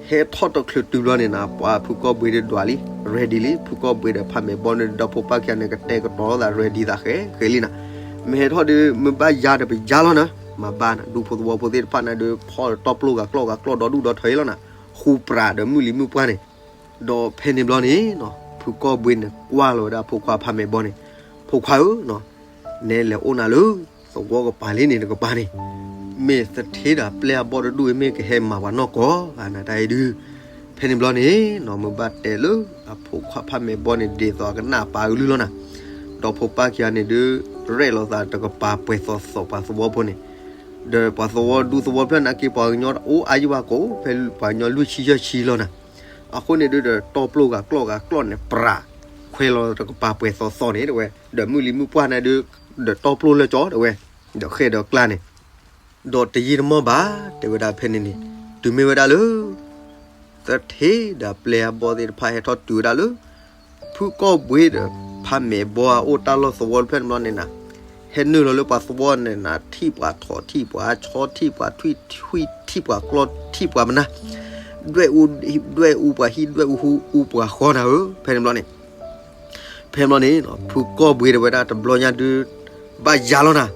ဟဲထီၣ်တချုးတုၤဘျီန့ၣ်နၤ ပှၤဖုကီၢ်ဘှ့ဒီးဒွးလံ ready လံ ဖုကီၢ်ဘှ့ဒီးဖးမဲာ်ဘီန့ၣ်ဒီး ဖိပၢ်ခံဂၤန့ၣ် ကတဲာ်ကတီၤလိာ်သး ready သးဃဲဃဲလံနၤ, မ့ၢ်ဟဲထီၣ်ဒီး မ့ၢ်ဘၣ်ယါဒီးပယါလီၤနၤ, မၤဘၣ်နၤ ဒူဖိသဝီဖိသ့ၣ်တဖၣ်န့ၣ်ဒီး ဖီၣ်ဒီးတီၢ်ပျိၢ်ဂၤကျီၢ်ဂၤကျီၢ်ဒီဒူၣ်ဒီထၢအံၤလီၤနၤ, ဃူပြးဒီးမုၢ်လံၤမုၢ်ပှၢ်န့ၣ်, ဒီးဖဲန့ၣ်ဘျီန့ၣ်နီၤ ဖုကီၢ်ဘှ့န့ၣ်ကွၢ်လီၤဝဲဒၣ်ဖိခွါဖးမဲာ်ဘီန့ၣ်, ဖိခွါဧၢနီၤ နဲလဲၤအိၣ်နၤလၢ သဝီကပၤလံန့ၣ်တကပၤန့ၣ်, မ့ၢ်သထ့ဒီးပျဲၢ်အဘီၣ်တဒူၣ်အံၤ မ့ၢ်ကဟဲမၤပှၤနီၢ်ကီၢ်ဧါ နတၢ်အံၤဒုး, ဖဲန့ၣ်ဘျီန့ၣ်နီၤ မ့ၢ်ဘၣ်တဲလၢအဖိခွါဖးမဲာ်ဘီန့ၣ် ဒ်သိးအကနၣ်ပာ်ကလုၢ်လီၤနၤ, ဒီးဖိပၢ်ခံဂၤန့ၣ်ဒုး ရဲၣ်လိာ်သးတကပၤပှဲၤသိးသိးပှၤသဝီဖိန့ၣ်, ဒီးပှၤသဝီဒူသဝီဖျၢၣ်န့ၣ်က့ ပှၤကညီအိၣ်အါယံၤဘၣ်ကိးဖဲပှၤကညီလွံၢ်ဆံယဲၢ်ဆံလီၤနၤ, အဃိန့ၣ်ဒုးဒီး တီၢ်ပျိၢ်ဂၤကျီၢ်ဂၤကျီၢ်န့ၣ် ပြး ခွဲးလီၤတကပၤပှဲၤသိးသိးန့ၣ်တဲဝဲ, ဒီးမုၢ်လံၤမုၢ်ပှၢ်န့ၣ်ဒုး ဒီးတီၢ်ပျိၢ်လၢကၠီတဲဝဲ, ဒီးဃဲၢ်ဒီးကျါန့ၣ်, ဒီးတယံာ်တမီၢ်ဘၣ် တဲဝဲဒၣ်ဖဲန့ၣ်န့ၣ်, တုၤမ့ၢ်ဝဲဒၣ်လၢ သထ့ဒီးပျဲၢ်အဘီၣ်သ့ၣ်တဖၣ်ဟဲထီၣ်တုၤဝဲဒၣ်လၢ ဖုကီၢ်ဘှ့ဒီးဖးမဲာ်ဘီအအိၣ်တၢ်လီၢ်သဝီတဖျၢၣ်န့ၣ်ဘျီန့ၣ်နၤ, ဟဲနုာ်လီၤလၢပှၤသဝီန့ၣ်နၤ ထံၣ်ပှၤထိးထံၣ်ပှၤဆီ ထံၣ်ပှၤထွံၣ်ထွံၣ် ထံၣ်ပှၤကျီၢ်ထံၣ်ပှၤမနၤ, ဒွဲၣ်အူ ဒွဲၣ်အူပှၤဟံၣ် ဒွဲၣ်အူဟူအူပှၤဃီနၤဧၢ ဖဲန့ၣ်ဘျီန့ၣ် ဖဲန့ၣ်ဘျီန့ၣ် ဖုကီၢ်ဘှ့ဒီးဝဲဒၣ်တဘျီညါဒုး ဘၣ်ယါလီၤနၤ,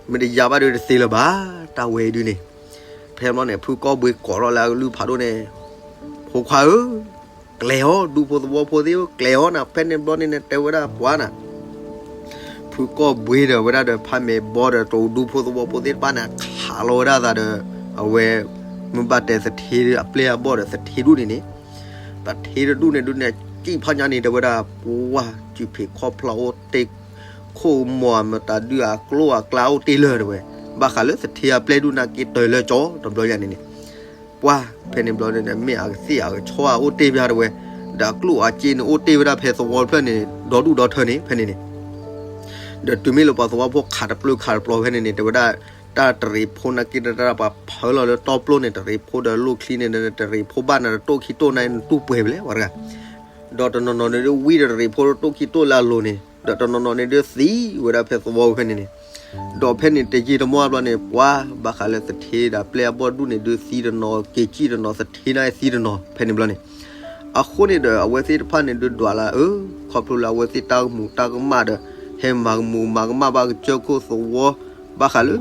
မ့ၢ်တယါဘၣ်ဒုးတသ့လၢၤဘၣ် တၢ်ဝဲအံၤဒုးန့ၣ်, ဖဲန့ၣ်ဘျီန့ၣ် ဖုကီၢ်ဘှ့ကိးထီၣ်လၢအကလုၢ်ဖးဒိၣ်န့ၣ်, ဖိခွါဧၢ, ကျဲၤအီၤ ဒူဖိသဝီဖိသ့ၣ်ဧၢ ကျဲၤအီၤနၤ ဖဲန့ၣ်ဘျီန့ၣ်န့ၣ် တဲဝဲဒၣ်ပှၤနၤ ဖုကီၢ်ဘှ့ဒီးဝဲဒၣ်ဒီးဖးမဲာ်ဘီဒီးတဒူဖိသဝီဖိသ့ၣ်တဖၣ်န့ၣ် ခးလီၤဝဲဒၣ်သးဒီး အဝဲ မ့ၢ်ဘၣ်တဲသထ့အပျဲၢ်အဘီၣ်ဒီးသထ့ဒူၣ်န့ၣ်န့ၣ်, သထ့တဒူၣ်န့ၣ်ဒုးန့ၣ် စံၣ်ဖးညါန့ၣ် တဲဝဲဒၣ်ပှၤ စုဖံးခီၣ်ဖျီၣ်အိၣ်တ့ၢ် ခိၣ်မီၤမတၤဒုးအကျိၣ်အကျါအိၣ်တ့ၢ်လၢၤတဲဝဲ, ဘၣ်ဃးလၢသထ့အပျဲၢ်ဒူၣ်န့ၣ်က့တၢၤလၢကၠီတဘျီညါန့ၣ်န့ၣ် ပှၤ ဖဲန့ၣ်ဘျီန့ၣ်န့ၣ် မ့ၢ်အကသ့ၣ်အကဆီအအိၣ်တ့ၢ်ဘၣ်တဲဝဲ, ဒီးအကျိၣ်အစ့န့ၣ်အိၣ်တ့ၢ်ဝဲဒၣ်ဖဲသဝီတဖျၢၣ်န့ၣ် ဒီဒူၣ်ဒီထၢန့ၣ် ဖဲန့ၣ်န့ၣ် ဒီးတုၤမ့ၢ်လၢပှၤသဝီဖိခးတပျုာ်ခးတပျီၤဖဲန့ၣ်န့ၣ် တဲဝဲဒၣ် တၢ်တရံးဖိန့ၣ်က့တၢ်ပှၤဖၢလီၤလၢတီပျိၢ်န့ၣ် တရံးဖိဒီးလိၣ်ချံန့ၣ် တရံးဖိဘၣ်နၤတတိၢ်ခံတိၢ်န့ၣ် နတူၢ်ပှဲၤဝဲလဲၣ်ဝဲတဂၤ ဒီးတနီၤနီၤန့ၣ်ဒုးဝံတရံးဖိတတိၢ်ခံတိၢ်လၢအလိၤန့ၣ် ဒီးတနီၤနီၤန့ၣ်ဒုးသံဝဲဒၣ်ဖဲသဝီဖဲန့ၣ်န့ၣ်, ဒီးဖဲန့ၣ်တယံာ်တမီၢ်ဘျီန့ၣ် ပှၤ ဘၣ်ဃးလၢသထ့ဒီးပျဲၢ်အဘီၣ်ဒူၣ်န့ၣ်ဒုးသံတနီၤ က့ၤစံၣ်တနီၤ သထ့န့ၣ်သံတနီၤ ဖဲန့ၣ်ဘျီန့ၣ် အဃိန့ၣ်ဒီး အဝဲသ့ၣ်တဖၣ်န့ၣ်ဒုးဒွးလၢအၢ ခီဖျိလၢအဝဲသ့ၣ်တၢ်ကမူးတၢ်ကမၣ်ဒီး ဟဲမၤကမူးမၤကမၣ်ဘၣ်ကစၢၢ်ခိၣ်သဝီ ဘၣ်ဃးလၢ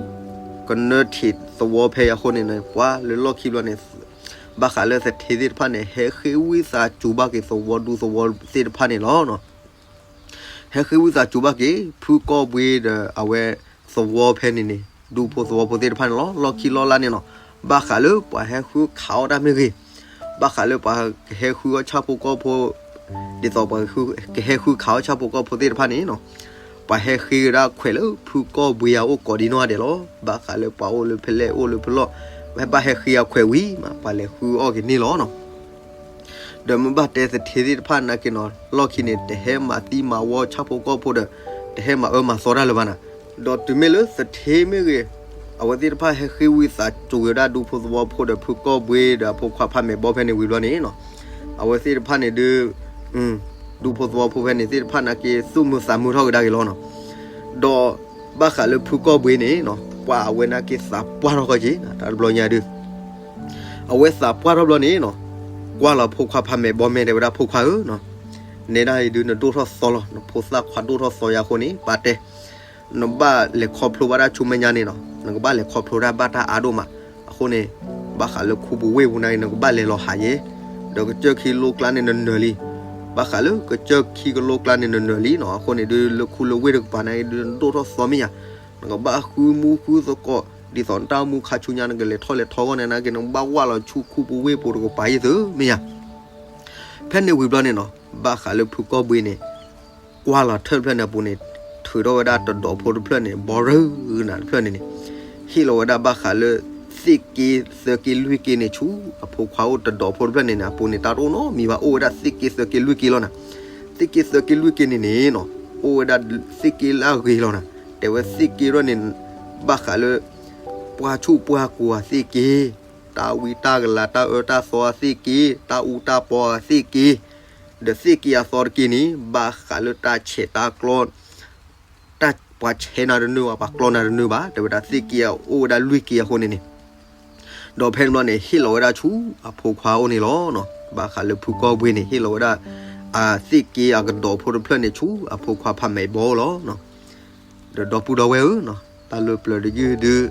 ကနၢထံးသဝီဖဲအံၤအဃိန့ၣ်န့ၣ် ပှၤလၢလီၢ်ခံဘျီန့ၣ် ဘၣ်ဃးလၢသထ့သ့ၣ်တဖၣ်န့ၣ် ဟဲဃ့ဝံသးစူၤဘၣ်က့ၤသဝီဒူသဝီသ့ၣ်တဖၣ်န့ၣ်လီၤ. ဟဲဃ့ဝံသးစူၤဘၣ်က့ၤ ဖုကီၢ်ဘှ့ဒီးအဝဲသဝီဖဲန့ၣ်န့ၣ် ဒူဖိသဝီဖိသ့ၣ်တဖၣ်န့ၣ်လီၤ. လီၢ်ခံလီၢ်လါန့ၣ်နီၤ ဘၣ်ဃးလၢပှၤဟဲဃုခးအီၣ်တၢ်မ့ၢ်ဂ့ၤ, ဘၣ်ဃးလၢပှၤကဟဲဃုအီၣ်ဆၣ်ဖိကီၢ်ဖိ ဒ်သိးပှၤကဟဲဃုခးအီၣ်ဆၣ်ဖိကီၢ်ဖိသ့ၣ်တဖၣ်န့ၣ်နီၤ ပှၤဟဲဃ့ဝဲဒၣ်ခွဲးလၢဖုကီၢ်ဘှ့အအိၣ်ကိးဒံနီၢ်ဂၤဒဲးလီၤ. ဘၣ်ဃးလၢပှၤအိၣ်လၢဖဲလဲၣ်အိၣ်လၢဖဲလဲၣ် ဟဲဘၣ်ဟဲဃ့အခွဲးဝံၤမး ပှၤလဲၤဃုအီၣ်က့ၤန့ၣ်လီၤနီၤ. ဒီးမ့ၢ်ဘၣ်တဲသထ့သ့ၣ်တဖၣ်နာ်က့နီၤ လီၢ်ခံန့ၣ် တဟဲမၤသံမၤဝီဆၣ်ဖိကီၢ်ဖိဒီး တဟဲမၤအၢမၤသီတၢ်လၢၤဘၣ်နၤ. ဒီးတုၤမ့ၢ်လၢသထ့မ့ၢ်ဂ့ၤ အဝဲသ့ၣ်တဖၣ်ဟဲဃ့ဝံသးစူၤက့ၤဝဲဒၣ်ဒူဖိသဝီဖိဒီးဖုကီၢ်ဘှ့ဒီးအဖိခွါဖးမဲာ်ဘီဖဲန့ၣ်ဝံၤဘျီန့ၣ်နီၤ အဝဲသ့ၣ်တဖၣ်န့ၣ်ဒုး ဒူဖိသဝီဖိဖဲန့ၣ်သ့ၣ်တဖၣ်နာ်က့ သူၣ်မုာ်သးမုာ်ထီၣ်ကဒါက့ၤလီၤနီၤ. ဒီးဘၣ်ဃးလၢဖုကီၢ်ဘှ့န့ၣ်နီၤ ပှၤအဝဲနာ်က့သးပှၢ်ထီၣ်ခီက့ၤ တၢ်တဘျီညါဒုး အဝဲသးပှၢ်ထီၣ်ဘျီန့ၣ်နီၤ ကွၢ်လီၤဖိခွါဖးမဲာ်ဘီမဲာ်တဲဝဲဒၣ်ဖိခွါဧၢနီၤ နဲဒၣ်အံၤဒုးနဒိၣ်ထီၣ်သီလီၤ နဖိသၣ်ခွါဒိၣ်ထီၣ်သီယါအဃိန့ၣ် ပာ်တဲ နဘၣ်လဲၤခီဖျိဘၣ်တၢ်ဆူမဲာ်ညါန့ၣ်နီၤ နကဘၣ်လဲၤခီဖျိတၢ်ဘၣ်တၢ်အါဒိၣ်မး အဃိန့ၣ် ဘၣ်ဃးလၢခူပူၤဝ့ၢ်ပူၤန့ၣ် နကဘၣ်လဲၤလီၤဟးယဲ ဒီးကစၢၢ်ခံလိကျါန့ၣ်နနၢၤလံ ဘၣ်ဃးလၢကစၢၢ်ခံကလိကျါန့ၣ်နနၢၤလံနီၤ အဃိန့ၣ်ဒုးလၢခူလၢဝ့ၢ်တကပၤန့ၣ်ဒုးနဒိၣ်ထီၣ်သီမ့ၢ်ယါ နကဘၣ်ဃုမူဃုသကိး ဒ်သိးနတၢ်အိၣ်မူခါဆူညါ နကလဲၤထီၣ်လဲၤထီအဂီၢ်န့ၣ် နာ်က့နဘၣ်ဝၢ်လီၤဆူခူပူၤဝ့ၢ်ပူၤတကပၤယဲၢ်သု မ့ၢ်ဧါ. ဖဲန့ၣ်ဝံၤဘျီန့ၣ်နီၤ ဘၣ်ဃးလၢဖုကီၢ်ဘှ့န့ၣ် ကွၢ်လီၤထၢၣ်တဖျၢၣ်န့ၣ်အပူၤန့ၣ် ထုးထီၣ်ဝဲဒၣ်တဒိးဖိတဖျၢၣ်န့ၣ် ဘီရၢနၤတဖျၢၣ်န့ၣ်န့ၣ် ဟ့ၣ်လီၤဝဲဒၣ်ဘၣ်ဃးလၢ သ့ၣ်က့သၢက့လွံၢ်က့န့ၣ် ဆူအဖိခွါအိၣ်တဒိးဖိတဖျၢၣ်န့ၣ်န့ၣ် အပူၤန့ၣ် တၢ်တအိၣ်နီတမံၤဘၣ် အိၣ်ဝဲဒၣ်သ့ၣ်က့သၢက့လွံၢ်က့လီၤနၤ. သ့ၣ်က့သၢက့လွံၢ်က့န့ၣ်န့ၣ်နီၤ အိၣ်ဝဲဒၣ်သ့ၣ်က့လၢအဂ့ၤလီၤနၤ. တဲဝဲသ့ၣ်က့ရၢန့ၣ် ဘၣ်ဃးလၢ ပှၤဆူၣ်ပှၤကိၤအသ့ၣ်က့, တၢ်ဝံတၢ်ကလၤ တၢ်အၢတၢ်သီအသ့ၣ်က့, တၢ်အူတၢ်ပီအသ့ၣ်က့, ဒီးသ့ၣ်က့အသီတက့န့ၣ် ဘၣ်ဃးလၢတၢ်ဆဲးတၢ်ကျီ တၢ်ပှၤဆဲးနၤတနုာ်ဘၣ် ပှၤကျီနၤတနုာ်ဘၣ် တဲဝဲဒၣ်သ့ၣ်က့အိၣ်ဝဲဒၣ်လွံၢ်က့အဃိန့ၣ်န့ၣ် ဒီးဖဲန့ၣ်ဘျီန့ၣ် ဟ့ၣ်လီၤဝဲဒၣ်ဆူအဖိခွါအိၣ်န့ၣ်လီၤ. ဘၣ်ဃးလၢဖုကီၢ်ဘှ့န့ၣ် ဟ့ၣ်လီၤဝဲဒၣ် အသ့ၣ်က့အကဒိးဖိတဖျၢၣ်န့ၣ် ဆူအဖိခွါဖးမဲာ်ဘီလီၤ. ဒီးဒီပုၢ်ဒီဝဲၢ်ဧၢ, တၢ်လၢပျၢၤတယုၢ်ဒုး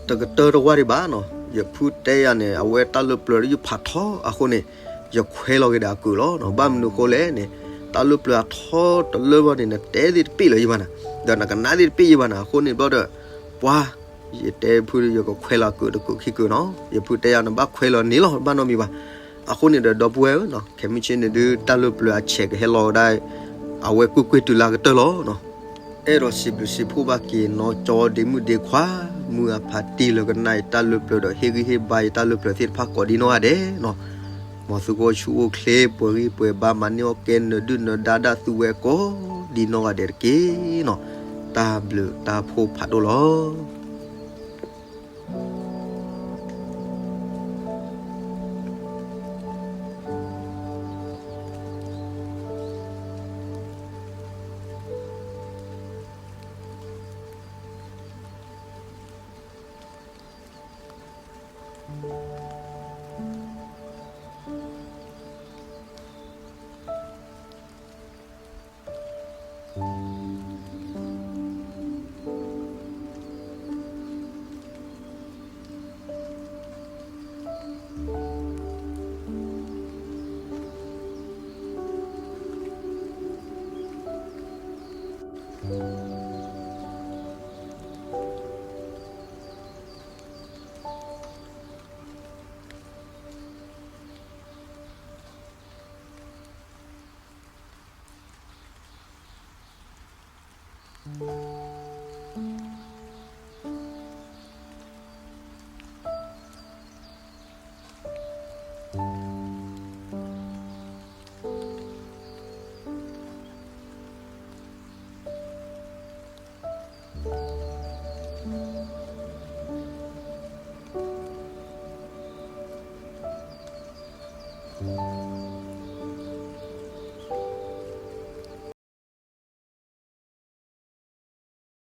တကတၢၢ်တဝၢ်ဒံးဘၣ်နီၤ. ယဖုတဲယၤန့ၣ် အဝဲတၢ်လၢပျၢၤတယုၢ်ဖးထီအဃိန့ၣ် ယခွဲးလီၤက့ၤဒီးအကုာ်လီၤ. ဘၣ်မနုၤအဃိလဲၣ်န့ၣ် တၢ်လၢပျၢၤအထီတလၢဘၣ်န့ၣ် နတဲသ့ၣ်တပ့ၢ်လၢၤယဘၣ်နၤ, ဒီးနကနၣ်သ့ၣ်တပ့ၢ်ယဘၣ်နၤ အဃိန့ၣ်ဘျီဒီး ပှၤ ယတဲဖု ယကခွဲးလီၤကုာ်တကုာ်ခံကုာ်နီၤ. ယဖုတဲယၤနဘၣ်ခွဲးလီၤန့ၣ်လီၤ ဘၣ်နီတမံၤဘၣ်. အဃိန့ၣ်ဒီးဒီပုၢ်ဝဲၢ်ဧၢ, ခဲမုၢ်ဆ့ၣ်န့ၣ်ဒုး တၢ်လၢပျၢၤအဆဲးကဟဲလီၤဝဲဒၣ် အဝဲကွ့ၢ်ကွ့ၢ်တုၤလၢအကတၢၢ်လီၤ. အဲၣ်ဒိးစံးဘျုးစံးဖှိၣ်ဘၣ်က့ၤနီၢ်ကၠီဒ့မုၣ်ဒ့ခွါ, မုၢ်အဖးတံၢ်လၢကနၣ်ယတၢ်လၢပျၢၤဒီး ဟ့ၣ်ဂံၢ်ဟ့ၣ်ဘါယတၢ်လၢပျၢၤသ့ၣ်တဖၣ်ကိးဒ်နီၢ်ဂၤဒဲးနီၤ. မ်သုကအိၣ်ဆူၣ်အိၣ်ချ့ ပှဲၤဂံၢ်ပှဲၤဘါ မၤန့ၢ်အီၣ်ကဲ နၢၤဒုၣ်နၢၤဒါဒၣ်သုဝဲကိးဒ်နီၢ်ဂၤဒဲးတက့ၢ်နီၤ. တၢ်ဘျုးတၢ်ဖှိၣ်ဖးဒိၣ်လီၤ.